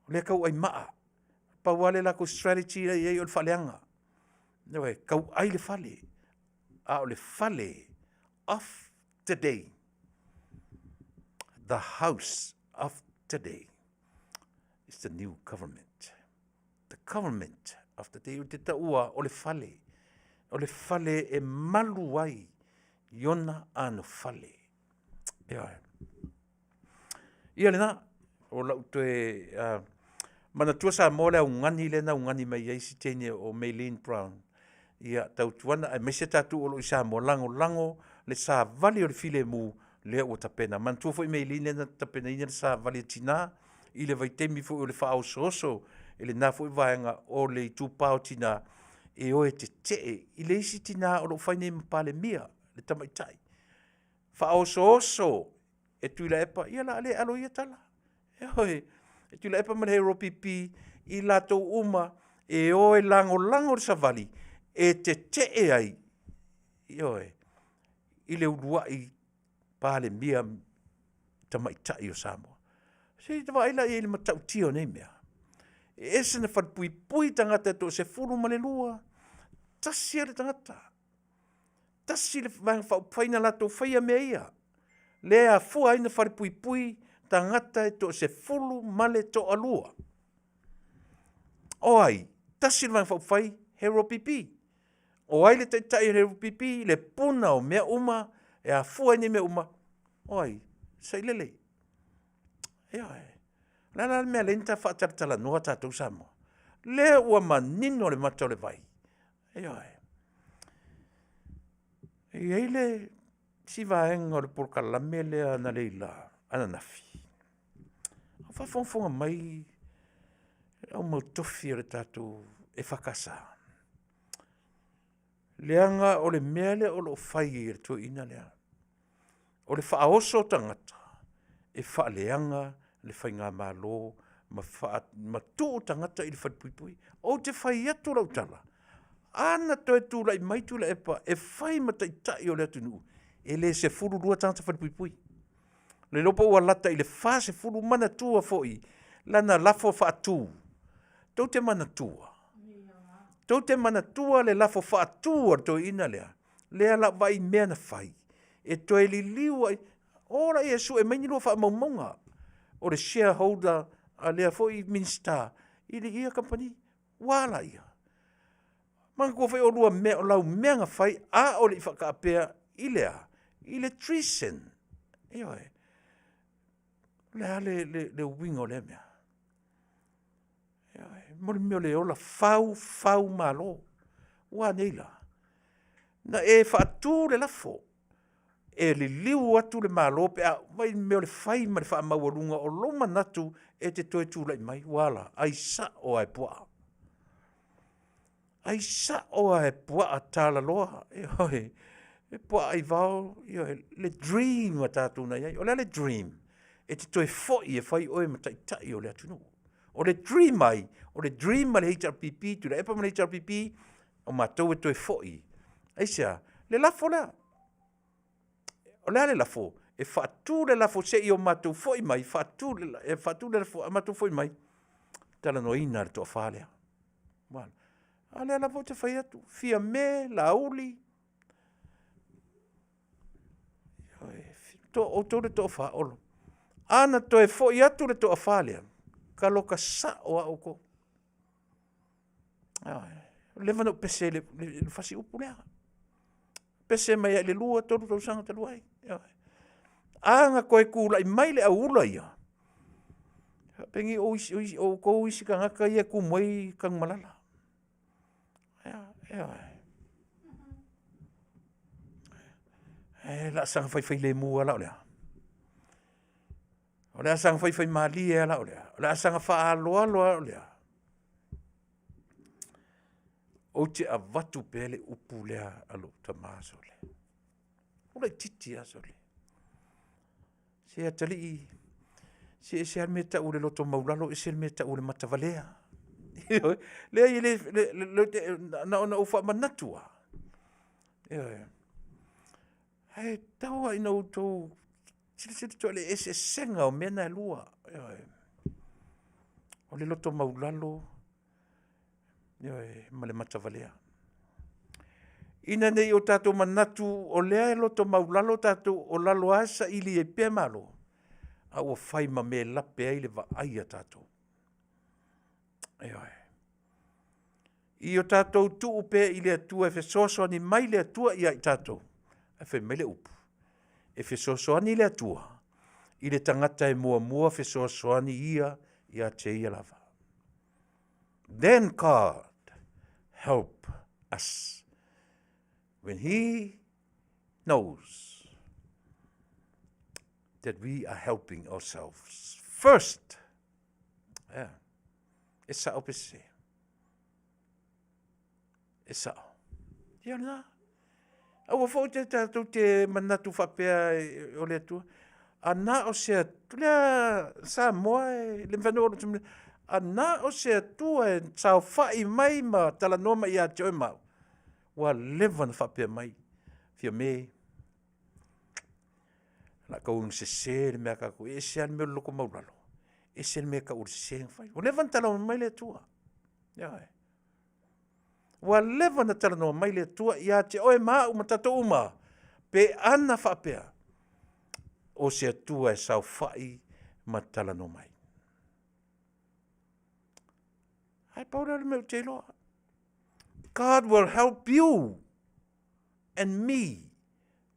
O lea e tau ai maa. Pau lava le latou strategy la e i ai o le faaleaga. Ioe, tauai le fale, a o le fale of today, the house of today is the new government. The government of the day, ou te taua o le fale, o le fale e malu ai i ona anofale. Ioe. Ia lena, o lau toe manatua Samoa le augani lea na augani mai ai si teine o Maylene Brown, ia tautuana aemaise tatou o lo o i Samoa, lagolago le savali o le filemu lea ua tapena. Manatua foi Maylene lea na tapenaina le savali a tina i le vaitaimi foi o le faaosooso e lena foi vaega o le itupa o tina e o e tetee i le isi tina o lo o fai nei ma Palemia, le tamaitai. Faaosooso e Tuilaepa, ia o le a le alo ia tala. Ioe, e Tuilaepa ma le HRPP, i latou uma e o e lagolago le savali e tetee ai, ioe, i le uluai Palemia tamaitai o Samoa. Se i vaai la i ai i le matautia o nei mea? E ese ona falepuipui tagata e toasefulumalie, tasi lava le tagata, tasi le Vaega Faaupufai na latou faia mea ia, lea e afua ai ona falepuipui tagata e toasefulu ma le toalua. O ai? Tasi le Vaega Faaupufai, HRPP. O ai le taitai o le HRPP? Le puna o mea uma e afua ai nei mea uma, o ai? Sailele. Ioe. O le a la le mea e ala ai ona faatalatalanoa tatou Samoa? Lea ua manino le mata o le vai, ioe. E i ai le isi vaega o le polokalame lea analeila, ananafi, a o faafogafoga mai le au mau tofi o le tatou EFKS, leaga o le mea lea o lo o fai e le toeaina lea, o le faaoso o tagata e faaleaga le faigamalo ma tuu tagata i le falepuipui. Ou te fai atu lau tala, a na toe tulai mai Tuilaepa e fai ma taitai o le atunuu, e le 12 tagata falepuipui. Le iloa pe ua lata i le 40. Manatua foi lana lafo faatu. Tou te manatua? Tou te manatua le lafo faatu a le toeaina lea? Lea la vaai i mea na fai e toe liliu ai, o laia e sue mai ni lua faamaumauga o le shareholder a lea foi Minisita i ia kamupani. Ua a laia? Manatua foi o lua mea, o lau mea na fai a o le i faatapea i le a? I le treason. Ioe. O le a le uiga o lea mea? Ioe. Mo le mea o le ola fau fau malo. Ua a nei la? Na e faatu le lafo e liliu atu le Malo pe a vaai i le mea o le fai ma le faamaualuga o lou manatu e te toe tulai mai, ua a la? Ai sao lava e puaa. Ai sao lava e puaa talaloa, ioe, e puaa aivao, ioe, le dream a tatou na i ai. O le a le dream? E te toe foi e fai oe ma taitai o le atunuu. O le dream a ai? O le dream a le HRPP, Tuilaepa ma le HRPP, o matou e toe foi. Aisea? Le lafo lea. O le a le lafo? E faatu le lafo se i o matou foi mai, faatu le, e faatu le lafo a matou foi mai, talanoaina le toafa lea. A lea lava ou te fai atu, Fiame, Laauli, To, outou le toafa olo. A na toe foʻi atu le toafā lea, kaloka saʻo a oukou. Ua leva ona ou pese i le fasi upu lea. Pese mai ai i le 2, 3 tausaga talu ai. A na toe tulai mai le auula ia, faapeni o outou isi tagata ia e tumu ai Tanumalala. Ae o le a saga faifailemu lava la o le a? O le a saga faifaimalie lava la o le a? O le a saga faaaloalo lava o le a? Ou te avatu pea le upu lea a lou tama sole, ua laitiiti lava sole. Se atalii, se e ese lava le mea e tau o le loto maualalo ese le mea e tau o le matavalea. Ioe, leai e le, na ona ou faamanatu lava, ioe. Ae tau lava ina outou silasila totoa i le eseesega o mea na e lua. Ioe. O le loto maualalo, ioe, ma le matavalea. Ina ne i o tatou manatu o lea e loto maualalo tatou o lalo lava saili ai pea malo, a ua fai ma mea e lape ai le vaai a tatou. Ioe. I o tatou tuu pea i le Atua e fesoasoani mai le Atua ia i tatou, ae fai mai le upu, e fesoasoani le Atua i le tagata e muamua fesoasoani ia ia te ia lava. Then God help us when he knows that we are helping ourselves first. Yeah. E sao pe sese? E sao. Ia lena. Aua foi te tatou te manatu faapea o le Atua. A na o se Atua, lea Samoa e le mafai ona oo atu, a na o se Atua e saofai mai ma talanoa mai ia te oe ma au, ua leva ona faapea mai, Fiame, o le a tau ina sese le mea a tatou, e ese lava le mea o le loto maualalo, ese le mea e tau o le sese na fai. Ua leva ona talanoa mai le Atua. Ioe. Ua leva ona talanoa mai le Atua ia te oe ma au ma tatou uma, pe ana faapea, o se Atua e saofai ma talanoa mai. Ae pau lea o le mea ou te iloa. God will help you and me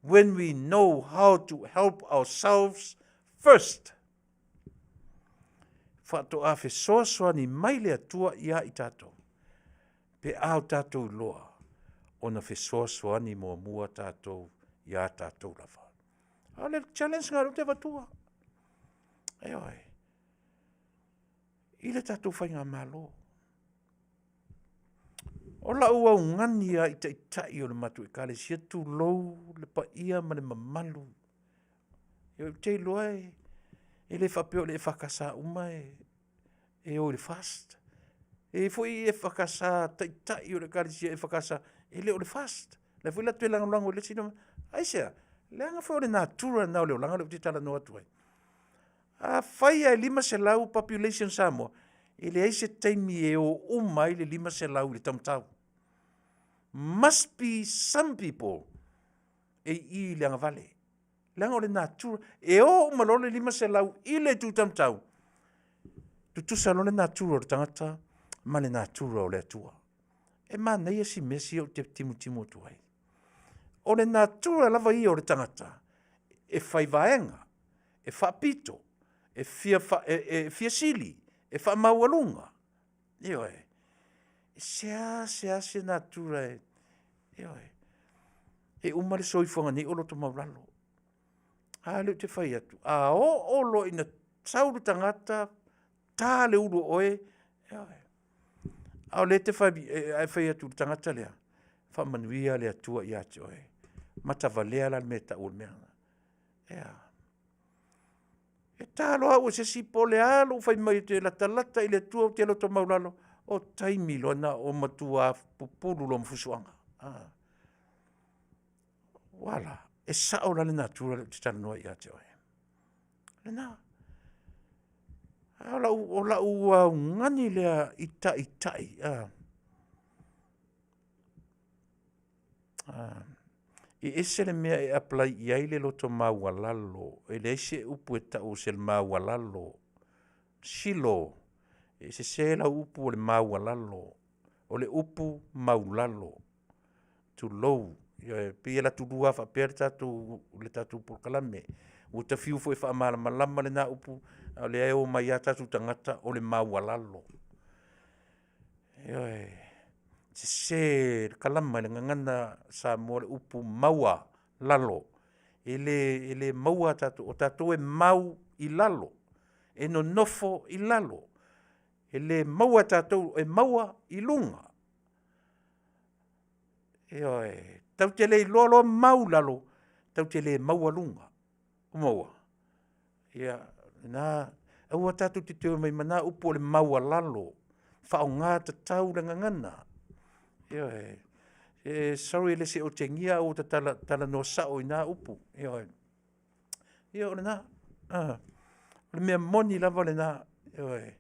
when we know how to help ourselves first. Faatoa fesoasoani mai le Atua ia i tatou, pe a o tatou iloa ona fesoasoani muamua tatou iā tatou lava. A o le challenge lena o lea ou te avatua. Ioe. I le tatou faigamalo. O lau augani lava i taitai o le matou Ekalesia, tulou le paia ma le mamalu. Ou te iloa e le faapea o le EFKS uma e o i le FAST. E i ai foi EFKS, taitai o le Ekalesia EFKS e le o le FAST. O la foi latou te lagolago i le isi. Aisea? Leaga foi o le natura lena o le olaga lea ou te talanoa atu ai. Afai lava e 500 population Samoa, e leai se taimi e o uma ai le 500 i le taumatau. Must be some people e i i le agavale. Leaga o le natura, e o uma loa le 500 i le itu taumatau, tutusa loa le natura o le tagata ma le natura o le Atua. E manaia si mea sia ou te timutimu atu ai. O le natura lava ia o le tagata, e fai vaega, e faapito, e fia, fa, e, e fia sili, e faamaualuga. Ioe. E sea sea se natura e, ioe. E uma le soifuaga nei o loto maulalo. A lea ou te fai atu, a oo loa ina sau le tagata, ta le ulu o oe, ioe. A o lea te fai, e fai atu i le tagata lea, faamanuia le Atua ia te oe. Matavalea la le mea e tau o le mea. Ea. E ta loa au e se isi po o le a lou fai mai ou te latalata i le Atua ou te loto maulalo, o taimi loa na o matua pupulu loa ma fusuaga. Ah. Ua la, e sao la le natura lea ou te talanoa ai ia te oe. Lena. A o lau, o lau augani lea i taitai. Ah. Ah. E ese le mea e apply i ai le loto maualalo, e leai se upu e tau o se maualalo. Silo, e sese lau upu o le maualalo, o le upu maulalo, tulou. Ioe, e pei e alu atu lua lava faapea le tatou polokalame. Ua ta fiu foi e faamalamalama lena upu, a o lea e omai lava tatou tagata o le maualalo. Ioe, sese le kalama i le gagana Samoa le upu maualalo. E le maua tatou, o tatou e mau i lalo, e nonofo i lalo. E le maua e tatou, e maua i luga. Ioe, tatou te le iloa loa mau i lalo, tatou te le maua luga. Ua maua? Ia lena, aua tatou te toe omai ma na upu o le maualalo, faaaoga tatau le gagana. Ioe, e sorry e le o se otegia ae ua ou talanoa sao i na upu, ioe. Ia o lena, o le mea moni lava lena, ioe.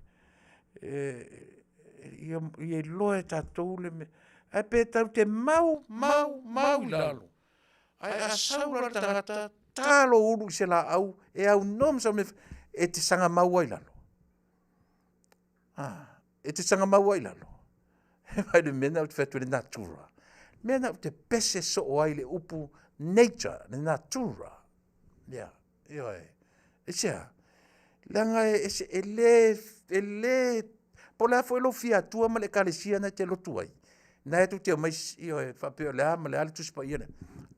Ia iloa e tatou le mea, ae pe tatou te mau, mau, mau i lalo, ae a sau la le tagata ta lou ulu i se laau e aunoa ma sau mea e fai, e te saga mau lava i lalo? A, e te saga mau lava i lalo? Vaai i le mea lena ou te fai atu ai le natura. O le mea lena ou te pese soo ai i le upu nature, le natura. Ia, ioe. Aisea? Leaga e ese, e le, e le, po o le a foi lou fia Atua ma le Ekalesia lena e te lotu ai, lena e tou te omai, ioe, faapea o le a ma le a le Tusi Paia lea.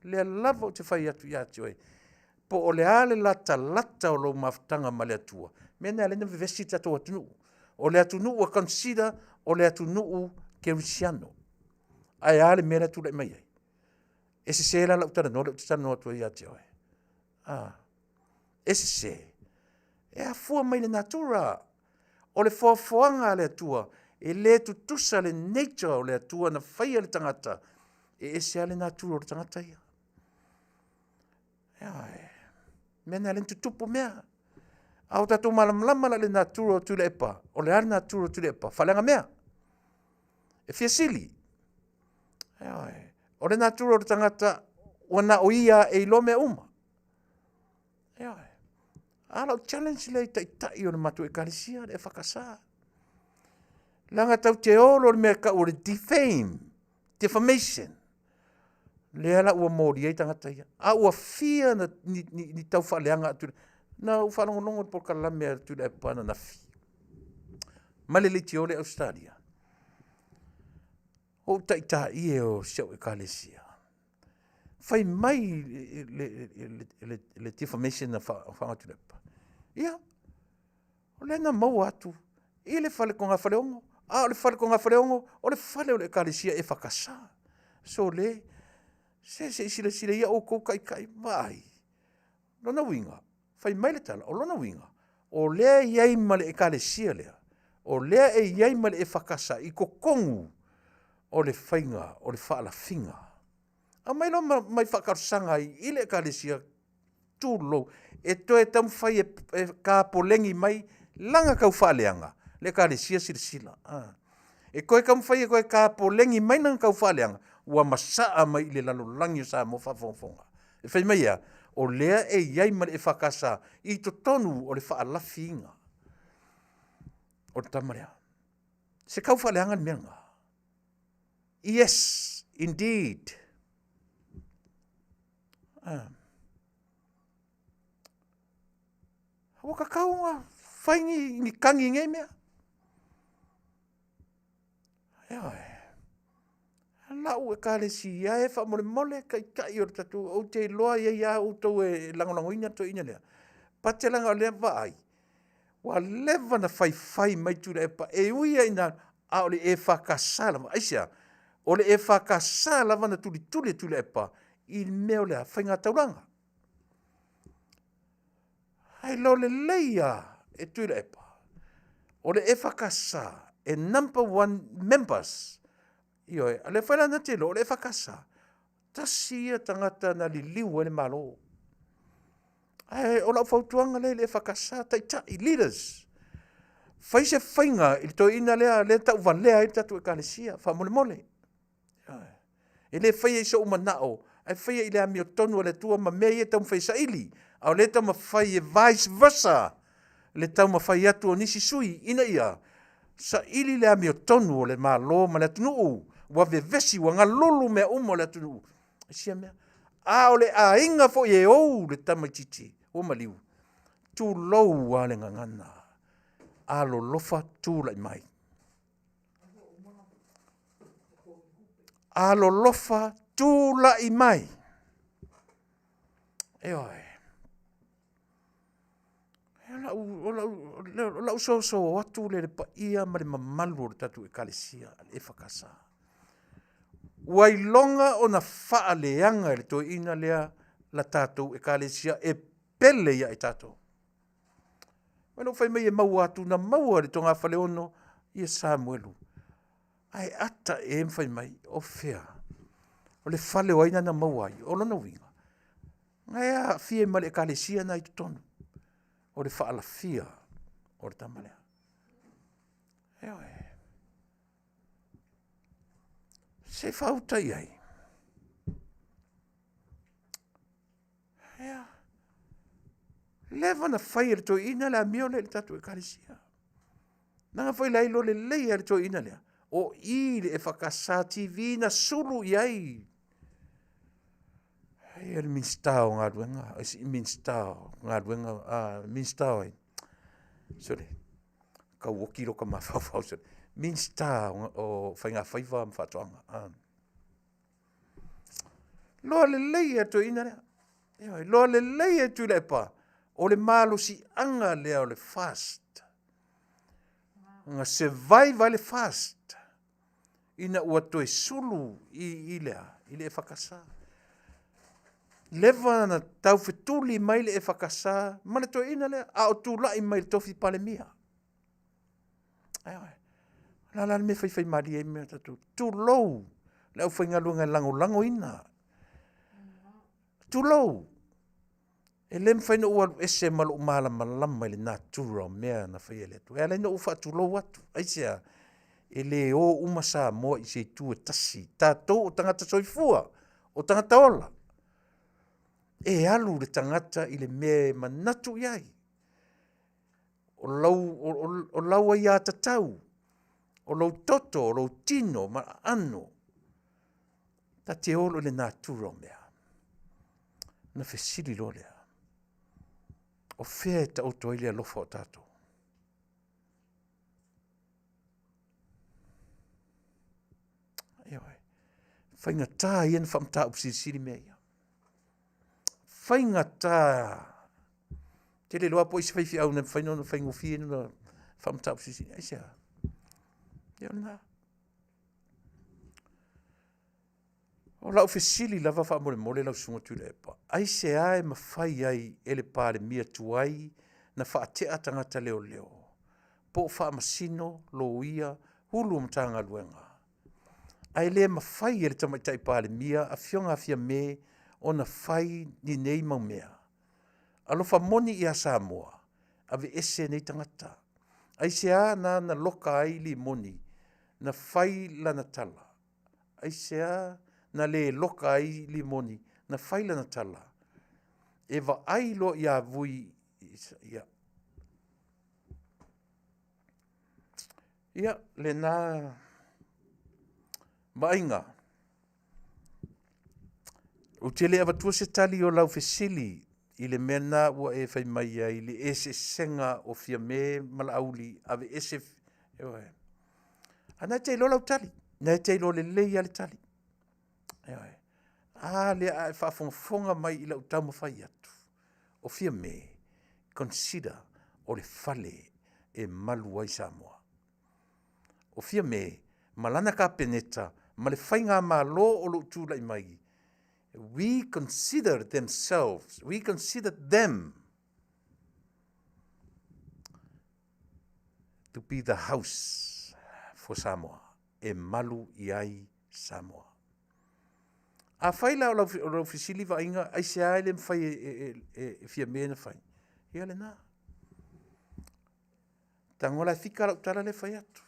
O lea lava ou te fai atu ia te oe, po o le a le latalata o lou mafutaga ma le Atua, o le mea lena e ala ai ona vevesi le tatou atunuu. O le atunuu ua consider o le atunuu kerisiano. Ae a le mea lea e tulai mai ai? E sese la lau talanoa lea ou te talanoa atu ai ia te oe? A, e sese. E afua mai le natura. O le foafoaga a le Atua, e le tutusa le nature o le Atua na faia le tagata, e ese lava le natura o le tagata ia. Ioe. Mea na e ala ai ona tutupu mea. A o tatou malamalama la i le natura o Tuilaepa, o le a le natura o Tuilaepa? Faaleaga mea. E fia sili. Ioe. O le natura o le tagata ua na o ia e iloa mea uma. Ioe. A o lau challenge lea i taitai o le matou ekalesia, le EFKS. Leaga tatou te o loa i le mea e tau o le defame, defamation. Lea la ua molia ai tagata ia. A ua fia na, ni, ni, ni tau faaleaga atu. Na ou faalogologo i le polokalame a Tuilaepa ananafi ma le leitio lea i Ausetalia. O ou taitai e o si au ekalesia, fai mai le defamation na faaaoga e Tuilaepa, ia, o lea na maua atu i le fale togafaleogo, a o le fale togafaleogo o le fale o le ekalesia EFKS. Sole, se se i silasila ia outou taitai, vaai. Lona uiga, fai mai le tala, o lona uiga, o lea e i ai ma le ekalesia lea, o lea e i ai ma le EFKS i totonu o le faiga o le faalafiga. Aumai loa mai faatalosaga ai i le ekalesia, tulou, e toe taumafai e kapolegi mai lana tau faaleaga le ekalesia silasila. E toe taumafai e toe kapolegi mai lana tau faaleaga, ua masaa mai i le lalolagi o Samoa faafogafoga. E fai mai e a? O lea e i ai ma le EFKS i totonu o le faalafiina o le tama lea. Se tau faaleaga le mea lena. Yes, indeed. Ah. Ua tatau ona fai ni, ni kagi i nei mea. Ioe. Lau ekalesia e faamolemole taitai o le tatou, ou te iloa e i ai lava outou e lagolagoina le toeaina lea. Pate leaga o lea vaai, ua leva ona faifai mai Tuilaepa, e ui lava ina a o le EFKS lava. Aisea? O le EFKS lava na tulituli e Tuilaepa i le mea o le a? Faiga taulaga. Ae iloa lelei lava e Tuilaepa, o le EFKS e number one members. Ioe, a lea foi la na te iloa, o le EFKS, tasi ia tagata na liliu ai le Malo. Ae o lau fautuaga lea i le EFKS, taitai, leaders, fai se faiga i le toeaina lea, lea e tauvalea ai le tatou ekalesia, faamolemole. E le faia i sou manao, Ae faia i le amiotonu a le Atua ma mea ia e taumafai e saili, a o lea e taumafai e vice versa le taumafai atu o nisi sui ina ia saili le amiotonu o le Malo ma le atunuu. Ua vevesi, ua galulu mea uma o le atunuu i sia mea. A o le aiga foi e ou le tamaitiiti ua maliu, tulou lava le gagana, alolofa tulai mai. Alolofa tulai mai. Ioe. O lau soso atu lea i le paia ma le mamalu o le tatou Ekalesia a le EFKS. Ua iloga ona faaleaga e le toeaina lea la tatou Ekalesia e pele ia i tatou. Mai lou fai mai e maua atu, na maua e le togafaleono ia Samuelu. Ae ata ea ma fai mai, o fea? O le fale o ai na na maua ai? O lona uiga, na e aafia ai ma le Ekalesia na i totonu o le faalafia o le tama lea. Ioe. Se i faauta i ai. Ia. Leva na fai e le toeaina le amio lea i le tatou Ekalesia. Leaga foi la iloa lelei e le toeaina lea, o i le EFKS TV na sulu i ai. Ai le Minisita o Galuega, Minisita o Galuega, Minisita o ai? Sorry, tau oki lota mafaufau. Sorry. Minisita o Faiga Faiva ma Faatoaga. Loa lelei e toeaina lea. Ioe, loa lelei e Tuilaepa, o le malosiaga lea o le fast. Na survive ai le fast ina ua toe sulu i lea, i le EFKS. Leva na taufetuli mai le EFKS ma le toeaina lea, a o tulai mai le tofi Palemia. Ioe. O le a la le mea e faifaimalie ai mea tatou? Tulou le aufaigaluega e lagolagoina. Tulou. E le mafai ona ou alu ese ma lou malamalama i le natura o mea na faia e le Atua. E ala ona ou faatulou atu. Aisea? E le o uma Samoa i se itu e tasi. Tatou o tagata soifua, o tagata ola. E alu le tagata i le mea e manatu i ai. O lau aiatatau, o lou toto, o lou tino ma aano, ta te olo i le natura o mea. Na fesili loa lea, o fea e taoto ai le alofa o tatou? Ioe. Faigata ia na faamataupu silisili mea ia. Faigata. Te le iloa po o ai se faifeau na mafai ona faigofie ona faamataupu silisili. Aisea? Ia o lena. O lau fesili lava faamolemole lau Susuga Tuilaepa, aisea e mafai ai e le Palemia tuai na faatea tagata leoleo po o faamasino, loia, Hulu o Matagaluega, ae le mafai e le Tamaitai Palemia Afioga a Fiame ona fai ni nei mau mea? Alofa moni ia Samoa, aveese nei tagata. Aisea na na loka ai limoni na fai lana tala? Aisea na le loka ai limoni na fai lana tala? E vaai loa ia Vui ia. Ia, lena vaaiga. Ou te le avatua se tali o lau fesili i le mea lena ua e fai mai ai i le eseesega o Fiame ma Laauli aveese. Ioe. A na e te iloa lau tali, na e te iloa lelei lava le tali. Ioe. A lea a e faafogafoga mai i lau taumafai atu, o Fiame, consider o le fale e malu ai Samoa. O Fiame ma lana Kapeneta ma le faigamalo o lo o tulai mai, we consider themselves, we consider them to be the house for Samoa, e malu i ai Samoa. Afai la o lau fesili vaaiga, aisea e le mafai e Fiame na fai? Ia lena. Tago la e fika lau tala lea fai atu.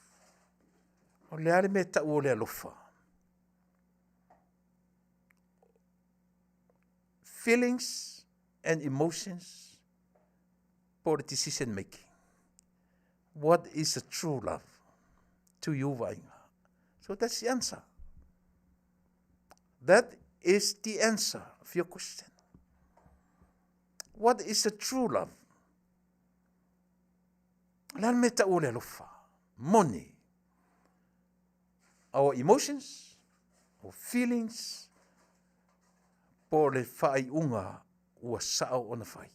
O le a le mea e tau o le alofa? Feelings and emotions po o le decision making. What is a true love to you Vaiga? So that's the answer. That is the answer of your question. What is a true love? O le a le mea e tau o le alofa? Moni. Our emotions, our feelings, po o le faaiuga ua sao ona fai.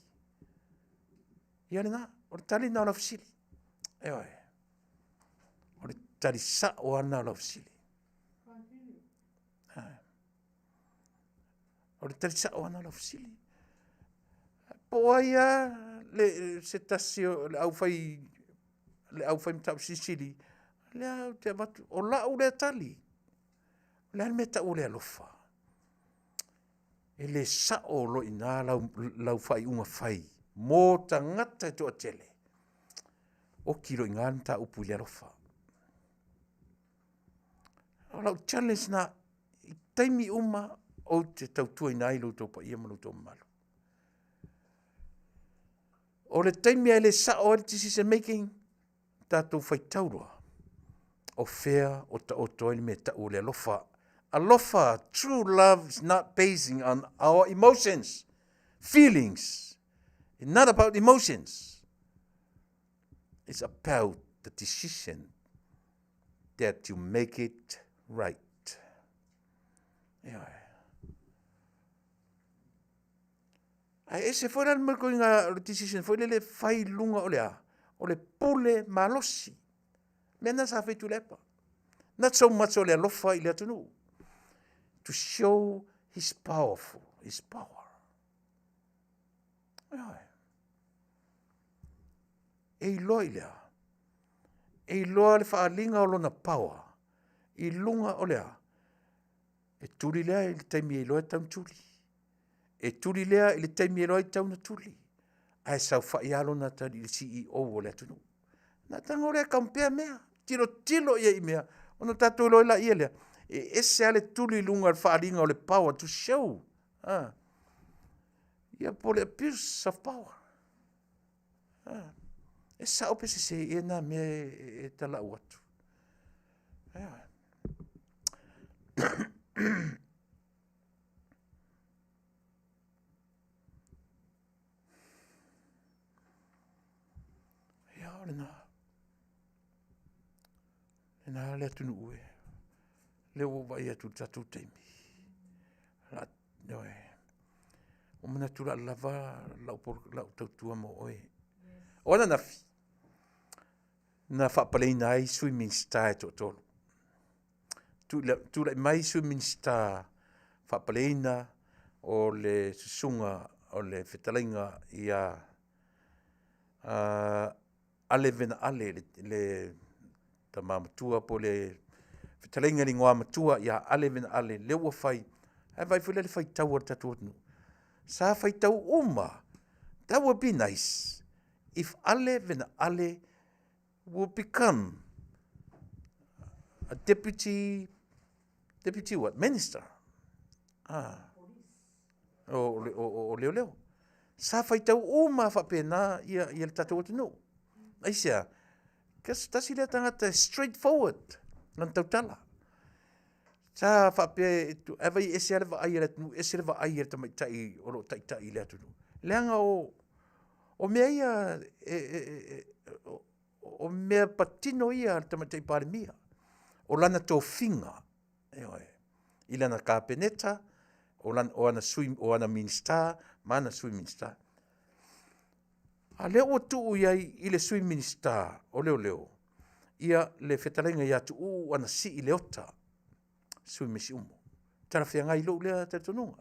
Ia lena, o le tali lena o lau fesili. Ioe. O le tali sao lava lena o lau fesili. O le tali sao lava lena o lau fesili. Po o ai lava le, se tasi o le aufai le aufai mataupu silisili, lea ou te avatu, o lau lea tali. O le a le mea e tau o le alofa? E le sao loa i ina lau, lau faaiuga fai mo tagata e toatele. Oki loa i ina le mataupu i le alofa. O lau challenge lena i taimi uma ou te tautuaina ai lo outou paia ma lo outou mamalu. O le taimi e le sao ai le decision making, tatou faitau loa, o fea o taoto ai le mea e tau o le alofa. Alofa, true love is not basing on our emotions, feelings. It's not about emotions. It's about the decision that you make it right. Ioe. Ae ese foi la le mea koinga o le decision foi lele fai i luga o le a? O le pule malosi. Mea na sa fai Tuilaepa. Not so much o le alofa i le atunuu. To show his powerful, his power. Ioe. E iloa i le a? E iloa le faaaliga o lona power i luga o le a? E tuli lea i le taimi e iloa e tatau ona tuli. E tuli lea i le taimi e iloa ai e tatau ona tuli. Ae saofai lava lona atalii i le CEO o le atunuu. Na tago lea e compare mea, tilotilo i ai i mea, ona tatou iloa ai laia lea, e ese lava le tuli i luga o le faaaliga o le power to show. Ah. Ia po o le abuse of power. Ah. E sao pe sese ea nā mea e talau atu. Ioe. Ia, o lena. Lena le atunuu e. Lea ua ou vaai atu i le tatou taimi. La, ioe. Ua manatu la lava lau, lau tautua mo oe. O ananafi, na faapaleina ai Sui Minisita e toatolu. Tulai mai Sui Minisita faapaleina o le susuga o le fetalaiga ia Ale Vena Ale, le tama matua po o le fetalaiga i le igoa matua ia Ale Vena Ale, lea ua fai. Ae vaai foi la i le faitau a le tatou atunuu. Sa faitau uma. That would be nice if Ale Vena Ale will become a deputy, deputy what? Minister. Ah. O, o, o, o leoleo. Sa faitau uma faapena ia, ia le tatou atunuu. Aisea, kasi tasi lea tagata e straight forward lana tautala. Sa faapea, e vai ese lava le vaai a le atunuu, ese le vaai a le tamaitai o lo o taitai i le atunuu. Leaga o, o mea ia e, e, e, o mea patino ia a le tamaitai Palemia. O lana tofiga, ioe, i lana kapeneta, o, lana, o ana sui, o ana Minista ma ana sui Minista. A lea ua tuu i ai i le sui Minista o Leoleo, ia le fetalaiga ia Tuuu ana sii Leota, sui me Siumu. Talafeagai i lou lea talitonuga.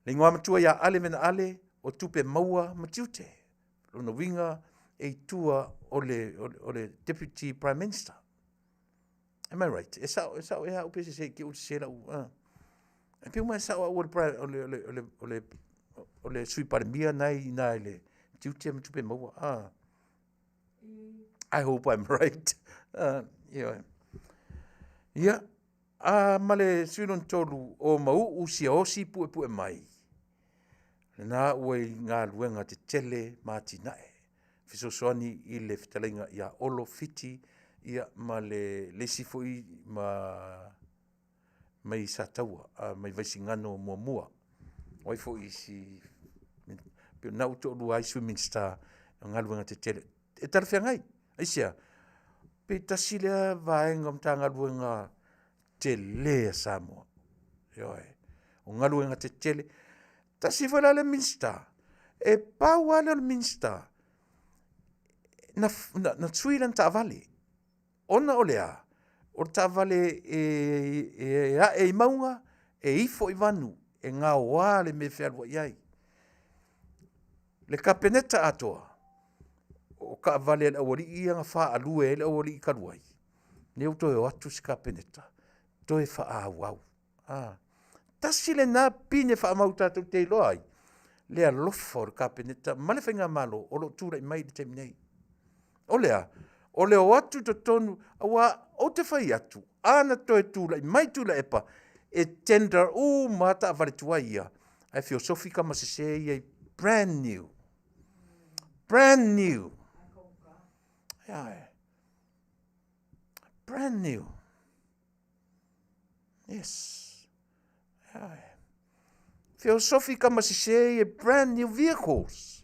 Le igoa matua ia Ale Vena Ale o tupe maua ma tiute. Lona uiga e i tua o le, o le, o le Deputy Prime Minister. Am I right? E sao, e sao e au pe se ke u se lau. Ah. E pe uma e sao au o le, o le, o le, o le, o le, o le sui palemia nai i le tiute ma tupe maua. Ah. I hope I'm right. Yeah. Ia, a ma le sui lona tolu o Mauu Siaosi Puepue mai. Lena ua i galuega tetele ma atinae, fesoasoani i le fetalaiga ia Olo Fiti ia ma le isi foi ma mai Sataua, mai Vaisigano 1. O ai foi isi? Pei o lena ua toalua ai Sui Minisita o galuega tetele e talafeagai. Aisea? Pe tasi lea vaega o Matagaluega tele a Samoa. Ioe, o galuega tetele. Tasi foi la lea Minisita, e pau lava lea o le Minisita na sui lana taavale, ona o le a? O le taavale e ae i mauga, e ifo i vanu, e gaoa le mea e fealuai ai. Le Kapeneta atoa, o taavale a le aualii ia na faaalue ai le aualii talu ai, lea ua toe o atu se Kapeneta toe faaauau. Tasi lena pine faamau tatou te iloa ai le alofa o le Kapeneta ma le faigamalo o lo o tulai mai i le taimi nei. O le a? O le o atu i totonu, aua ou te fai atu, a na toe tulai mai Tuilaepa, e tender uma lava taavale tuai ia, ae feosofi tama sese ia i brand new. Brand new. Ioe. Brand new. Yes. Ioe. Feosofi tama sese ia brand new vehicles.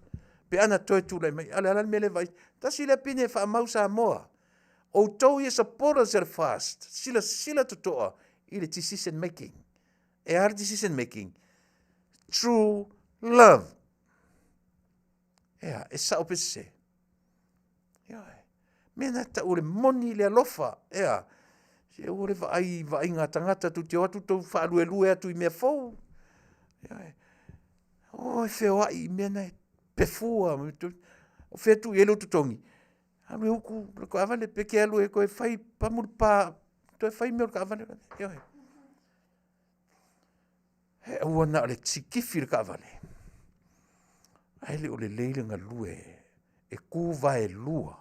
Pe ana toe tulai mai, a o le a la le mea lea e vaai? Tasi lea pine e faamau Samoa. Outou ia supporters a le FAST, silasila totoa i le decision making. E a le decision making? True love. Ea, e sao pe sese? Ioe. Mea na tau o le moni le alofa. Ea, se ua le vaai i vaaiga a tagata, tou te o atu tou faaluelue atu i mea fou. Ioe. O e feoai i mea na e pefua. O fea e tuu i ai lou totogi? Alu e uku le taavale pe te alu e toe fai, pamu le pa, toe fai mea o le taavale. Ioe. He aua na o le sikifi le taavale, ae le o lelei le galue e tu vaelua.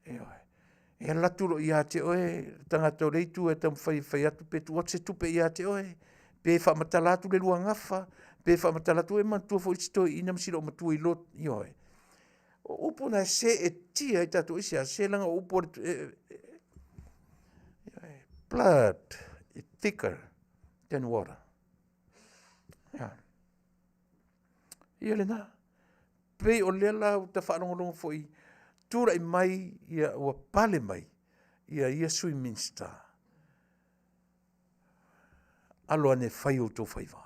Ioe. E alu atu loa ia te oe le tagata o le itu e taumafai e fai atu pe tuu atu se tupe ia te oe, pe faamatala atu le lua gafa, pe faamatala atu, e manatua foi si toeaina ma si loomatua i lo, ioe. O upu na e seetia ai tatou, aisea? Se leaga o upu a le blood is thicker than water. Ia. Ia lena. Pei o lea la ua ta faalogologo foi, tulai mai ia ua pale mai ia ia Sui Minisita. Alo ane e fai outou faiva.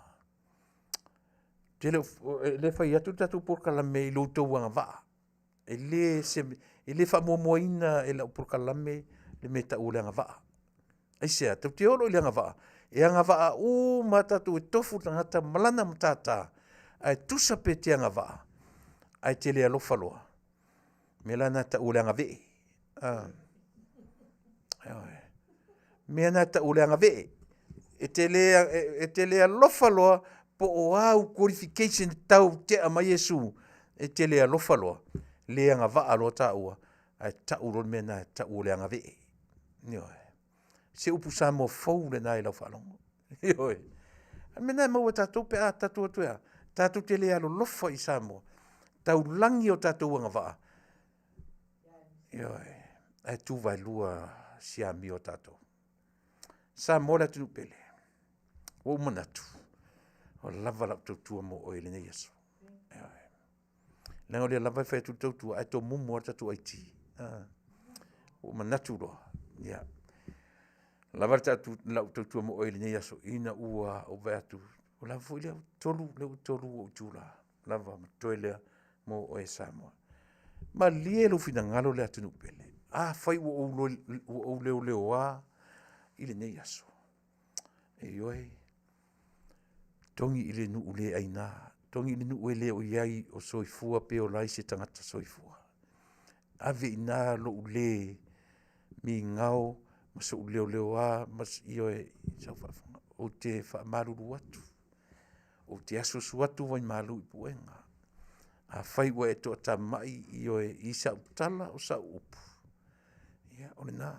Tele e le fai atu le tatou polokalame i lo outou agavaa. E le se e le faamuamuaina e lau polokalame le mea e tau o le agavaa. Aisea? Tatou te o loa i le agavaa, e agavaa uma lava tatou e tofu le tagata ma lana matata, ae tusa pe te agavaa ae te le alofa loa. O le mea la lena e tau o le agavee. Ioe. Mea lena e tau o le agavee. E te le, e te le alofa loa po o a au qualification e tau tea mai Iesu, e te le alofa loa, le agavaa loa taua, ae tau loa le mea lena e tau o le agavee. Ioe. Se upu Samoa fou lena i lau faalogo. Ioe. A mea lena e maua e tatou pe a tatou atu e a? Tatou te le alolofa i Samoa. Taulagi o tatou agavaa. Ioe. Ae tu vaelua si amio a tatou. Samoa le atunuu pele. Ua ou manatu, ua lava lau tautua mo oe i lenei aso. Ioe. Leaga o lea lava e fai atu le tautua, ae tomumu lava le tatou IT. Ua ou manatu loa, ia, lava lau tautua mo oe i lenei aso, ina ua ou vaai atu, ua lava foi lea, 3, lea ua 3 ou itula, lava ma totoe lea mo oe Samoa. Malie lou finagalo le atunuu pele. Afai ua ou leoleoa i lenei aso, ioe, togi i le nuu le aina, togi i le nuu e le o i ai o soifua pe ola ai se tagata soifua. Ave i ina lou le migao ma sou leoleoa ma, ioe, i sau faafofoga. Ou te faamalulu atu, ou te asuasu atu vaimalu i puega. Afai ua e toatamai, ioe, i sau tala o sau upu, ia o lena.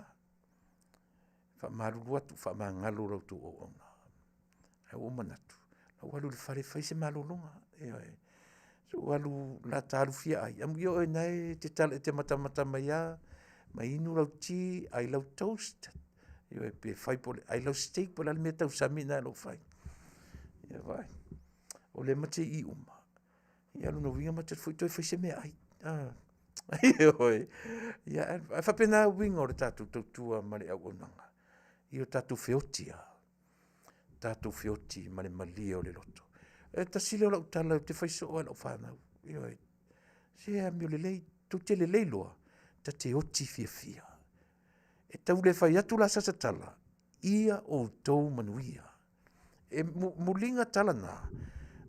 Faamalulu atu, faamagalo la outou auauna. Ae ua ou manatu, o le a ou alu i le fale e fai se malologa. Ioe. Sou alu la ta alu fia ai. Amuia oe na e te tala e te matamata mai a, ma inu lau ti, ai lau toast, ioe pe fai po o le ai lau steak po o le a le mea e tausami na e lou fai. Ia vaai. O lea ma te i uma, ia lona uiga ma te alu foi toe fai se meaai. Ioe. Ia ae faapena uiga o le tatou tautua ma le auaunaga i o tatou feoti lava, tatou feoti ma le malie o le loto. E tasi lea o lau tala ou te fai soo lava i lau fanau, ioe, se amio lelei, tou te lelei loa, ta te oti fiafia. E tau le fai atu la sata tala, ia outou manuia. E muliga tala na,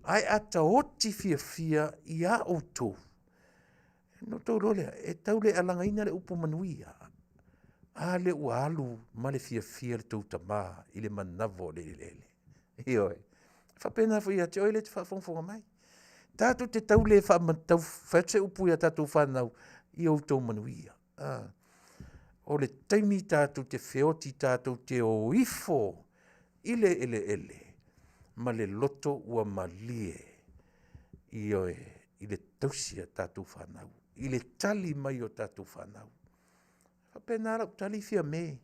ae a ta oti fiafia ia outou, ona outou iloa lea, e tau le alagaina le upu manuia. A lea ua alu ma le fiafia le tou tama i le manava o le eleele. Ioe, e faapena foi ia te oe lea e te faafogafoga mai. Tatou te tau le tau fai atu se upu ia tatou fanau, ia outou manuia. O le taimi tatou te feoti tatou te o ifo i le eleele ma le loto ua malie, ioe, i le tausi a tatou fanau, i le tali mai o tatou fanau. E faapena lau tali Fiame,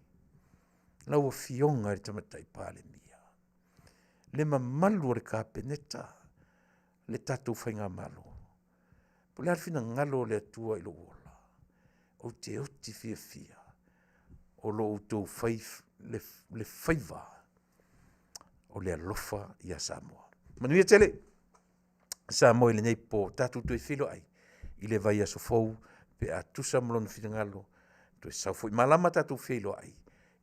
lau Afioga i le Tamaitai Palemia, le mamalu o le Kapeneta, le tatou faigamalo, po o le a le finagalo o le Atua i lou ola, ou te oti fiafia o lo outou fai le faiva o le alofa ia Samoa. Manuia tele Samoa i lenei po, tatou toe feiloai i le vaiaso fou pe a tusa ma lona finagalo, toe sau foi malama tatou feiloai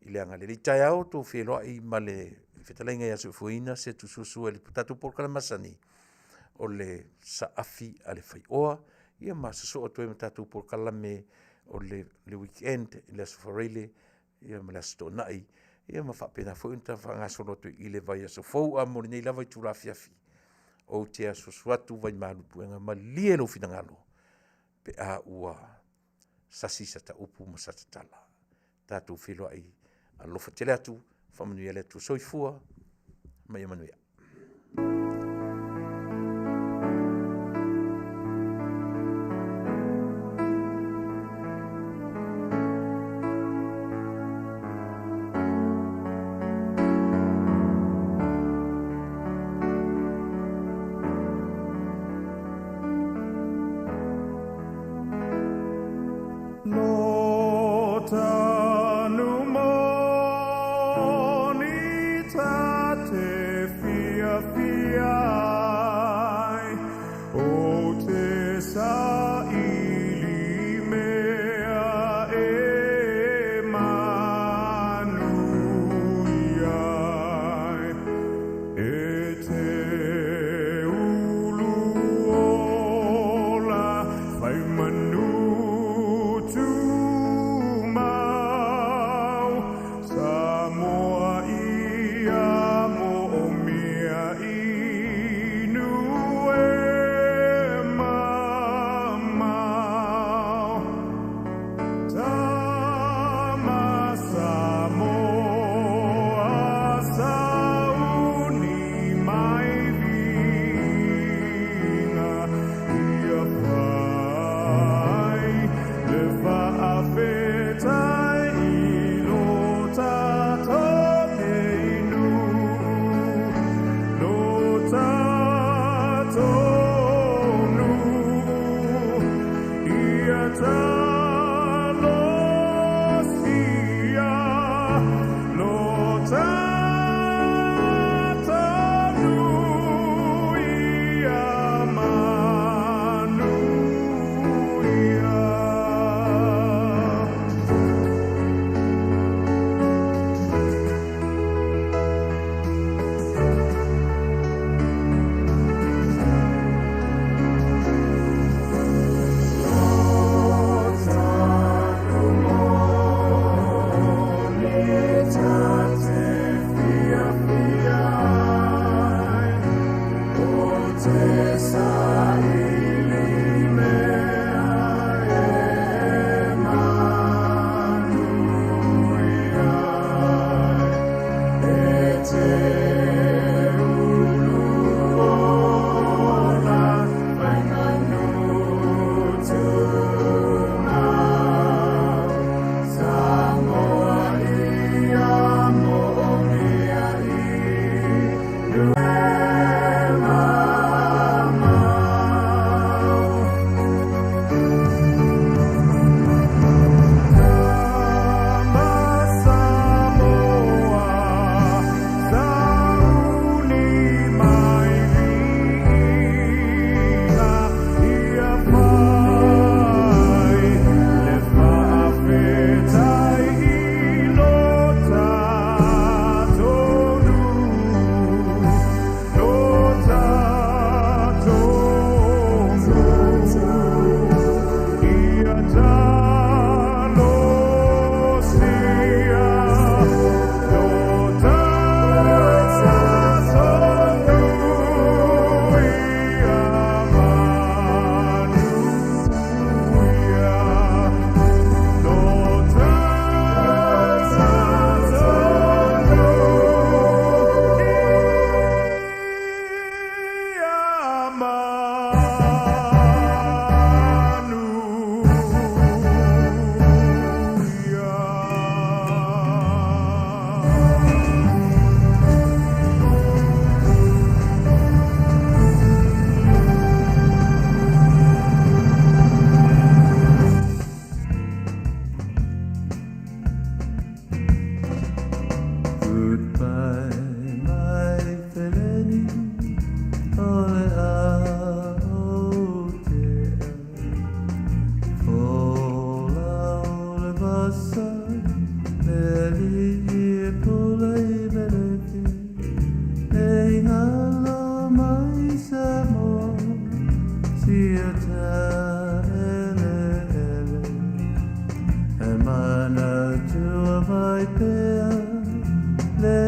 i le agalelei. Taeao outou feiloai ma le fetalaiga ia Seufuaina Setu Suasua i le tatou polokalame masani o le Saafi a le Faioa, ia ma sosoo atu ai ma tatou polokalame o le weekend i le Aso Faraile ma le Aso Toonai, ia ma faapena foi ona faagasolo atu i le vaiaso fou. Ae mo lenei lava itula afiafi, ou te asuasu atu vaimalu i puega, malie lou finagalo pe a ua sasi sata upu ma sata tala. Tatou feiloai alofa tele atu, faamanuia le Atua. Soifua ma ia manuia. mai pea le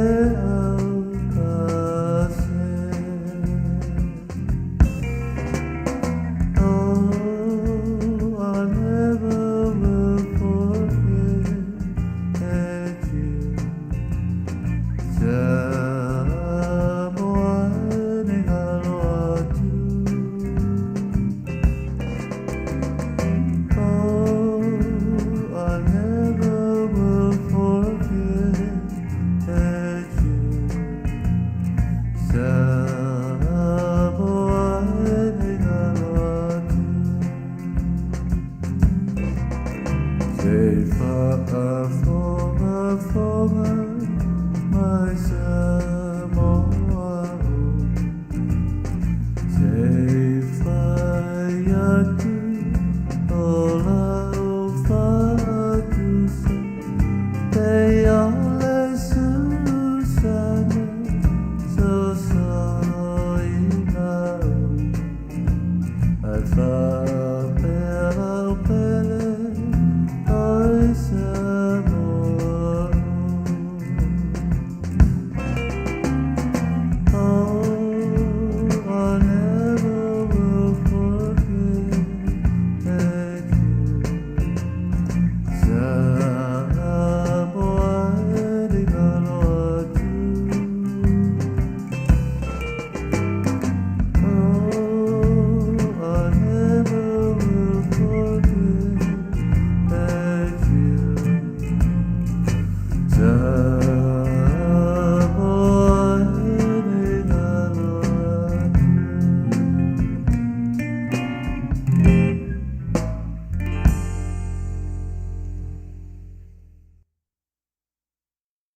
aukase. Oh, I never will forget you. Samoa e galo atu. Oh, I never will forget you. Samoa e galo atu. Se faafogafoga mai Samoa.